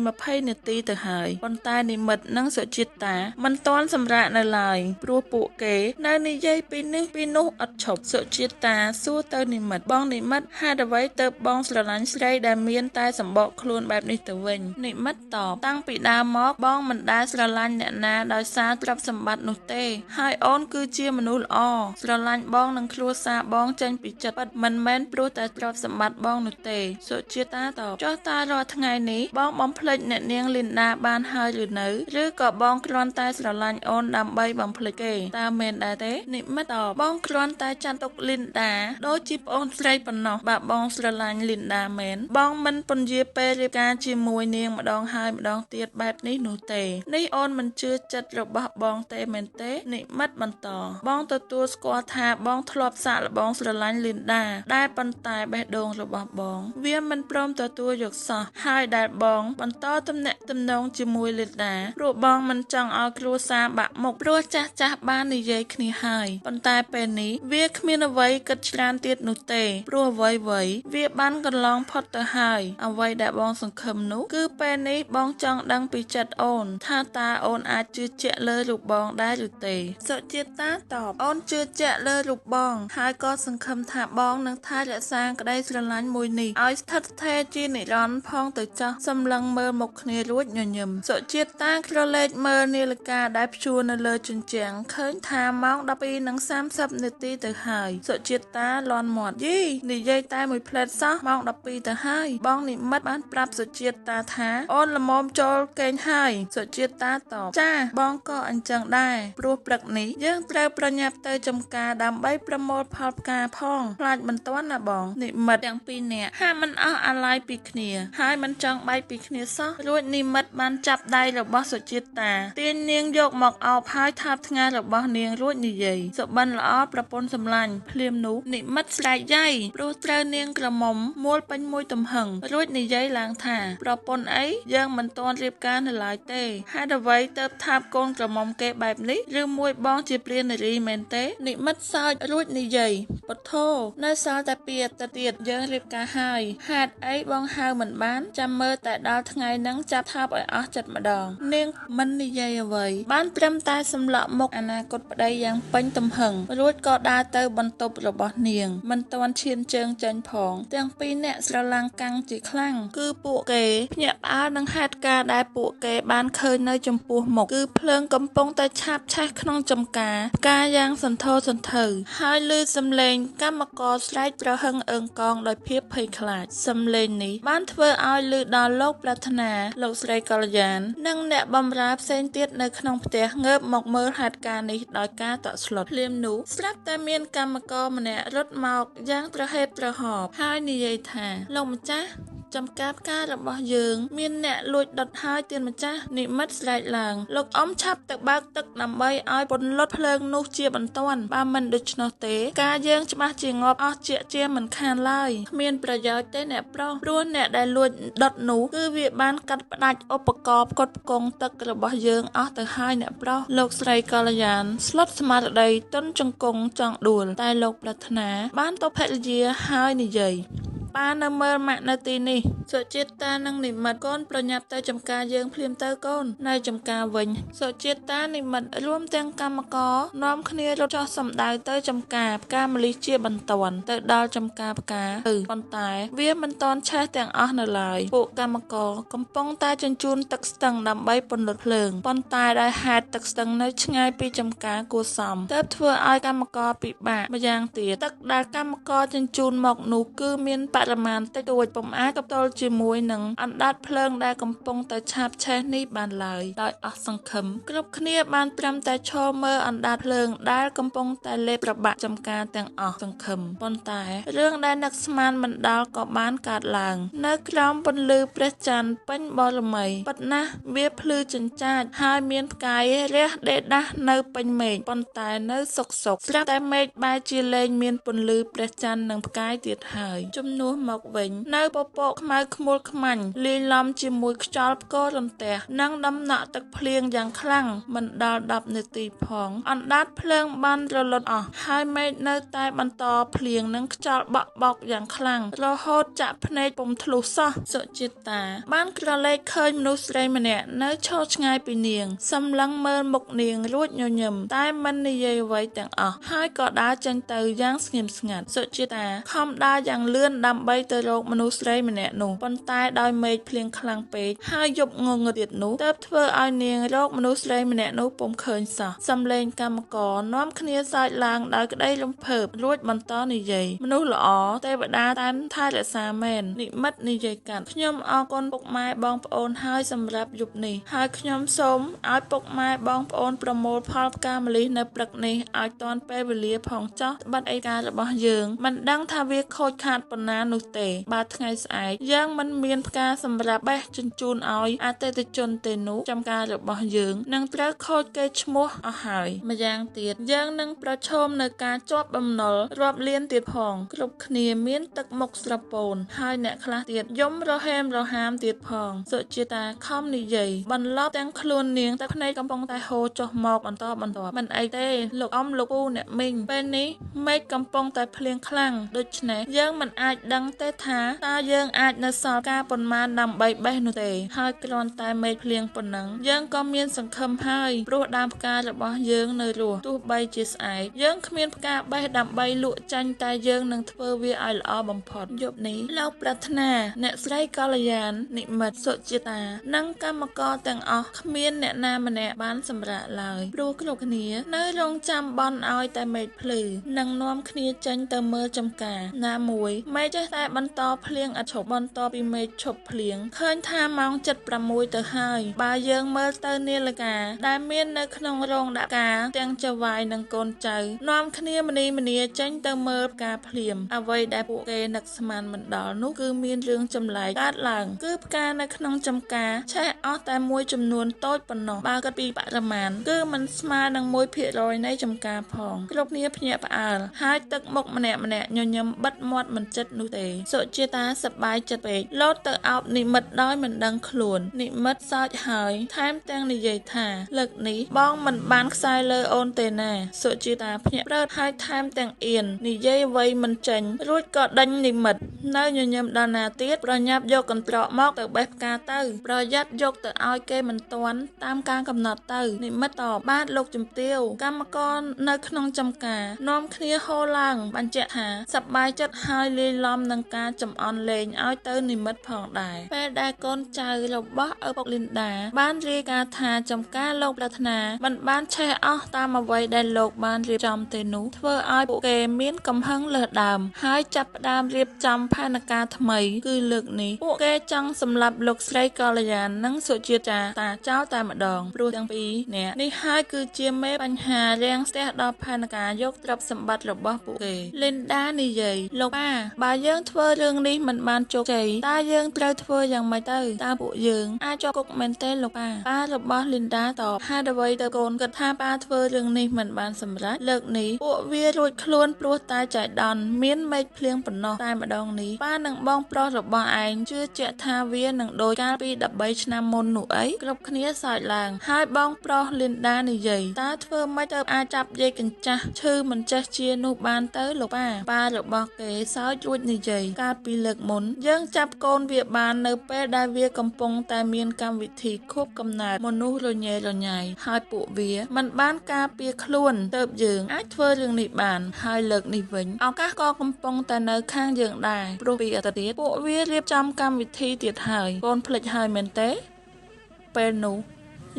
11:20នាទីទៅហើយប៉ុន្តែនិមិត្តនិងសុជាតាមិនទាន់សម្រាកនៅឡើយព្រោះពួកគេនៅនិយាយពីនេះពីនោះអត់ឈប់សុជាតាសួរទៅនិមិត្តបងនិមិត្តហេតុអ្វីទៅបងស្រឡាញ់ស្រីដែលមានតែសម្បកខ្លួនបែបនេះទៅវិញនិមិត្តតបតាំងពីដើមមកបងមិនដែលស្រឡាញ់អ្នកណាដោយសារទ្រព្យសម្បត្តិនោះទេហើយអូនគឺជាមនុស្សល្អស្រឡាញ់បងនិងគ្រួសារបងចេញពីចិត្តពិតមិនមែនព្រោះតែទ្រព្យសម្បត្តិបងនោះទេសុជាតាតបចុះតើរាល់ថ្ងៃនេះបងបំភ្លេចអ្នកនាងលីនដាបានហើយឬនៅឬក៏បងគ្រាន់តែស្រឡាញ់អូនដើម្បីបំភ្លេចគេតើមែនដែរទេនិមិត្តតបបងគ្រាន់តែចាត់ទុកលីនដាដូចជាប្អូនស្រីប៉ុណ្ណោះបើបងស្រឡាញ់លីនដាមែនបងមិនពន្យាពេលរៀបការជាមួយនាងម្ដងហើយម្ដង ងទៀតបែបនេះនោះទេនេះអូនមិនជឿចិត្តរបស់បងទេមែនទេនិមិត្តបន្តបងទទួលស្គាល់ថាបងធ្លាប់សាកល្បងស្រឡាញ់លីនដាដែលប៉ុន្តែបេះដូងរបស់បងវាមិនព្រមទទួលយកសោះហើយដែលបងបន្តទំនាក់ទំនងជាមួយលីនដាព្រោះបងមិនចង់ឲ្យគ្រួសារបាក់មុខព្រោះចាស់ចាស់បាននិយាយគ្នាហើយប៉ុន្តែពេលនេះវាគ្មានអ្វីគិតច្រើនទៀតនោះទេព្រោះអ្វីៗវាបានកន្លងផុតទៅហើយអ្វីដែលបងសង្ឃឹមនោះគឺពេលនេះបងចង់ដឹងពីចិត្តអូនថាតើអូនអាចជឿជាក់លើរូបបងដែរឬទេសុជាតាតបអូនជឿជាក់លើរូបបងហើយក៏សង្ឃឹមថាបងនឹងថែរក្សាក្តីស្រឡាញ់មួយនេះឲ្យស្ថិតស្ថេរជានិរន្តរ៍ផងទៅចោះសម្លឹងមើលមុខគ្នារួចញញឹមសុជាតាក្រឡេកមើលនាឡិកាដែលព្យួរនៅលើជញ្ជាំងឃើញថាម៉ោង12:30នាទីទៅហើយសុជាតាលាន់មាត់យីនិយាយតែមួយផ្លែតសោះម៉ោង12ទៅហើយបងនិមិត្តបានប្រាប់សុជាតាថាអូនល្មមចូលគេងហើយសុជាតាតបចាបងក៏អញ្ចឹងដែរព្រោះព្រឹកនេះយើងត្រូវប្រញាប់ទៅចំការដើម្បីប្រមូលផលផ្កាផងខ្លាចមិនទាន់ណាបងនិមិត្តទាំងពីរនាក់ហាក់មិនអស់អាល័យពីគ្នាហើយមិនចង់បែកពីគ្នាសោះរួចនិមិត្តបានចាប់ដៃរបស់សុជាតាទាញនាងយកមកអោបហើយថើបថ្ងាសរបស់នាងរួចនិយាយសុបិនល្អប្រពន្ធសម្លាញ់ភ្លាមនោះនិមិត្តស្រែកយ៉ៃព្រោះត្រូវនាងក្រមុំមួលពេញមួយទំហឹងរួចនិយាយឡើងថាប្រពន្ធអីយើងមិនទាន់រៀបការនៅឡើយទេហេតុអ្វីទៅថើបកូនក្រមុំគេបែបនេះឬមួយបងជាព្រានារីមែនទេនិមិត្តសើចរួចនិយាយពុទ្ធោនៅសល់តែពីអាទិត្យទៀតយើងរៀបការហើយហេតុអីបងហៅមិនបានចាំមើលតែដល់ថ្ងៃហ្នឹងចាប់ថើបឲ្យអស់ចិត្តម្ដងនាងមិននិយាយអ្វីបានត្រឹមតែសម្លក់មុខអនាគតប្តីយ៉ាងពេញទំហឹងរួចក៏ដើរទៅបន្ទប់របស់នាងមិនទាន់ឈានជើងចេញផងទាំងពីរអ្នកស្រឡាំងកាំងជាខ្លាំងគឺពួកគេភ្ញាក់ផ្អើលនឹងហេតុការណ៍ដែលពួកគេបានឃើញនៅចំពោះមុខគឺភ្លើងកំពុងតែឆាបឆេះក្នុងចំការផ្កាយ៉ាងសន្ធោសន្ធៅហើយឮសំឡេងកម្មករស្រែកប្រហឹងអើងកងដោយភាពភ័យខ្លាចសំឡេងនេះបានធ្វើឲ្យឮដល់លោកប្រាថ្នាលោកស្រីកល្យាននិងអ្នកបម្រើផ្សេងទៀតនៅក្នុងផ្ទះងើបមកមើលហេតុការណ៍នេះដោយការតក់ស្លុតភ្លាមនោះស្រាប់តែមានកម្មករម្នាក់រត់មកយ៉ាងត្រហេបត្រហោបហើយនិយាយថាលោកម្ចាស់ចំការផ្ការបស់យើងមានអ្នកលួចដុតហើយទៀនម្ចាស់និមិត្តស្រែកឡើងលោកអ៊ំឆាប់ទៅបើកទឹកដើម្បីឲ្យពន្លត់ភ្លើងនោះជាបន្ទាន់បើមិនដូច្នោះទេការយើងច្បាស់ជាងាប់អស់ជាជាមិនខានឡើយគ្មានប្រយោជន៍ទេអ្នកប្រុសព្រោះអ្នកដែលលួចដុតនោះគឺវាបានកាត់ផ្ដាច់ឧបករណ៍ផ្គត់ផ្គង់ទឹករបស់យើងអស់ទៅហើយអ្នកប្រុសលោកស្រីកល្យានស្លុតស្មារតីទន់ជង្គង់ចង់ដួលតែលោកប្រាថ្នាបានទៅភរិយាហើយនិយាយប៉ានៅមើលម៉ាក់នៅទីនេះសុជាតានិងនិមិត្តកូនប្រញាប់ទៅចំការយើងភ្លាមទៅកូននៅចំការវិញសុជាតានិមិត្តរួមទាំងកម្មករនាំគ្នារត់ចុះសម្ដៅទៅចំការផ្កាម្លិះជាបន្ទាន់ទៅដល់ចំការផ្កាទៅប៉ុន្តែវាមិនទាន់ឆេះទាំងអស់នៅឡើយពួកកម្មករកំពុងតែជញ្ជូនទឹកស្ទឹងដើម្បីពន្លត់ភ្លើងប៉ុន្តែដោយហេតុទឹកស្ទឹងនៅឆ្ងាយពីចំការគួរសមទើបធ្វើឲ្យកម្មករពិបាកម្យ៉ាងទៀតទឹកដែលកម្មករជញ្ជូនមកនោះគឺមានបរិមាណតិចតួចពុំអាចទប់ទល់ជាមួយនឹងអណ្ដាតភ្លើងដែលកំពុងតែឆាបឆេះនេះបានឡើយដោយអស់សង្ឃឹមគ្រប់គ្នាបានត្រឹមតែឈរមើលអណ្ដាតភ្លើងដែលកំពុងតែលេបប្របាក់ចំការទាំងអស់សង្ឃឹមប៉ុន្តែរឿងដែលនឹកស្មានមិនដល់ក៏បានកើតឡើងនៅក្រោមពន្លឺព្រះច័ន្ទពេញបរមីពិតណាស់វាភ្លឺចិញ្ចាចហើយមានផ្កាយរះដេដាស់នៅពេញមេឃប៉ុន្តែនៅសុកសុកស្រាប់តែមេឃបែរជាលែងមានពន្លឺព្រះច័ន្ទនិងផ្កាយទៀតហើយជំនួសមកវិញនៅពពកខ្មៅខ្មួលខ្មាញ់លាយឡំជាមួយខ្យល់ផ្គររន្ទះនិងដំណក់ទឹកភ្លៀងយ៉ាងខ្លាំងមិនដល់10នាទីផងអណ្ដាតភ្លើងបានរលត់អស់ហើយមេឃនៅតែបន្តភ្លៀងនិងខ្យល់បក់បោកយ៉ាងខ្លាំងរហូតចាក់ភ្នែកពុំធ្លុះសោះសុជាតាបានក្រឡេកឃើញមនុស្សស្រីម្នាក់នៅឈរឆ្ងាយពីនាងសម្លឹងមើលមុខនាងរួចញញឹមតែមិននិយាយអ្វីទាំងអស់ហើយក៏ដើរចេញទៅយ៉ាងស្ងៀមស្ងាត់សុជាតាខំដើរយ៉ាងលឿនដើម្បីទៅរកមនុស្សស្រីម្នាក់នោះប៉ុន្តែដោយមេឃភ្លៀងខ្លាំងពេកហើយយប់ងងឹតទៀតនោះទើបធ្វើឲ្យនាងរកមនុស្សស្រីម្នាក់នោះពុំឃើញសោះសំឡេងកម្មករនាំគ្នាសើចឡើងដោយក្តីរំភើបរួចបន្តនិយាយមនុស្សល្អទេវតាតាមថែរក្សាមែននិមិត្តនិយាយកាត់ខ្ញុំអរគុណពុកម៉ែបងប្អូនហើយសម្រាប់យប់នេះហើយខ្ញុំសូមឲ្យពុកម៉ែបងប្អូនប្រមូលផលផ្កាម្លិះនៅព្រឹកនេះឲ្យទាន់ពេលវេលាផងចោះត្បិតឯការរបស់យើងមិនដឹងថាវាខូចខាតប៉ុណ្ណា នោះទេ បើថ្ងៃស្អែកយើងមិនមានផ្កាសម្រាប់បេះជញ្ជូនឲ្យអតិថិជនទេនោះចំការរបស់យើងនឹងត្រូវខូចកេរ្តិ៍ឈ្មោះអស់ហើយ ម្យ៉ាងទៀតយើងនឹងប្រឈមនូវការជាប់បំណុលរាប់លានទៀតផង គ្រប់គ្នាមានទឹកមុខស្រពោន ហើយអ្នកខ្លះទៀតយំរហេមរហាមទៀតផង សុជាតាខំនិយាយបន្លប់ទាំងខ្លួននាងទឹកភ្នែកកំពុងតែហូរចុះមកបន្តបន្ទាប់មិនអីទេលោកអ៊ំលោកពូអ្នកមីងពេលនេះមេឃកំពុងតែភ្លៀងខ្លាំងដូច្នេះយើងមិនអាចដឹងទេថាតើយើងអាចនៅសល់ការប៉ុន្មានដើម្បីបេះនោះទេហើយគ្រាន់តែមេឃភ្លៀងប៉ុណ្ណឹងយើងក៏មានសង្ឃឹមហើយព្រោះដើមផ្ការបស់យើងនៅរស់ទោះបីជាស្អែកយើងគ្មានផ្កាបេះដើម្បីលក់ចាញ់តែយើងនឹងធ្វើវាឲ្យល្អបំផុតយប់នេះលោកប្រាថ្នាអ្នកស្រីកល្យាននិមិត្តសុជាតានិងកម្មករទាំងអស់គ្មានអ្នកណាម្នាក់បានសម្រាកឡើយព្រោះគ្រប់គ្នានៅរងចាំបន់ឲ្យតែមេឃភ្លឺនិងនាំគ្នាចេញទៅមើលចំការណាមួយមេឃចេះតែបន្តភ្លៀងឥតឈប់បន្ទាប់ពីមេឃឈប់ភ្លៀងឃើញថាម៉ោង7:06ទៅហើយបើយើងមើលទៅនាឡិកាដែលមាននៅក្នុងរោងដាក់ការទាំងចៅហ្វាយនិងកូនចៅនាំគ្នាមនីមនាចេញទៅមើលផ្កាភ្លាមអ្វីដែលពួកគេនឹកស្មានមិនដល់នោះគឺមានរឿងចម្លែកកើតឡើងគឺផ្កានៅក្នុងចំការឆេះអស់តែមួយចំនួនតូចប៉ុណ្ណោះបើគិតពីបរិមាណគឺមិនស្មើនឹង1%នៃចំការផងគ្រប់គ្នាភ្ញាក់ផ្អើលហើយទឹកមុខម្នាក់ម្នាក់ញញឹមបិទមាត់មិនចិត្តនោះទេសុជាតាសប្បាយចិត្តពេកលោតទៅអោបនិមិត្តដោយមិនដឹងខ្លួននិមិត្តសើចហើយថែមទាំងនិយាយថាលើកនេះបងមិនបានខ្សែលើអូនទេណាសុជាតាភ្ញាក់ព្រឹតហើយថែមទាំងអៀននិយាយអ្វីមិនចេញរួចក៏ដេញនិមិត្តនៅញញឹមដល់ណាទៀតប្រញាប់យកកន្ត្រកមកទៅបេះផ្កាទៅប្រយ័ត្នយកទៅឲ្យគេមិនទាន់តាមការកំណត់ទៅនិមិត្តតបបាទលោកជំទាវកម្មករនៅក្នុងចំការនាំគ្នាហូរឡើងបញ្ជាក់ថាសប្បាយចិត្តហើយលាយឡំនឹងការចំអន់លេងឲ្យទៅនិមិត្តផងដែរពេលដែលកូនចៅរបស់ឪពុកលីនដាបានរាយការណ៍ថាចំការលោកប្រាថ្នាមិនបានឆេះអស់តាមអ្វីដែលលោកបានរៀបចំទេនោះធ្វើឲ្យពួកគេមានកំហឹងលើសដើមហើយចាប់ផ្ដើមរៀបចំផែនការថ្មីគឺលើកនេះពួកគេចង់សម្លាប់លោកស្រីកល្យាននិងសុជាតាចោលតែម្ដងព្រោះទាំងពីរនាក់នេះហើយគឺជាមេបញ្ហារាំងស្ទះដល់ផែនការយកទ្រព្យសម្បត្តិរបស់ពួកគេលីនដានិយាយលោកប៉ាបើយើងធ្វើរឿងនេះមិនបានជោគជ័យតើយើងត្រូវធ្វើយ៉ាងម៉េចទៅតើពួកយើងអាចជាប់គុកមែនទេលោកប៉ាប៉ារបស់លីនដាតបហេតុអ្វីទៅកូនគិតថាប៉ាធ្វើរឿងនេះមិនបានសម្រេចលើកនេះពួកវារួចខ្លួនព្រោះតែចៃដន្យមានមេឃភ្លៀងប៉ុណ្ណោះតែម្ដងនេះប៉ានិងបងប្រុសរបស់ឯងជឿជាក់ថាវានឹងដូចកាលពី13ឆ្នាំមុននោះអីគ្រប់គ្នាសើចឡើងហើយបងប្រុសលីនដានិយាយតើធ្វើម៉េចទៅអាចចាប់យាយកញ្ចាស់ឈឺមិនចេះជានោះបានទៅលោកប៉ាប៉ារបស់គេសើចរួចនិយាយកាលពីលើកមុនយើងចាប់កូនវាបាននៅពេលដែលវាកំពុងតែមានកម្មវិធីខួបកំណើតមនុស្សរញ៉េរញ៉ៃហើយពួកវាមិនបានការពារខ្លួនទៅយើងអាចធ្វើរឿងនេះបានហើយលើកនេះវិញឱកាសក៏កំពុងតែនៅខាងយើងដែរព្រោះពីអតីតទៀតពួកវារៀបចំកម្មវិធីទៀតហើយកូនភ្លេចហើយមែនទេពេលនោះ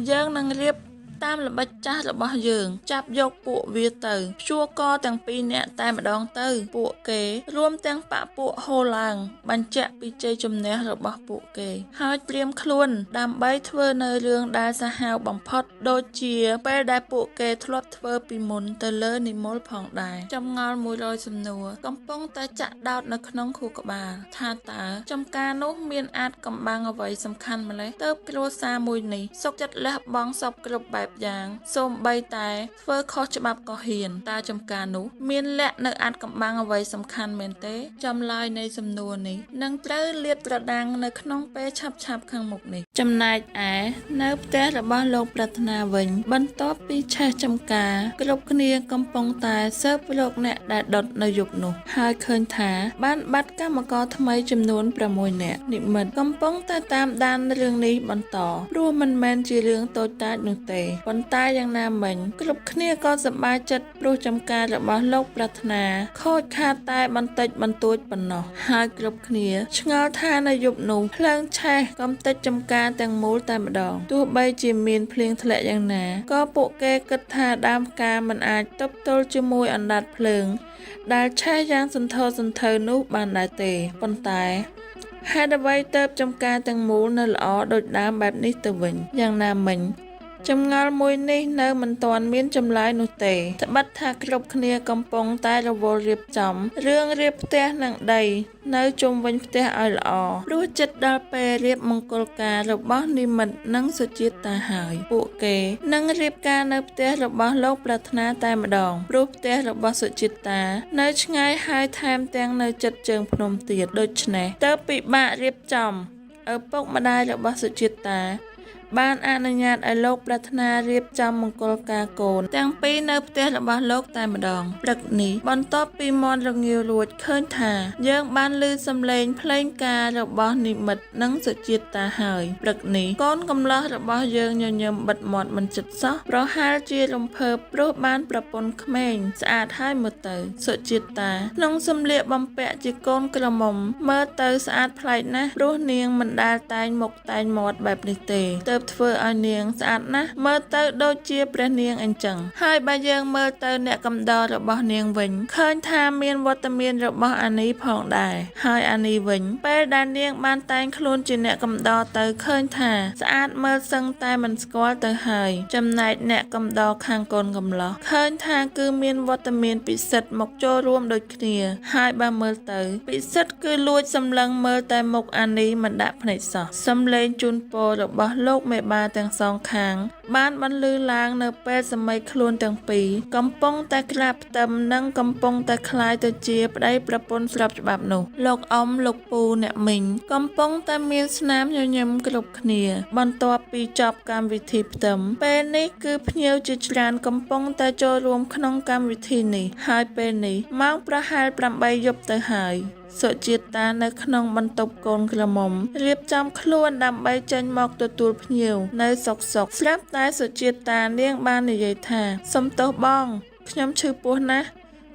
យើងនឹងរៀបតាមល្បិចចាស់របស់យើងចាប់យកពួកវាទៅព្យួរកទាំងពីរនាក់តែម្ដងទៅពួកគេរួមទាំងបពពួកហូរឡើងបញ្ជាក់ពីជ័យជំនះរបស់ពួកគេហើយត្រៀមខ្លួនដើម្បីធ្វើនៅរឿងដែលសាហាវបំផុតដូចជាពេលដែលពួកគេធ្លាប់ធ្វើពីមុនទៅលើនិមលផងដែរចម្ងល់100សំណួរកំពុងតែចាក់ដោតនៅក្នុងខួរក្បាលថាតើចំការនោះមានអាចកំបាំងអ្វីសំខាន់ម្ល៉េះទៅគ្រួសារមួយនេះសុខចិត្តលះបង់សពគ្រប់បែបយ៉ាងសូម្បីតែធ្វើខុសច្បាប់ក៏ហ៊ានតើចំការនោះមានលក្ខនៅអាចកំបាំងអ្វីសំខាន់មែនទេចម្លើយនៃសំណួរនេះនឹងត្រូវលាតត្រដាងនៅក្នុងពេលឆាប់ៗខាងមុខនេះចំណែកឯនៅផ្ទះរបស់លោកប្រាថ្នាវិញបន្ទាប់ពីឆេះចំការគ្រប់គ្នាកំពុងតែស៊ើបរកអ្នកដែលដុតនៅយប់នោះហើយឃើញថាបានបាត់កម្មករថ្មីចំនួន6នាក់និមិត្តកំពុងតែតាមដានរឿងនេះបន្តព្រោះមិនមែនជារឿងតូចតាចនោះទេប៉ុន្តែយ៉ាងណាមិញគ្រប់គ្នាក៏សប្បាយចិត្តព្រោះចំការរបស់លោកប្រាថ្នាខូចខាតតែបន្តិចបន្តួចប៉ុណ្ណោះហើយគ្រប់គ្នាឆ្ងល់ថានៅយប់នោះភ្លើងឆេះកំទេចចំការទាំងមូលតែម្ដងទោះបីជាមានភ្លៀងធ្លាក់យ៉ាងណាក៏ពួកគេគិតថាដើមផ្កាមិនអាចទប់ទល់ជាមួយអណ្ដាតភ្លើងដែលឆេះយ៉ាងសន្ធោសន្ធៅនោះបានដែរទេប៉ុន្តែហេតុអ្វីទៅចំការទាំងមូលនៅល្អដូចដើមបែបនេះទៅវិញយ៉ាងណាមិញ ចម្ងល់មួយនេះនៅមិនទាន់មានចម្លើយនោះទេ ត្បិតថាគ្រប់គ្នាកំពុងតែរវល់រៀបចំរឿងរៀបផ្ទះនិងដីនៅជុំវិញផ្ទះឲ្យល្អ ព្រោះជិតដល់ពេលរៀបមង្គលការរបស់និមិត្តនិងសុជាតាហើយ ពួកគេនឹងរៀបការនៅផ្ទះរបស់លោកប្រាថ្នាតែម្ដង ព្រោះផ្ទះរបស់សុជាតានៅឆ្ងាយហើយថែមទាំងនៅជិតជើងភ្នំទៀត ដូច្នេះទើបពិបាករៀបចំ ឪពុកម្ដាយរបស់សុជាតា បានអនុញ្ញាតឲ្យលោកប្រាថ្នារៀបចំមង្គលការកូនទាំងពីរនៅផ្ទះរបស់លោកតែម្ដង ព្រឹកនេះបន្ទាប់ពីមាន់រងាវរួចឃើញថា យើងបានឮសំឡេងភ្លេងការរបស់និមិត្តនិងសុជាតាហើយ ព្រឹកនេះកូនកំលោះរបស់យើងញញឹមបិទមាត់មិនជិតសោះប្រហែលជារំភើបព្រោះបានប្រពន្ធក្មេងស្អាតហើយមើលទៅ សុជាតាក្នុងសម្លៀកបំពាក់ជាកូនក្រមុំមើលទៅស្អាតប្លែកណាស់ព្រោះនាងមិនដែលតែងមុខតែងមាត់បែបនេះទេទើបធ្វើឲ្យនាងស្អាតណាស់មើលទៅដូចជាព្រះនាងអញ្ចឹងហើយបើយើងមើលទៅអ្នកកំដររបស់នាងវិញឃើញថាមានវត្តមានរបស់អានីផងដែរហើយអានីវិញពេលដែលនាងបានតែងខ្លួនជាអ្នកកំដរទៅឃើញថាស្អាតមើលសឹងតែមិនស្គាល់ទៅហើយចំណែកអ្នកកំដរខាងកូនកំលោះឃើញថាគឺមានវត្តមានពិសិដ្ឋមកចូលរួមដូចគ្នាហើយបើមើលទៅពិសិដ្ឋគឺលួចសម្លឹងមើលតែមុខអានីមិនដាក់ភ្នែកសោះសំឡេងជូនពររបស់លោកមេបាទាំងសងខាងបានបន្លឺឡើងនៅពេលសម័យខ្លួនទាំងពីរកំពុងតែក្រាបផ្ទឹមនិងកំពុងតែក្លាយទៅជាប្តីប្រពន្ធស្របច្បាប់នោះលោកអ៊ំលោកពូអ្នកមីងកំពុងតែមានស្នាមញញឹមគ្រប់គ្នា បន្ទាប់ពីចប់កម្មវិធីផ្ទឹមពេលនេះគឺភ្ញៀវជាច្រើនកំពុងតែចូលរួមក្នុងកម្មវិធីនេះហើយពេលនេះម៉ោងប្រហែល8យប់ទៅហើយសុជាតានៅក្នុងបន្ទប់កូនក្រមុំរៀបចំខ្លួនដើម្បីចេញមកទទួលភ្ញៀវនៅសុកសុកស្រាប់តែសុជាតានាងបាននិយាយថាសុំទោសបងខ្ញុំឈឺពោះណាស់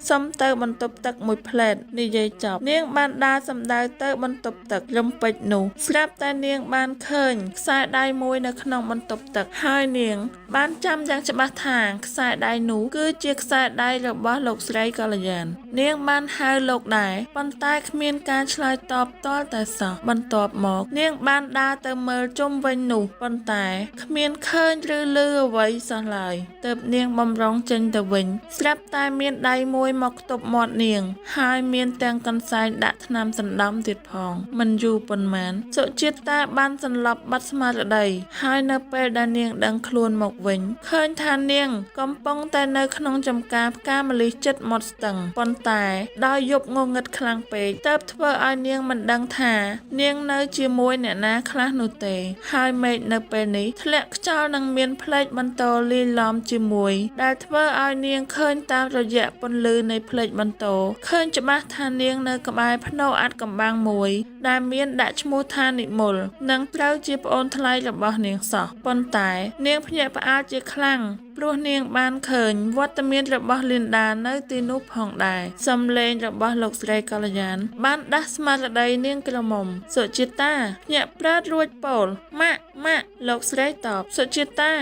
សុំទៅបន្ទប់ទឹកមួយផ្លែតនិយាយចប់នាងបានដើរសម្ដៅទៅបន្ទប់ទឹករំពេចនោះស្រាប់តែនាងបានឃើញខ្សែដៃមួយនៅក្នុងបន្ទប់ទឹកហើយនាងបានចាំយ៉ាងច្បាស់ថាខ្សែដៃនោះគឺជាខ្សែដៃរបស់លោកស្រីកល្យាននាងបានហៅលោកដែរប៉ុន្តែគ្មានការឆ្លើយតបតល់តែសោះបន្ទាប់មកនាងបានដើរទៅមើលជុំវិញនោះប៉ុន្តែគ្មានឃើញឬឮអ្វីសោះឡើយទើបនាងបំរុងចេញទៅវិញស្រាប់តែមានដៃមួយមកខ្ទប់មាត់នាងហើយមានទាំងកន្សែងដាក់ថ្នាំសណ្ដំទៀតផងមិនយូរប៉ុន្មានសុជាតាបានសន្លប់បាត់ស្មារតីហើយនៅពេលដែលនាងដឹងខ្លួនមកវិញឃើញថានាងកំពុងតែនៅក្នុងចំការផ្កាម្លិះចិត្តមាត់ស្ទឹងប៉ុន្តែដោយយប់ងងឹតខ្លាំងពេកទើបធ្វើឲ្យនាងមិនដឹងថានាងនៅជាមួយអ្នកណាខ្លះនោះទេហើយមេឃនៅពេលនេះធ្លាក់ខ្យល់នឹងមានផ្លេកបន្ទោលាយឡំជាមួយដែលធ្វើឲ្យនាងឃើញតាមរយៈពន្លឺនៃផ្លេកបន្ទោឃើញច្បាស់ថានាងនៅក្បែរភ្នូអាត់កំបាំងមួយដែលមានដាក់ឈ្មោះថានិមលនិងត្រូវជាប្អូនថ្លៃរបស់នាងសោះប៉ុន្តែនាងភ្ញាក់ផ្អើលជាខ្លាំងព្រោះនាងបានឃើញវត្តមានរបស់លីនដានៅទីនោះផងដែរសំឡេងរបស់លោកស្រីកល្យានបានដាស់ស្មារតីនាងក្រមុំសុជាតាភ្ញាក់ព្រឹតរួចពោលម៉ាក់ម៉ាក់លោកស្រីតបសុជាតា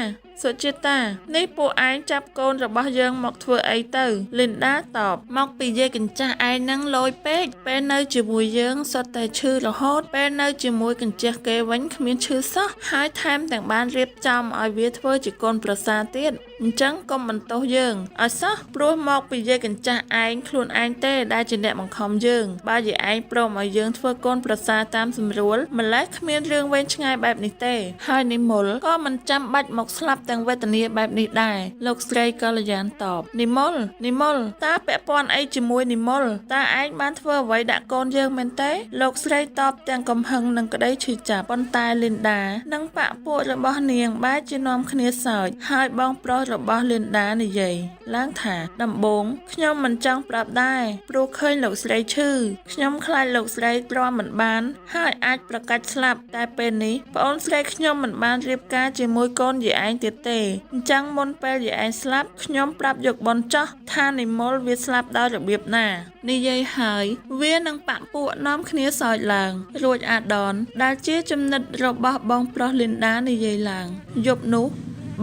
សុជាតានេះពួកឯងចាប់កូនរបស់យើងមកធ្វើអីទៅលីនដាតបមកពីយាយកញ្ចាស់ឯងនឹងលយពេកពេលនៅជាមួយយើងសុទ្ធតែឈឺរហូតពេលនៅជាមួយកញ្ជះគេវិញគ្មានឈឺសោះហើយថែមទាំងបានរៀបចំឲ្យវាធ្វើជាកូនប្រសាទៀតអញ្ចឹងកុំបន្ទោសយើងឲ្យសោះព្រោះមកពីយាយកញ្ចាស់ឯងខ្លួនឯងទេដែលជាអ្នកបង្ខំយើងបើយាយឯងព្រមឲ្យយើងធ្វើកូនប្រសាតាមសម្រួលម្ល៉េះគ្មានរឿងវែងឆ្ងាយបែបនេះទេហើយនិមលក៏មិនចាំបាច់មកស្លាប់ទាំងវេទនាបែបនេះដែរលោកស្រីកល្យានតបនិមលនិមលតើពាក់ព័ន្ធអីជាមួយនិមលតើឯងបានធ្វើអ្វីដាក់កូនយើងមែនទេលោកស្រីតបទាំងកំហឹងនិងក្តីឈឺចាប់ប៉ុន្តែលីនដានិងបក្ខពួករបស់នាងបែរជានាំគ្នាសើចហើយបងប្រុសរបស់លីនដានិយាយឡើងថាដំបូងខ្ញុំមិនចង់ប្រាប់ដែរព្រោះឃើញលោកស្រីឈឺខ្ញុំខ្លាចលោកស្រីទ្រាំមិនបានហើយអាចប្រកាច់ស្លាប់តែពេលនេះប្អូនស្រីខ្ញុំមិនបានរៀបការជាមួយកូនយាយឯងទៀតទេអញ្ចឹងមុនពេលយាយឯងស្លាប់ខ្ញុំប្រាប់យកបនចោះថានិមលវាស្លាប់ដោយរបៀបណានិយាយហើយវានឹងបាក់ពួកនាំគ្នាសើចឡើងរួចអាដនដែលជាចំណិតរបស់បងប្រុសលីនដានិយាយឡើងយប់នោះ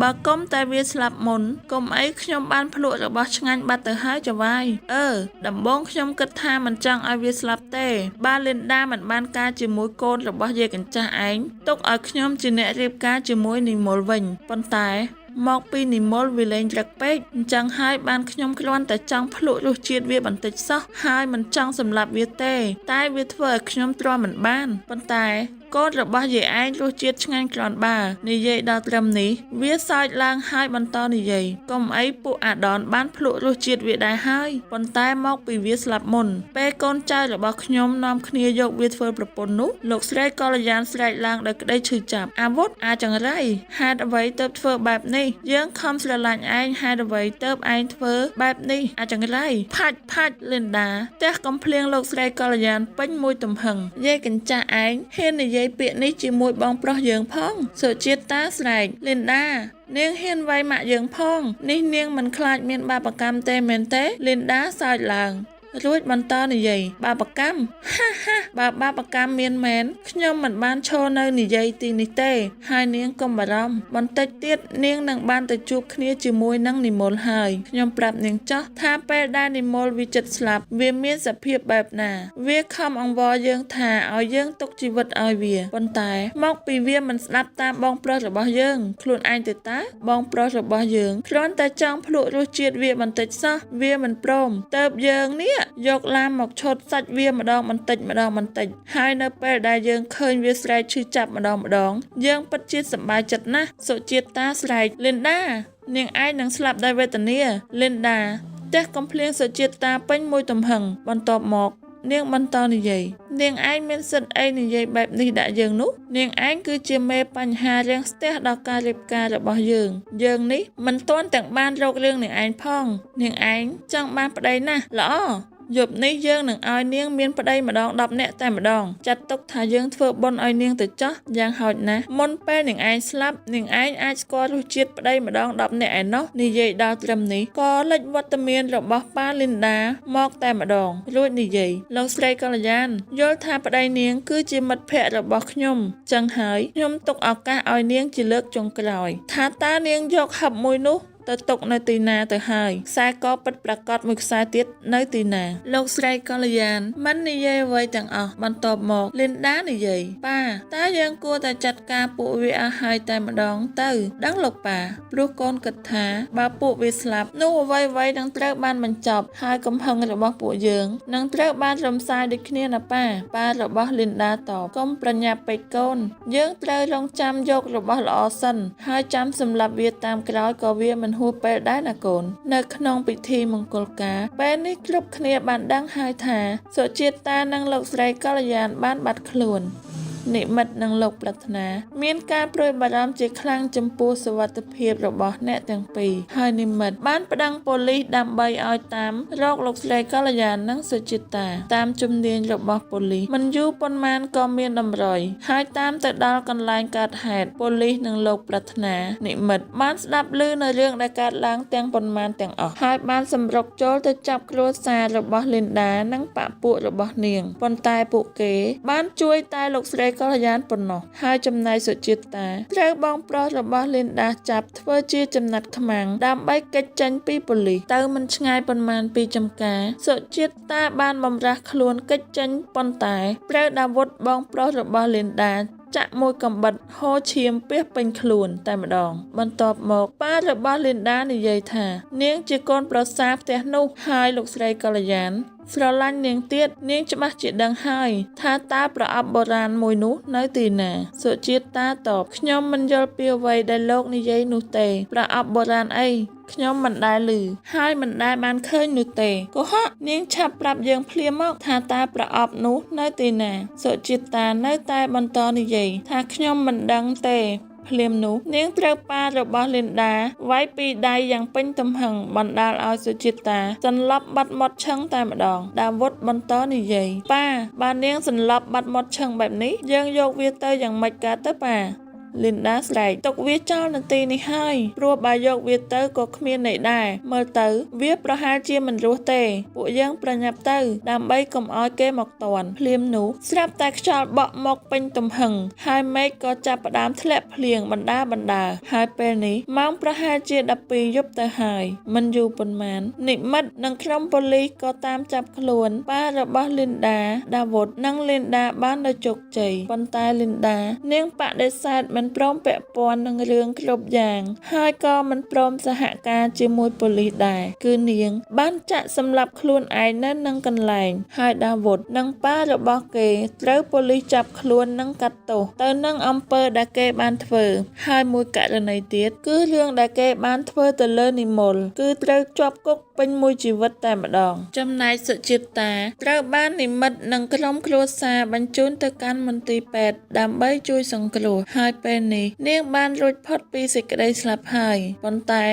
បើកុំតែវាស្លាប់មុន កុំអីខ្ញុំបានភ្លក់របស់ឆ្ងាញ់បាត់ទៅហើយចៅហ្វាយអឺដំបូងខ្ញុំគិតថាមិនចង់ឲ្យវាស្លាប់ទេ បើលីនដាមិនបានការជាមួយកូនរបស់យាយកញ្ចាស់ឯងទុកឲ្យខ្ញុំជាអ្នករៀបការជាមួយនិមលវិញប៉ុន្តែមកពីនិមលវាលេងរឹកពេកអញ្ចឹងហើយបានខ្ញុំគ្រាន់តែចង់ភ្លក់រសជាតិវាបន្តិចសោះហើយមិនចង់សម្លាប់វាទេ តែវាធ្វើឲ្យខ្ញុំទ្រាំមិនបានប៉ុន្តែកូនរបស់យាយឯងរសជាតិឆ្ងាញ់គ្រាន់បើនិយាយដល់ត្រឹមនេះវាសើចឡើងហើយបន្តនិយាយកុំអីពួកអាដនបានភ្លក់រសជាតិវាដែរហើយប៉ុន្តែមកពីវាស្លាប់មុនពេលកូនចៅរបស់ខ្ញុំនាំគ្នាយកវាធ្វើប្រពន្ធនោះលោកស្រីកល្យានស្រែកឡើងដោយក្តីឈឺចាប់អាវុធអាចង្រៃហេតុអ្វីទើបធ្វើបែបនេះយើងខំស្រឡាញ់ឯងហេតុអ្វីទើបឯងធ្វើបែបនេះអាចង្រៃផាច់ផាច់លីនដាផ្ទះកំភ្លៀងលោកស្រីកល្យានពេញមួយទំហឹងយាយកញ្ចាស់ឯងហ៊ាននិយាយពាក្យនេះជាមួយបងប្រុសយើងផងសុជាតិតាស្រែកលីនដានាងហ៊ានវាយម៉ាក់យើងផងនេះនាងមិនខ្លាចមានបាបកម្មទេមែនទេលីនដាសើចឡើងរួចបន្តនិយាយបាបកម្មហាហាបើបាបកម្មមានមែនខ្ញុំមិនបានឈរនៅនិយាយទីនេះទេហើយនាងកុំបារម្ភបន្តិចទៀតនាងនឹងបានទៅជួបគ្នាជាមួយនឹងនិមលហើយខ្ញុំប្រាប់នាងចោះថាពេលដែលនិមលវាចិត្តស្លាប់វាមានសភាពបែបណាវាខំអង្វរយើងថាឲ្យយើងទុកជីវិតឲ្យវាប៉ុន្តែមកពីវាមិនស្ដាប់តាមបងប្រុសរបស់យើងខ្លួនឯងទេតាបងប្រុសរបស់យើងគ្រាន់តែចង់ភ្លក់រសជាតិវាបន្តិចសោះវាមិនព្រមទៅយើងនេះយកឡាមមកឆូតសាច់វាម្ដងបន្តិចម្ដងបន្តិចហើយនៅពេលដែលយើងឃើញវាស្រែកឈឺចាប់ម្ដងម្ដងយើងពិតជាសប្បាយចិត្តណាស់សុជាតិតាស្រែកលីនដានាងឯងនឹងស្លាប់ដោយវេទនាលីនដាផ្ទះកំភ្លៀងសុជាតិតាពេញមួយទំហឹងបន្ទាប់មកនាងបន្តនិយាយនាងឯងមានសិទ្ធិអីនិយាយបែបនេះដាក់យើងនោះនាងឯងគឺជាមេបញ្ហារាំងស្ទះដល់ការរៀបការរបស់យើងយើងនេះមិនទាន់ទាំងបានរករឿងនាងឯងផងនាងឯងចង់បានប្តីណាស់ល្អយប់នេះយើងនឹងឲ្យនាងមានប្តីម្ដង10នាក់តែម្ដងចាត់ទុកថាយើងធ្វើបុណ្យឲ្យនាងទៅចោះយ៉ាងហោចណាស់មុនពេលនាងឯងស្លាប់នាងឯងអាចស្គាល់រសជាតិប្តីម្ដង10នាក់ឯណោះនិយាយដល់ត្រឹមនេះក៏លេចវត្តមានរបស់ប៉ាលីនដាមកតែម្ដងរួចនិយាយលោកស្រីកល្យានយល់ថាប្តីនាងគឺជាមិត្តភក្តិរបស់ខ្ញុំចឹងហើយខ្ញុំទុកឱកាសឲ្យនាងជាលើកចុងក្រោយថាតើនាងយកហឹបមួយនោះទៅទុកនៅទីណាទៅហើយខ្សែកពិតប្រាកដមួយខ្សែទៀតនៅទីណាលោកស្រីកល្យានមិននិយាយអ្វីទាំងអស់បន្ទាប់មកលីនដានិយាយប៉ាតើយើងគួរតែចាត់ការពួកវាឲ្យហើយតែម្ដងទៅដឹងលោកប៉ាព្រោះកូនគិតថាបើពួកវាស្លាប់នោះអ្វីៗនឹងត្រូវបានបញ្ចប់ហើយកំហឹងរបស់ពួកយើងនឹងត្រូវបានរំសាយដូចគ្នាណាប៉ាប៉ារបស់លីនដាតបកុំប្រញាប់ពេកកូនយើងត្រូវរងចាំយករបស់ល្អសិនហើយចាំសម្លាប់វាតាមក្រោយក៏វាមិនហួសពេលដែរណាកូននៅក្នុងពិធីមង្គលការពេលនេះគ្រប់គ្នាបានដឹងហើយថាសុជាតិតានិងលោកស្រីកល្យានបានបាត់ខ្លួននិមិត្តនិងលោកប្រាថ្នាមានការព្រួយបារម្ភជាខ្លាំងចំពោះសុវត្ថិភាពរបស់អ្នកទាំងពីរហើយនិមិត្តបានប្តឹងប៉ូលីសដើម្បីឲ្យតាមរកលោកស្រីកល្យាននិងសុចិតាតាមជំនាញរបស់ប៉ូលីសមិនយូរប៉ុន្មានក៏មានតម្រុយហើយតាមទៅដល់កន្លែងកើតហេតុប៉ូលីសនិងលោកប្រាថ្នានិមិត្តបានស្ដាប់ឮនៅរឿងដែលកើតឡើងទាំងប៉ុន្មានទាំងអស់ហើយបានសម្រុកចូលទៅចាប់គ្រួសាររបស់លីនដានិងបក្ខពួករបស់នាងប៉ុន្តែពួកគេបានជួយតែលោកស្រីកល្យានប៉ុណ្ណោះហើយចំណែកសុជាតិតាត្រូវបងប្រុសរបស់លីនដាចាប់ធ្វើជាចំណាត់ខ្មាំងដើម្បីគេចចេញពីប៉ូលីសទៅមិនឆ្ងាយប៉ុន្មានពីចំការសុជាតិតាបានបំរាស់ខ្លួនគេចចេញប៉ុន្តែត្រូវដាវុធបងប្រុសរបស់លីនដាចាក់មួយកំបិតហូរឈាមពាសពេញខ្លួនតែម្ដងបន្ទាប់មកប៉ារបស់លីនដានិយាយថានាងជាកូនប្រសារផ្ទះនោះហើយលោកស្រីកល្យានស្រឡាញ់នាងទៀតនាងច្បាស់ជាដឹងហើយថាតើប្រអប់បុរាណមួយនោះនៅទីណាសុជាតិតាតបខ្ញុំមិនយល់ពីអ្វីដែលលោកនិយាយនោះទេប្រអប់បុរាណអីខ្ញុំមិនដែលឮហើយមិនដែលបានឃើញនោះទេកុហកនាងឆាប់ប្រាប់យើងភ្លាមមកថាតើប្រអប់នោះនៅទីណាសុជាតិតានៅតែបន្តនិយាយថាខ្ញុំមិនដឹងទេភ្លាមនោះនាងត្រូវប៉ារបស់លីនដាវាយពីដៃយ៉ាងពេញទំហឹងបណ្ដាលឲ្យសុជាតិតាសន្លប់បាត់មាត់ឈឹងតែម្ដងដាវុធបន្តនិយាយប៉ាបើនាងសន្លប់បាត់មាត់ឈឹងបែបនេះយើងយកវាទៅយ៉ាងម៉េចកើតទៅប៉ា លីនដាស្រែកទុកវាចោលនៅទីនេះហើយព្រោះបើយកវាទៅក៏គ្មានន័យដែរមើលទៅវាប្រហែលជាមិនរស់ទេពួកយើងប្រញាប់ទៅដើម្បីកុំឲ្យគេមកទាន់ភ្លាមនោះស្រាប់តែខ្យល់បក់មកពេញទំហឹងហើយមេឃក៏ចាប់ផ្ដើមធ្លាក់ភ្លៀងបណ្ដើរៗហើយពេលនេះម៉ោងប្រហែលជា12យប់ទៅហើយមិនយូរប៉ុន្មាននិមិត្តនិងក្រុមប៉ូលីសក៏តាមចាប់ខ្លួនប៉ារបស់លីនដាដាវុតនិងលីនដាបានដោយជោគជ័យប៉ុន្តែលីនដានាងបដិសេធមិនព្រមពាក់ព័ន្ធនឹងរឿងគ្រប់យ៉ាងហើយក៏មិនព្រមសហការជាមួយប៉ូលីសដែរគឺនាងបានចាក់សម្លាប់ខ្លួនឯងនៅនឹងកន្លែងហើយដាវុតនិងប៉ារបស់គេត្រូវប៉ូលីសចាប់ខ្លួននិងកាត់ទោសទៅនឹងអំពើដែលគេបានធ្វើហើយមួយករណីទៀតគឺរឿងដែលគេបានធ្វើទៅលើនិមលគឺត្រូវជាប់គុកពេញមួយជីវិតតែម្ដងចំណែកសុជាតិតាត្រូវបាននិមិត្តនិងក្រុមគ្រួសារបញ្ជូនទៅកាន់មន្ទីរពេទ្យដើម្បីជួយសង្គ្រោះហើយពេលនេះនាងបានរួចផុតពីសេចក្តីស្លាប់ហើយប៉ុន្តែ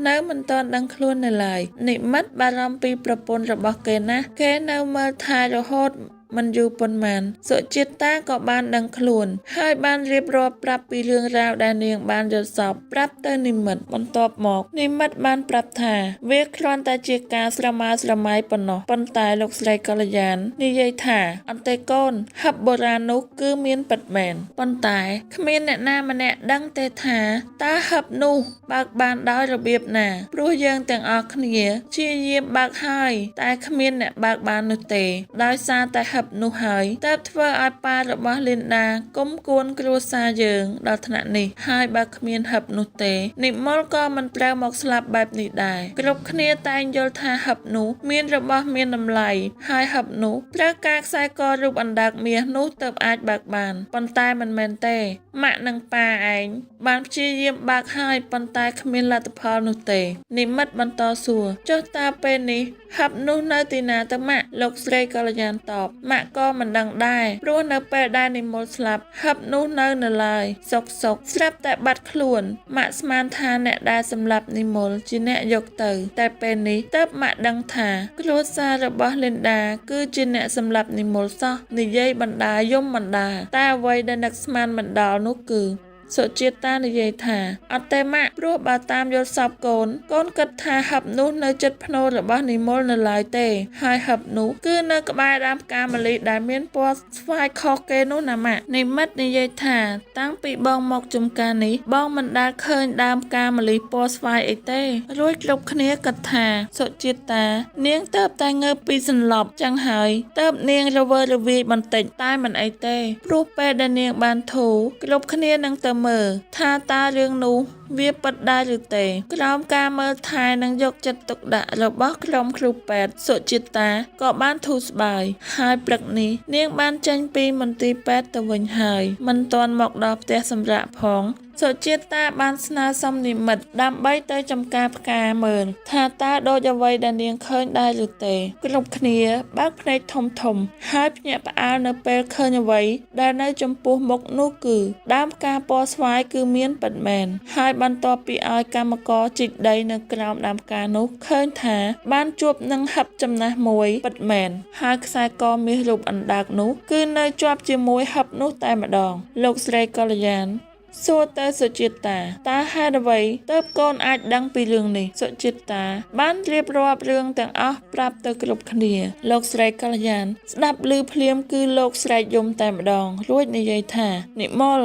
នៅមិនទាន់ដឹងខ្លួននៅឡើយនិមិត្តបារម្ភពីប្រពន្ធរបស់គេណាស់គេនៅមើលថែរហូតមិនយូរប៉ុន្មានសុជាតិតាក៏បានដឹងខ្លួនហើយបានរៀបរាប់ប្រាប់ពីរឿងរ៉ាវដែលនាងបានយល់សប្តិប្រាប់ទៅនិមិត្តបន្ទាប់មកនិមិត្តបានប្រាប់ថាវាគ្រាន់តែជាការស្រមើស្រមៃប៉ុណ្ណោះប៉ុន្តែលោកស្រីកល្យាននិយាយថាអន្ទេកូនហឹបបុរាណនោះគឺមានពិតមែនប៉ុន្តែគ្មានអ្នកណាម្នាក់ដឹងទេថាតើហឹបនោះបើកបានដោយរបៀបណាព្រោះយើងទាំងអស់គ្នាព្យាយាមបើកហើយតែគ្មានអ្នកបើកបាននោះទេដោយសារតែហឹបនោះហើយទើបធ្វើឲ្យប៉ារបស់លីនដាគុំគួនគ្រួសារយើងដល់ថ្នាក់នេះហើយបើគ្មានហឹបនោះទេនិមលក៏មិនត្រូវមកស្លាប់បែបនេះដែរគ្រប់គ្នាតែងយល់ថាហឹបនោះមានរបស់មានតម្លៃហើយហឹបនោះត្រូវការខ្សែករូបអណ្ដើកមាសនោះទើបអាចបើកបានប៉ុន្តែមិនមែនទេម៉ាក់និងប៉ាឯងបានព្យាយាមបើកហើយប៉ុន្តែគ្មានលទ្ធផលនោះទេនិមិត្តបន្តសួរចុះតើពេលនេះហឹបនោះនៅទីណាទៅម៉ាក់លោកស្រីកល្យានតបម៉ាក់ក៏មិនដឹងដែរព្រោះនៅពេលដែលនិមលស្លាប់ហឹបនោះនៅឡើយសុកសុកស្រាប់តែបាត់ខ្លួនម៉ាក់ស្មានថាអ្នកដែលសម្លាប់និមលជាអ្នកយកទៅតែពេលនេះទើបម៉ាក់ដឹងថាគ្រួសាររបស់លីនដាគឺជាអ្នកសម្លាប់និមលសោះនិយាយបណ្ដាយំបណ្ដាតែអ្វីដែលនឹកស្មានមិនដល់នោះគឺសុជាតិតានិយាយថាអត់ទេម៉ាក់ព្រោះបើតាមយល់សប្តិកូនគិតថាហឹបនោះនៅចិត្តភ្នូររបស់និមលនៅឡើយទេហើយហឹបនោះគឺនៅក្បែរដើមផ្កាម្លិះដែលមានពណ៌ស្វាយខុសគេនោះណាម៉ាក់និមិត្តនិយាយថាតាំងពីបងមកចំការនេះបងមិនដែលឃើញដើមផ្កាម្លិះពណ៌ស្វាយអីទេរួចគ្រប់គ្នាគិតថាសុជាតិតានាងទៅតែងើបពីសន្លប់ចឹងហើយទៅនាងរវើរវាយបន្តិចតែមិនអីទេព្រោះពេលដែលនាងបានធូរគ្រប់គ្នានឹងទៅមើលថាតើរឿងនោះវាពិតដែរឬទេក្រោមការមើលថែនិងយកចិត្តទុកដាក់របស់ក្រុមគ្រូពេទ្យសុជាតិតាក៏បានធូរស្បើយហើយព្រឹកនេះនាងបានចេញពីមន្ទីរពេទ្យទៅវិញហើយមិនទាន់មកដល់ផ្ទះសម្រាកផងសុជាតិតាបានស្នើសុំនិមិត្តដើម្បីទៅចំការផ្កាមើលថាតើដូចអ្វីដែលនាងឃើញដែរឬទេគ្រប់គ្នាបើកភ្នែកធំៗហើយភ្ញាក់ផ្អើលនៅពេលឃើញអ្វីដែលនៅចំពោះមុខនោះគឺដើមផ្កាពណ៌ស្វាយគឺមានពិតមែនហើយបន្ទាប់ពីឲ្យកម្មករជីកដីនៅក្រោមដើមផ្កានោះឃើញថាបានជួបនឹងហឹបចំណាស់មួយពិតមែនហើយខ្សែកមាសរូបអណ្ដើកនោះគឺនៅជាប់ជាមួយហឹបនោះតែម្ដងលោកស្រីកល្យានសួរទៅសុជាតិតាតើហេតុអ្វីទើបកូនអាចដឹងពីរឿងនេះសុជាតិតាបានរៀបរាប់រឿងទាំងអស់ប្រាប់ទៅគ្រប់គ្នាលោកស្រីកល្យានស្ដាប់ឮភ្លាមគឺលោកស្រែកយំតែម្ដងរួចនិយាយថានិមល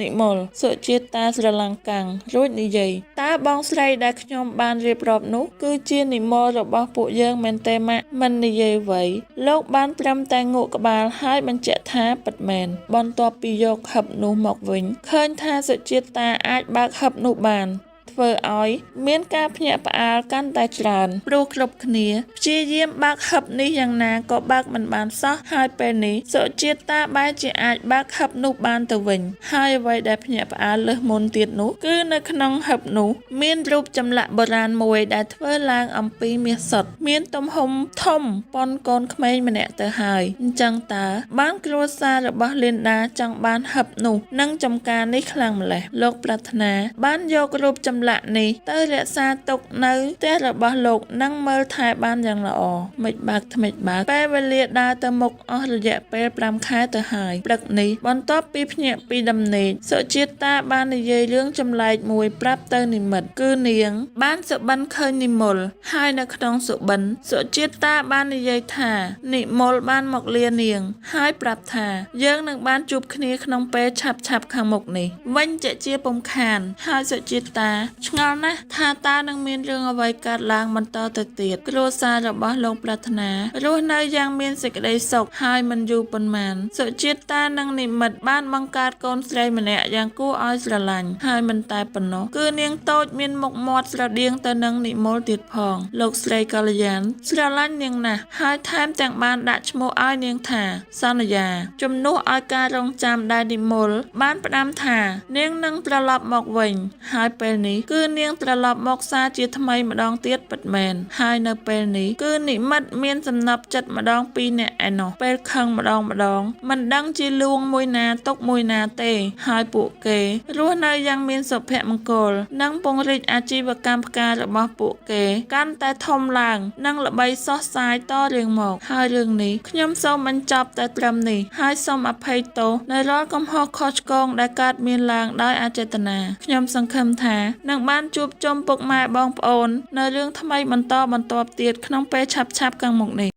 និមលសុជាតិតាស្រឡាំងកាំងរួចនិយាយតើបងស្រីដែលខ្ញុំបានរៀបរាប់នោះគឺជានិមលរបស់ពួកយើងមែនទេម៉ាក់មិននិយាយអ្វីលោកបានត្រឹមតែងក់ក្បាលហើយបញ្ជាក់ថាពិតមែនបន្ទាប់ពីយកហឹបនោះមកវិញឃើញថាសុជាតិតាអាចបើកហឹបនោះបានធ្វើឲ្យមានការភ្ញាក់ផ្អើលកាន់តែច្រើនព្រោះគ្រប់គ្នាព្យាយាមបើកហឹបនេះយ៉ាងណាក៏បើកមិនបានសោះហើយពេលនេះសុជាតិតាបែរជាអាចបើកហឹបនោះបានទៅវិញហើយអ្វីដែលភ្ញាក់ផ្អើលលើសមុនទៀតនោះគឺនៅក្នុងហឹបនោះមានរូបចម្លាក់បុរាណមួយដែលធ្វើឡើងអំពីមាសសុទ្ធមានទំហំធំប៉ុនកូនក្មេងម្នាក់ទៅហើយអញ្ចឹងតើបានគ្រួសាររបស់លីនដាចង់បានហឹបនោះនិងចំការនេះខ្លាំងម្ល៉េះលោកប្រាថ្នាបានយករូបចម្លាក់ ចម្លាក់នេះទៅរក្សាទុកនៅផ្ទះរបស់លោកនិងមើលថែបានយ៉ាងល្អ មិចបើកថ្មិចបើកពេលវេលាដើរទៅមុខអស់រយៈពេល5ខែទៅហើយព្រឹកនេះបន្ទាប់ពីភ្ញាក់ពីដំណេកសុជាតាបាននិយាយរឿងចម្លែកមួយប្រាប់ទៅនិមិត្តគឺនាង បានសុបិនឃើញនិមលហើយនៅក្នុងសុបិនសុជាតាបាននិយាយថានិមលបានមកលានាង ហើយប្រាប់ថាយើងនឹងបានជួបគ្នាក្នុងពេលឆាប់ៗខាងមុខនេះវិញជាជាពំខានហើយសុជាតាឆ្ងល់ណាស់ថាតើនឹងមានរឿងអ្វីកើតឡើងបន្តទៅទៀតគ្រួសាររបស់លោកប្រាថ្នារស់នៅយ៉ាងមានសេចក្តីសុខហើយមិនយូរប៉ុន្មានសុជាតានិងនិមិត្តបានបង្កើតកូនស្រីម្នាក់យ៉ាងគួរឲ្យស្រឡាញ់ហើយមិនតែប៉ុណ្ណោះគឺនាងតូចមានមុខមាត់ស្រដៀងទៅនឹងនិមលទៀតផងលោកស្រីកល្យានស្រឡាញ់នាងណាស់ហើយថែមទាំងបានដាក់ឈ្មោះឲ្យនាងថាសន្យាជំនួសឲ្យការរងចាំដែលនិមលបានផ្ដាំថានាងនឹងត្រឡប់មកវិញហើយពេលនេះគឺនាងត្រឡប់មកសារជាថ្មីម្ដងទៀតពិតមែនហើយនៅពេលនេះគឺនិមិត្តមានសំណប់ចិត្តម្ដងពីរនាក់ឯណោះពេលខឹងម្ដងម្ដងមិនដឹងជាលួងមួយណាទុកមួយណាទេហើយពួកគេរស់នៅយ៉ាងមានសុភមង្គលនិងពង្រីកអាជីវកម្មផ្ការបស់ពួកគេកាន់តែធំឡើងនិងល្បីសុះសាយតរៀងមកហើយរឿងនេះខ្ញុំសូមបញ្ចប់តែត្រឹមនេះហើយសូមអភ័យទោសនៅរាល់កំហុសខុសឆ្គងដែលកើតមានឡើងដោយអចេតនាខ្ញុំសង្ឃឹមថានឹងបានជួបជុំពុកម៉ែបងប្អូននៅរឿងថ្មីបន្តបន្ទាប់ទៀតក្នុងពេលឆាប់ៗខាងមុខនេះ។